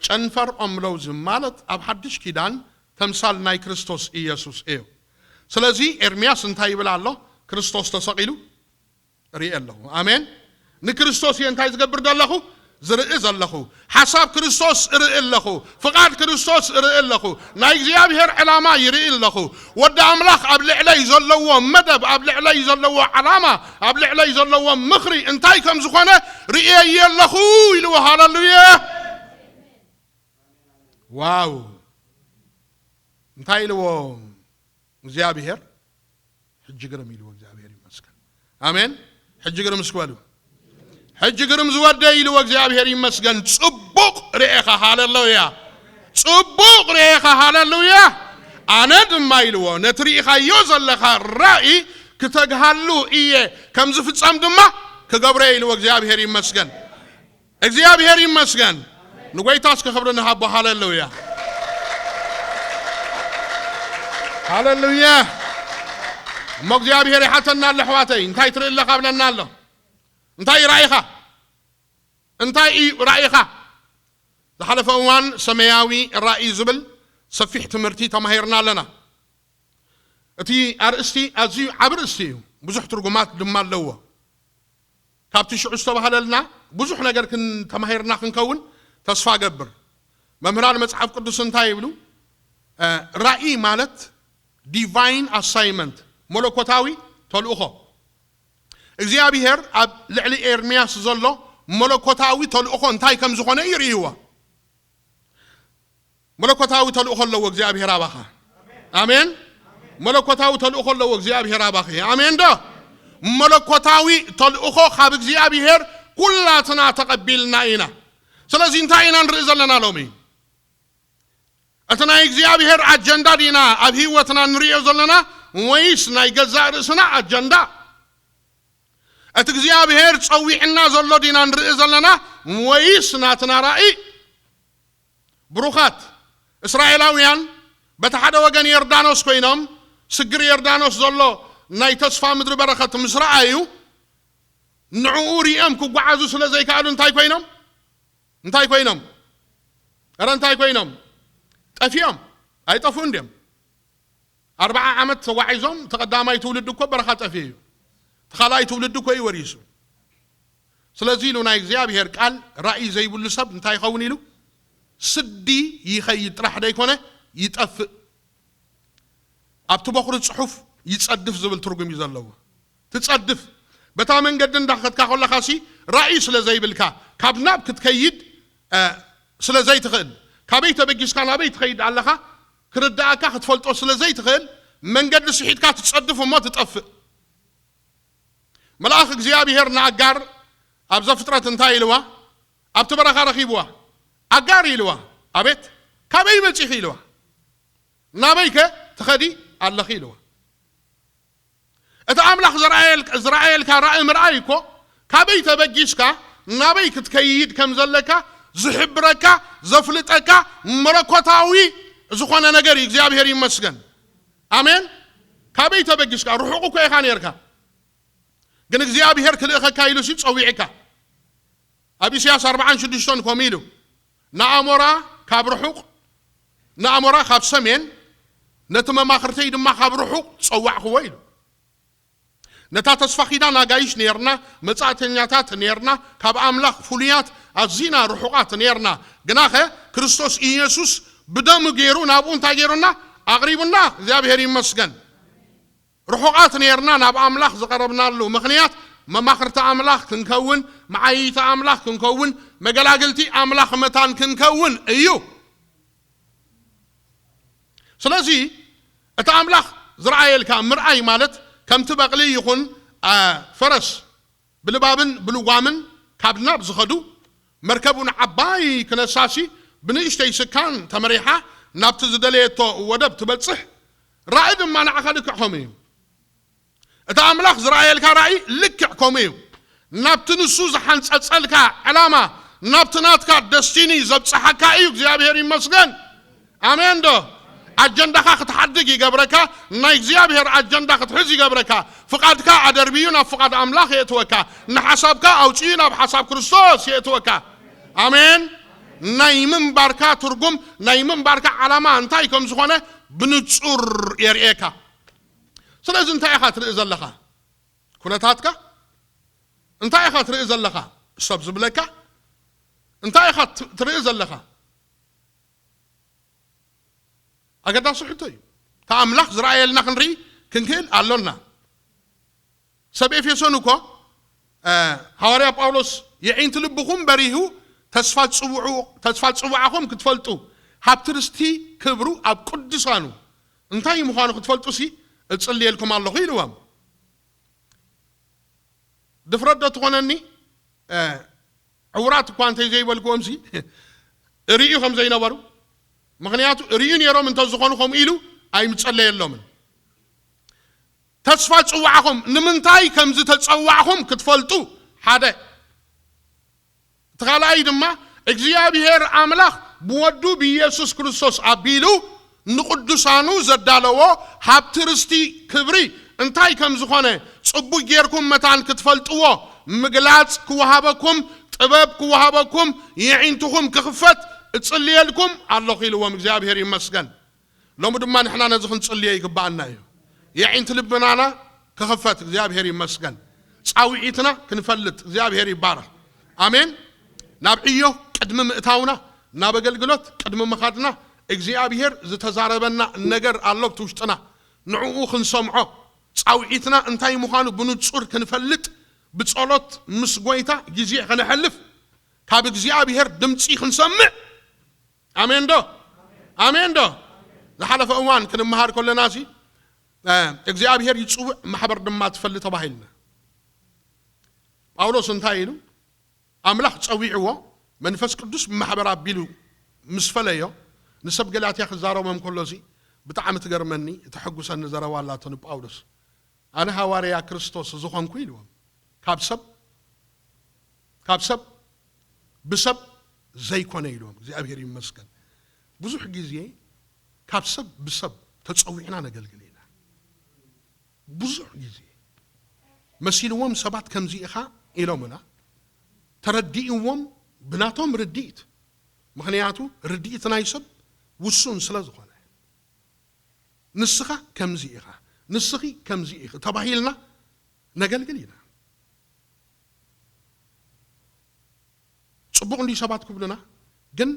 ጨንፈር ኦም ለውዚ ማለት ኣብ ሓድሽ ኪዳን ተምሳል ናይ ክርስቶስ ኢየሱስ እዩ። ስለዚ ኤርምያስ እንታይ ይብል ኣሎ? ክርስቶስ ተሰቒሉ እርኢ ኣለኹ። ኣሜን። ንክርስቶስ እየ እንታይ ዝገብር ዘለኹ? ዝርኢ ዘለኹ። ሓሳብ ክርስቶስ እርኢ ኣለኹ። ፍቓድ ክርስቶስ እርኢ ኣለኹ። ናይ እግዚኣብሔር ዕላማ ይርኢ ኣለኹ። ወዲ ኣምላኽ ኣብ ልዕለይ ዘለዎ መደብ፣ ኣብ ልዕለይ ዘለዎ ዓላማ፣ ኣብ ልዕለይ ዘለዎ ምኽሪ እንታይ ከም ዝኾነ ርእየየ ኣለኹ ኢልዎ። ሃለሉያ። ዋው። እንታይ ኢልዎ እግዚኣብሔር? ሕጂ ግርም ኢልዎ እግዚኣብሔር ይመስገን። ኣሜን። ሕጂ ግርም እስኪ በሉ። ሕጂ ግርም ዝወደይ ኢልዎ እግዚኣብሔር ይመስገን። ጽቡቕ ርኤኻ። ሃለሉያ። ጽቡቕ ርኤኻ። ሃለሉያ። ኣነ ድማ ኢልዎ ነቲ ርኢኻዮ ዘለኻ ራእይ ክተግሃሉ እየ፣ ከም ዝፍጸም ድማ ክገብሮ እየ ኢልዎ እግዚኣብሔር ይመስገን። እግዚኣብሔር ይመስገን። ንጎይታ እስከ ክብሪ ንሃቦ። ሃለሉያ። ሃለሉያ። እሞ እግዚኣብሔር ይሓተና ኣሎ ኣሕዋተይ፣ እንታይ ትርኢ ኣለኻ ብለና ኣሎ። እንታይ ራእይኻ? እንታይ እዩ ራእይኻ? ዝሓለፈ እዋን ሰማያዊ ራእይ ዝብል ሰፊሕ ትምህርቲ ተማሂርና ኣለና። እቲ ኣርእስቲ ኣዝዩ ዓቢ ርእስቲ እዩ፣ ብዙሕ ትርጉማት ድማ ኣለዎ። ካብቲ ሽዑ ዝተባህለልና ብዙሕ ነገር ክን ተማሂርና ክንከውን ተስፋ ገብር። መምህራን መጽሓፍ ቅዱስ እንታይ ይብሉ? እ፣ ራእይ ማለት ዲቫይን ኣሳይመንት፣ መለኮታዊ ተልእኾ። እግዚኣብሔር ኣብ ልዕሊ ኤርምያስ ዘሎ መለኮታዊ ተልእኾ እንታይ ከም ዝኾነ እዩ ርእይዎ። መለኮታዊ ተልእኾ ኣለዎ እግዚኣብሔር ኣባኻ። ኣሜን። መለኮታዊ ተልእኾ ኣለዎ እግዚኣብሔር ኣባኺ። ኣሜን ዶ? መለኮታዊ ተልእኾ ካብ እግዚኣብሔር ኩላትና ተቐቢልና ኢና። ስለዚ እንታይ ኢና ንርኢ ዘለና ሎሚ? እቲ ናይ እግዚኣብሔር ኣጀንዳ ዲና ኣብ ህይወትና ንርእዮ ዘለና፣ ወይስ ናይ ገዛእ ርእስና ኣጀንዳ? እቲ እግዚኣብሔር ጸዊዕና ዘሎ ዲና ንርኢ ዘለና፣ ወይስ ናትና ራእይ? ብሩኻት እስራኤላውያን በቲ ሓደ ወገን ዮርዳኖስ ኮይኖም፣ ስግር ዮርዳኖስ ዘሎ ናይ ተስፋ ምድሪ በረኸት ምስ ረኣዩ፣ ንዕኡ ሪኦም ክጓዓዙ ስለ ዘይከኣሉ እንታይ ኮይኖም? እንታይ ኮይኖም? እረ እንታይ ኮይኖም? ጠፊኦም። ኣይጠፍኡን ድዮም? ኣርብዓ ዓመት ተጓዒዞም፣ እቲ ቀዳማይ ትውልዲ እኮ በረኻ ጠፊኡ እዩ። እቲ ካልኣይ ትውልዲ እኮ እዩ ወሪሱ። ስለዚ ኢሉ ናይ እግዚኣብሔር ቃል፣ ራእይ ዘይብሉ ሰብ እንታይ ይኸውን ኢሉ? ስዲ ይኸይድ ጥራሕ ደይኮነ ይጠፍእ። ኣብቲ በኹሪ ጽሑፍ ይጸድፍ ዝብል ትርጉም እዩ ዘለዎ። ትጸድፍ። በታ መንገዲ እንዳኸድካ ከለኻሲ ራእይ ስለ ዘይብልካ፣ ካብ ናብ ክትከይድ፣ እ፣ ስለ ዘይትኽእል፣ ካበይ ተበጊስካ ናበይ ትኸይድ ኣለኻ ክርድኣካ ክትፈልጦ ስለ ዘይትኽእል፣ መንገዲ ስሒትካ ትጸድፍ እሞ ትጠፍእ። መልኣኽ እግዚኣብሔር ንኣጋር ኣብ ዘፍጥረት እንታይ ኢልዋ? ኣብቲ በረኻ ረኺብዋ። ኣጋር ኢልዋ። ኣቤት፣ ካበይ መጺኺ ኢልዋ። ናበይከ ትኸዲ ኣለኺ ኢልዋ። እቲ ኣምላኽ ዝረኣየል-፣ ዝረኣየልካ ራእይ ምርኣይ እኮ ካበይ ተበጊስካ ናበይ ክትከይድ ከም ዘለካ ዝሕብረካ፣ ዘፍልጠካ መለኮታዊ ዝኾነ ነገር እዩ። እግዚኣብሔር ይመስገን። ኣሜን። ካበይ ተበጊስካ? ርሑቕ እኮ ኢኻ ነርካ። ግን እግዚኣብሔር ክልእኸካ ኢሉ ሲ ጸዊዕካ። ኣብ ኢሳያስ ኣርብዓን ሽዱሽተን ከምኡ ኢሉ፣ "ንኣሞራ ካብ ርሑቕ፣ ንኣሞራ ካብ ሰሜን፣ ነቲ መማኽርተይ ድማ ካብ ርሑቕ ጸዋዕክዎ" ኢሉ። ነታ ተስፋ ኪዳን ኣጋይሽ ኔርና፣ መጻእተኛታት ኔርና፣ ካብ ኣምላኽ ፍሉያት ኣዚና ርሑቓት ኔርና። ግናኸ ክርስቶስ ኢየሱስ ብደሙ ገይሩ ናብኡ እንታይ ገይሩና? ኣቕሪቡና። እግዚኣብሔር ይመስገን። ርሑቓት ኔርና ናብ ኣምላኽ ዝቐረብናሉ ምኽንያት መማኽርቲ ኣምላኽ ክንከውን፣ መዓይይቲ ኣምላኽ ክንከውን፣ መገላግልቲ ኣምላኽ መታን ክንከውን እዩ። ስለዚ እቲ ኣምላኽ ዝረኣየልካ ምርኣይ ማለት ከምቲ በቕሊ ይኹን፣ አ፣ ፈረስ ብልባብን ብልጓምን ካብ ናብ ዝኸዱ፣ መርከቡ ንዓባይ ክነሳሲ ብንእሽተይ ስካን ተመሪሓ ናብቲ ዝደለየቶ ወደብ ትበጽሕ፣ ራእይ ድማ ንዓኻ ልክዕ ከምኡ እዩ። እቲ ኣምላኽ ዝረኣየልካ ራእይ ልክዕ ከምኡ እዩ። ናብቲ ንሱ ዝሓንጸጸልካ ዕላማ፣ ናብቲ ናትካ ደስቲኒ ዘብጽሓካ እዩ። እግዚኣብሔር ይመስገን። ኣሜን ዶ? ኣጀንዳኻ ክትሓድግ ይገብረካ። ናይ እግዚኣብሔር ኣጀንዳ ክትሕዝ ይገብረካ። ፍቓድካ ኣደርብዩ ናብ ፍቓድ ኣምላኽ የእትወካ። ንሓሳብካ ኣውፅዩ ናብ ሓሳብ ክርስቶስ የእትወካ። ኣሜን። ናይ ምንባርካ ትርጉም፣ ናይ ምንባርካ ዓላማ እንታይ ከም ዝኾነ ብንጹር የርእየካ። ስለዚ እንታይ ኢኻ ትርኢ ዘለኻ? ኩነታትካ እንታይ ኢኻ ትርኢ ዘለኻ? ሰብ ዝብለካ እንታይ ኢኻ ት- ትርኢ ዘለኻ? ኣገዳሲ ሕቶ እዩ። እቲ ኣምላኽ ዝረኣየልና ክንርኢ ክንክእል ኣሎና። ሰብ ኤፌሶን እኮ፣ እ፣ ሃዋርያ ጳውሎስ፣ "የዒንቲ ልብኹም በሪሁ፣ ተስፋ ጽውዑ-፣ ተስፋ ጽዋዕኹም ክትፈልጡ፣ ሃብቲ ርስቲ ክብሩ ኣብ ቅዱሳኑ እንታይ ምዃኑ ክትፈልጡ ሲ እጽልየልኩም ኣለኹ" ኢልዎም። ድፍረት ዶ ትኾነኒ? እ፣ ዕውራት እኳ እንተይ ዘይበልክዎም ሲ ርእዩ ከም ዘይነበሩ፣ ምኽንያቱ ርእዩ ነይሮም እንተዝኾኑ ከምኡ ኢሉ ኣይምጸለየሎምን። ተስፋ ጽዋዕኹም ንምንታይ ከም ዝተጸዋዕኹም ክትፈልጡ ሓደ። እቲ ካልኣይ ድማ እግዚኣብሔር ኣምላኽ ብወዱ ብኢየሱስ ክርስቶስ ኣቢሉ ንቕዱሳኑ ዘዳለዎ ሃብቲ ርስቲ ክብሪ እንታይ ከም ዝኾነ ጽቡቕ ጌርኩም መታን ክትፈልጥዎ ምግላጽ ክወሃበኩም ጥበብ ክወሃበኩም የዒንትኹም ክኽፈት እጽልየልኩም ኣለኹ ኢልዎም። እግዚኣብሔር ይመስገን። ሎሚ ድማ ንሕና ነዚ ክንጽልዮ ይግባኣና እዩ። የዒንቲ ልብናና ክኽፈት እግዚኣብሔር ይመስገን። ጻውዒትና ክንፈልጥ እግዚኣብሔር ይባረኽ። ኣሜን። ናብ ዕዮ ቅድሚ ምእታውና፣ ናብ ኣገልግሎት ቅድሚ ምኻድና እግዚኣብሔር ዝተዛረበና ነገር ኣሎ ኣብቲ ውሽጥና። ንዕኡ ክንሰምዖ፣ ጻውዒትና እንታይ ምዃኑ ብንጹር ክንፈልጥ፣ ብጸሎት ምስ ጎይታ ግዜ ከነሕልፍ፣ ካብ እግዚኣብሔር ድምጺ ክንሰምዕ። ኣሜን ዶ? ኣሜን ዶ? ዝሓለፈ እዋን ክንመሃር ከለና ሲ፣ እ፣ እግዚኣብሔር ይጽውዕ፣ ማሕበር ድማ ትፈሊ ተባሂልና። ጳውሎስ እንታይ ኢሉ? ኣምላኽ ጸዊዕዎ፣ መንፈስ ቅዱስ ብማሕበር ኣቢሉ ምስ ፈለዮ፣ ንሰብ ገላትያ ክዛረቦም ከሎ ሲ፣ ብጣዕሚ ትገርመኒ፣ እተሐጉሰኒ ዘረባ ኣላቶ ንጳውሎስ። "ኣነ ሃዋርያ ክርስቶስ ዝኾንኩ" ኢልዎም። "ካብ ሰብ፣ ካብ ሰብ፣ ብሰብ ዘይኮነ" ኢልዎም። እግዚኣብሔር ይመስገን። ብዙሕ ግዜ ካብ ሰብ ብሰብ ተጸዊዕና ነገልግል ኢና። ብዙሕ ግዜ መሲልዎም ሰባት ከምዚ ኢኻ ኢሎምና፣ ተረዲእዎም ብናቶም ርድኢት። ምኽንያቱ ርድኢት ናይ ሰብ ውሱን ስለ ዝኾነ። "ንስኻ ከምዚ ኢኻ፣ ንስኺ ከምዚ ኢኺ" ተባሂልና ነገልግል ኢና። ጽቡቕ እንዲ ሰባት ክብሉና፣ ግን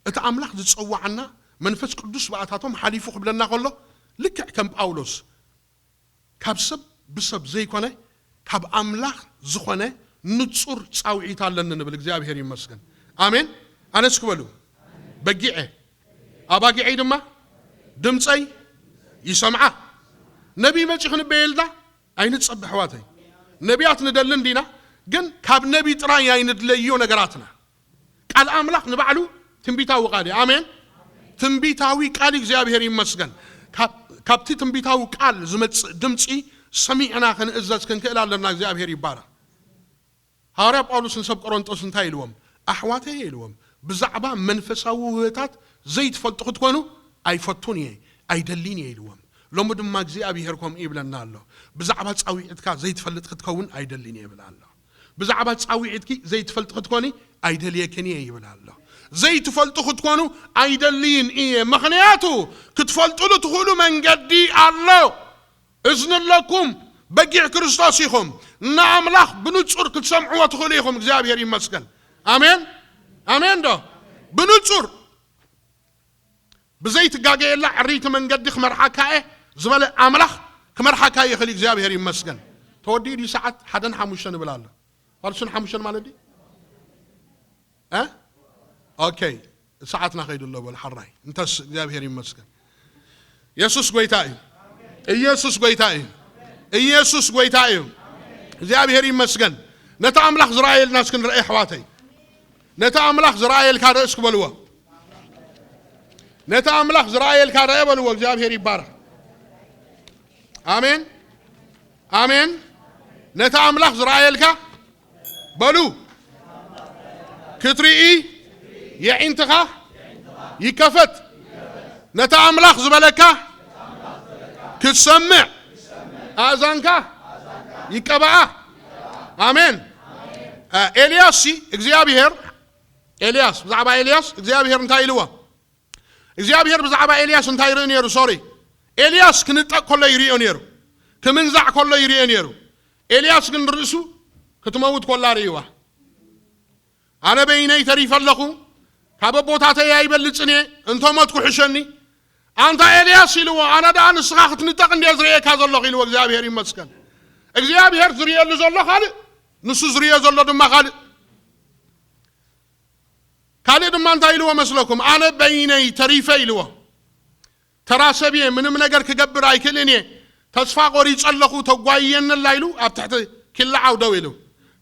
እቲ ኣምላኽ ዝጸዋዓና መንፈስ ቅዱስ ብኣታቶም ሓሊፉ ክብለና ከሎ፣ ልክዕ ከም ጳውሎስ፣ "ካብ ሰብ ብሰብ ዘይኮነ፣ ካብ ኣምላኽ ዝኾነ ንጹር ጻውዒት ኣለኒ" ንብል። እግዚኣብሔር ይመስገን። ኣሜን። ኣነስ ክበሉ፣ "በጊዐ፣ ኣባጊዐይ ድማ ድምፀይ ይሰምዓ።" ነቢይ መጺ ክንበየልና ኣይንጸብ ኣሕዋተይ። ነቢያት ንደሊ እንዲና፣ ግን ካብ ነቢይ ጥራይ ኣይንድለዮ ነገራትና። ቃል ኣምላኽ ንባዕሉ ትንቢታዊ ቃል እዩ። ኣሜን። ትንቢታዊ ቃል፣ እግዚኣብሔር ይመስገን። ካብ-፣ ካብቲ ትንቢታዊ ቃል ዝመጽእ ድምጺ ሰሚዕና ክንእዘዝ ክንክእል ኣለና። እግዚኣብሔር ይባረኽ። ሃዋርያ ጳውሎስ ንሰብ ቆሮንጦስ እንታይ ኢልዎም? "ኣሕዋተይ" ኢልዎም፣ "ብዛዕባ መንፈሳዊ ውህበታት ዘይትፈልጡ ክትኮኑ ኣይፈቱን እየ፣ ኣይደሊን እየ" ኢልዎም። ሎሚ ድማ እግዚኣብሔር ከምኡ ይብለና ኣሎ። "ብዛዕባ ጻዊዕትካ ዘይትፈልጥ ክትከውን ኣይደሊን እየ" ይብል ኣሎ። "ብዛዕባ ጻዊዕትኪ ዘይትፈልጥ ክትኮኒ ኣይደልየክን እየ" ይብል ኣሎ። ዘይትፈልጡ ክትኮኑ ኣይደልይን እየ፣ ምኽንያቱ ክትፈልጡሉ ትኽእሉ መንገዲ ኣሎ። እዝኒ ኣለኩም፣ በጊዕ ክርስቶስ ኢኹም። ንኣምላኽ ብንጹር ክትሰምዕዎ ትኽእሉ ኢኹም። እግዚኣብሔር ይመስገን። ኣሜን፣ ኣሜን ዶ? ብንጹር፣ ብዘይትጋገየላ ዕርይቲ መንገዲ ክመርሓካ እየ ዝበለ ኣምላኽ ክመርሓካ ይኽእል። እግዚኣብሔር ይመስገን። ተወዲኡ ድዩ ሰዓት? ሓደን ሓሙሽተን ይብል ኣሎ። ፋልሱን ሓሙሽተን ማለት ድዩ? እ? ኦኬ፣ ሰዓትና ከይዱ ኣሎ በል ሓራይ። እንተስ እግዚኣብሔር ይመስገን። ኢየሱስ ጎይታ እዩ። ኢየሱስ ጎይታ እዩ። ኢየሱስ ጎይታ እዩ። እግዚኣብሔር ይመስገን። ነቲ ኣምላኽ ዝረኣየልና እስኪ ንርኣይ ኣሕዋተይ። ነቲ ኣምላኽ ዝረኣየልካ ርእስ ክበልዎ። ነቲ ኣምላኽ ዝረኣየልካ ርአ በልዎ። እግዚኣብሔር ይባረኽ። ኣሜን፣ ኣሜን። ነቲ ኣምላኽ ዝረኣየልካ በሉ ክትርኢ የዒንትኻ ይከፈት፣ ነቲ ኣምላኽ ዝበለካ ክትሰምዕ ኣእዛንካ ይቀባኣ። ኣሜን። እ፣ ኤልያስ ሲ እግዚኣብሔር፣ ኤልያስ፣ ብዛዕባ ኤልያስ እግዚኣብሔር እንታይ ኢልዎ? እግዚኣብሔር ብዛዕባ ኤልያስ እንታይ ይርኢ ነይሩ? ሶሪ፣ ኤልያስ ክንጠቕ ከሎ ይሪኦ ነይሩ፣ ክምንዛዕ ከሎ ይሪኦ ነይሩ። ኤልያስ ግን ርእሱ ክትመውት ከላ ርእይዋ። ኣነ በይነይ ተሪፈ ኣለኹ፣ ካብ ኣቦታተይ ኣይበልጽን እየ፣ እንተ ሞትኩ ሕሸኒ። ኣንታ ኤልያስ ኢልዎ፣ ኣነ ደኣ ንስኻ ክትንጠቕ እንድየ ዝርእየካ ዘለኹ ኢልዎ። እግዚኣብሔር ይመስገን። እግዚኣብሔር ዝርእየሉ ዘሎ ካልእ፣ ንሱ ዝርእዮ ዘሎ ድማ ካልእ። ካልእ ድማ እንታይ ኢልዎ መስለኩም? ኣነ በይነይ ተሪፈ ኢልዎ። ተራ ሰብ እየ፣ ምንም ነገር ክገብር ኣይክእልን እየ፣ ተስፋ ቆሪጸ ኣለኹ፣ ተጓይየኒ ኣላ ኢሉ ኣብ ትሕቲ ኪላዓው ደው ኢሉ።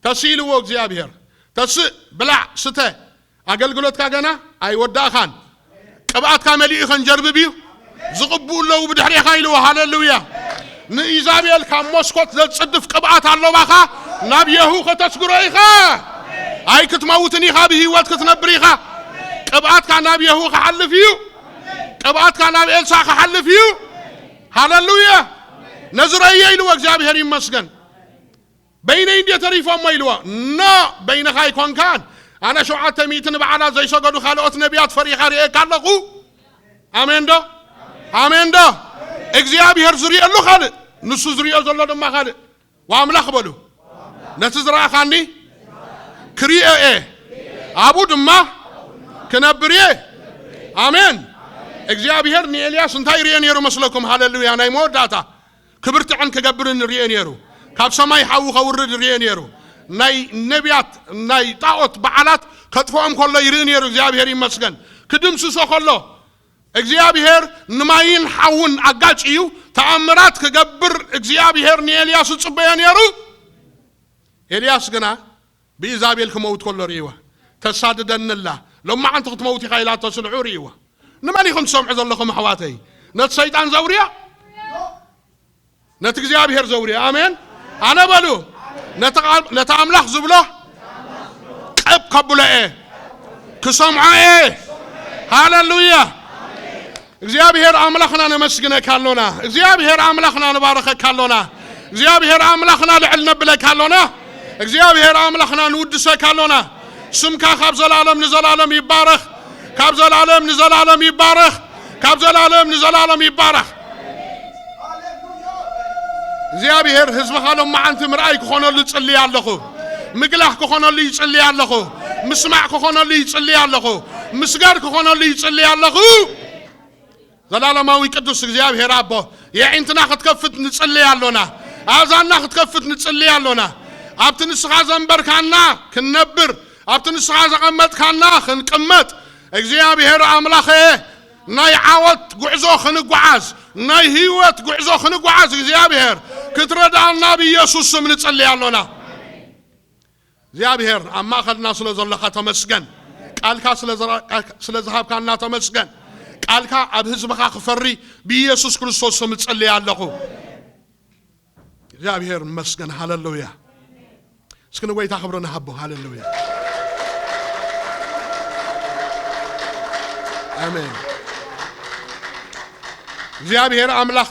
ተስእ ኢልዎ እግዚኣብሔር። ተስእ፣ ብላዕ፣ ስተ፣ ኣገልግሎትካ ገና ኣይወዳእኻን። ቅብኣትካ መሊኡ ከንጀርብብ እዩ። ዝቕብኡ ኣለዉ ብድሕሬኻ ኢልዎ። ሃሌሉያ። ንኢዛቤል ካብ መስኮት ዘጽድፍ ቅብኣት ኣሎ ባኻ። ናብ የሁ ከተስግሮ ኢኻ። ኣይክትመውትን ኢኻ፣ ብህይወት ክትነብር ኢኻ። ቅብኣትካ ናብ የሁ ክሓልፍ እዩ። ቅብኣትካ ናብ ኤልሳ ክሓልፍ እዩ። ሃሌሉያ። ነዚ ረእየ ኢልዎ። እግዚኣብሔር ይመስገን። በይነይ እንድየ ተሪፎ እሞ ኢልዎ። ኖ፣ በይንኻ ኣይኮንካን። ኣነ ሸውዓተ ሚእቲ ንበዓላት ዘይሰገዱ ካልኦት ነቢያት ፈሪኻ ርእየካ ኣለኹ። ኣሜን ዶ? ኣሜን ዶ? እግዚኣብሔር ዝርእየሉ ካልእ፣ ንሱ ዝርእዮ ዘሎ ድማ ካልእ። ወኣምላኽ በሉ። ነቲ ዝረኣኻኒ ክርእዮ እየ፣ ኣብኡ ድማ ክነብር እየ። ኣሜን። እግዚኣብሔር ንኤልያስ እንታይ ይርእዮ ነይሩ መስለኩም? ሃሌሉያ። ናይ መወዳእታ ክብርትዕን ክገብርን ርእየ ነይሩ። ካብ ሰማይ ሓዊ ከውርድ ርእየ ነይሩ። ናይ ነቢያት፣ ናይ ጣዖት በዓላት ከጥፍኦም ከሎ ይርኢ ነይሩ። እግዚኣብሔር ይመስገን። ክድምስሶ ከሎ እግዚኣብሔር ንማይን ሓውን ኣጋጭ እዩ። ተኣምራት ክገብር እግዚኣብሔር ንኤልያስ ዝጽበዮ ነይሩ። ኤልያስ ግና ብኢዛቤል ክመውት ከሎ ርእይዋ። ተሳድደኒ ኣላ፣ ሎማዓንቲ ክትመውት ኢኻ ኢላቶ ስምዑ ርእይዋ። ንመን ኢኹም ትሰምዑ ዘለኹም ኣሕዋተይ? ነቲ ሰይጣን ዘውርያ? ነቲ እግዚኣብሔር ዘውርያ? ኣሜን። ኣነ በሉ፣ ነቲ ቃል-፣ ነቲ ኣምላኽ ዝብሎ ቀብ ከብሎ እየ፣ ክሰምዖ እየ። ሃሌሉያ። እግዚኣብሔር ኣምላኽና ነመስግነካ ኣሎና። እግዚኣብሔር ኣምላኽና ንባረኸካ ኣሎና። እግዚኣብሔር ኣምላኽና ልዕል ነብለካ ኣሎና። እግዚኣብሔር ኣምላኽና ንውድሰካ ኣሎና። ስምካ ካብ ዘላለም ንዘላለም ይባረኽ። ካብ ዘላለም ንዘላለም ይባረኽ። ካብ ዘላለም ንዘላለም ይባረኽ። እግዚኣብሔር ህዝብኻ ሎማዓንቲ ምርኣይ ክኾነሉ ይጽልይ ኣለኹ። ምግላኽ ክኾነሉ ይጽልይ ኣለኹ። ምስማዕ ክኾነሉ ይጽልይ ኣለኹ። ምስጋር ክኾነሉ ይጽልይ ኣለኹ። ዘላለማዊ ቅዱስ እግዚኣብሔር ኣቦ፣ የዒንትና ክትከፍት ንጽልይ ኣሎና። ኣእዛንና ክትከፍት ንጽልይ ኣሎና። ኣብቲ ንስኻ ዘንበርካና ክንነብር፣ ኣብቲ ንስኻ ዘቐመጥካና ክንቅመጥ፣ እግዚኣብሔር ኣምላኸ፣ ናይ ዓወት ጉዕዞ ክንጓዓዝ፣ ናይ ህይወት ጉዕዞ ክንጓዓዝ እግዚኣብሔር ክትረድኣና ብኢየሱስ ስም ንጽልይ ኣሎና። እግዚኣብሔር ኣብ ማእኸልና ስለ ዘለኻ ተመስገን። ቃልካ ስለ ዝራ-፣ ስለ ዝሃብካና ተመስገን። ቃልካ ኣብ ህዝብኻ ክፈሪ ብኢየሱስ ክርስቶስ ስም እጽልይ ኣለኹ። እግዚኣብሔር ይመስገን። ሃሌሉያ። እስኪ ንጎይታ ክብሪ ንሃቦ። ሃሌሉያ። ኣሜን። እግዚኣብሔር ኣምላኽ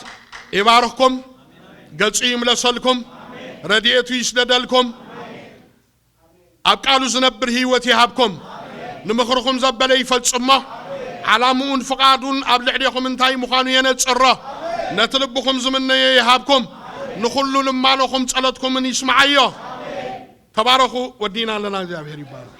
ይባርኽኩም፣ ገጹ ይምለሰልኩም፣ ረድኤቱ ይስደደልኩም። ኣብ ቃሉ ዝነብር ህይወት ይሃብኩም። ንምኽርኹም ዘበለ ይፈጽሞ። ዓላምኡን ፍቓዱን ኣብ ልዕሌኹም እንታይ ምዃኑ የነጽሮ። ነቲ ልብኹም ዝምነዮ ይሃብኩም። ንኹሉ ልማኖኹም ጸሎትኩምን ይስምዓዮ። ተባረኹ። ወዲና ኣለና። እግዚኣብሔር ይባረኽ።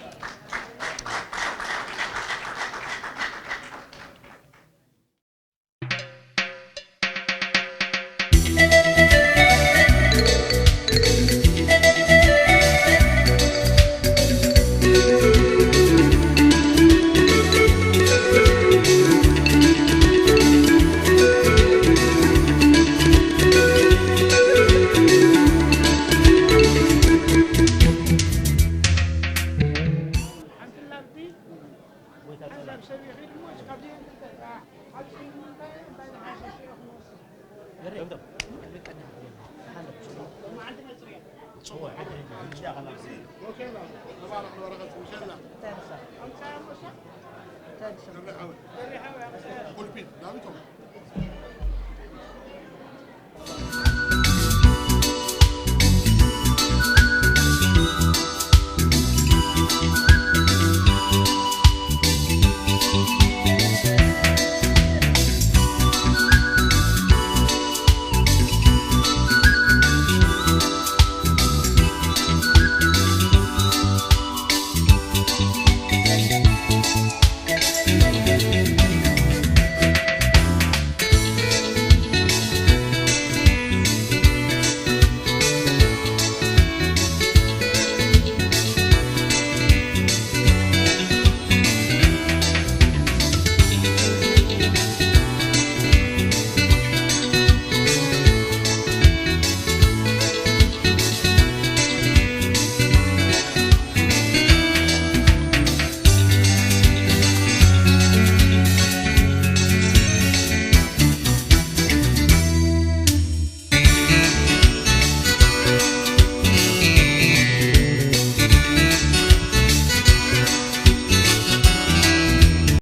ቁልፊት ዳዊቶም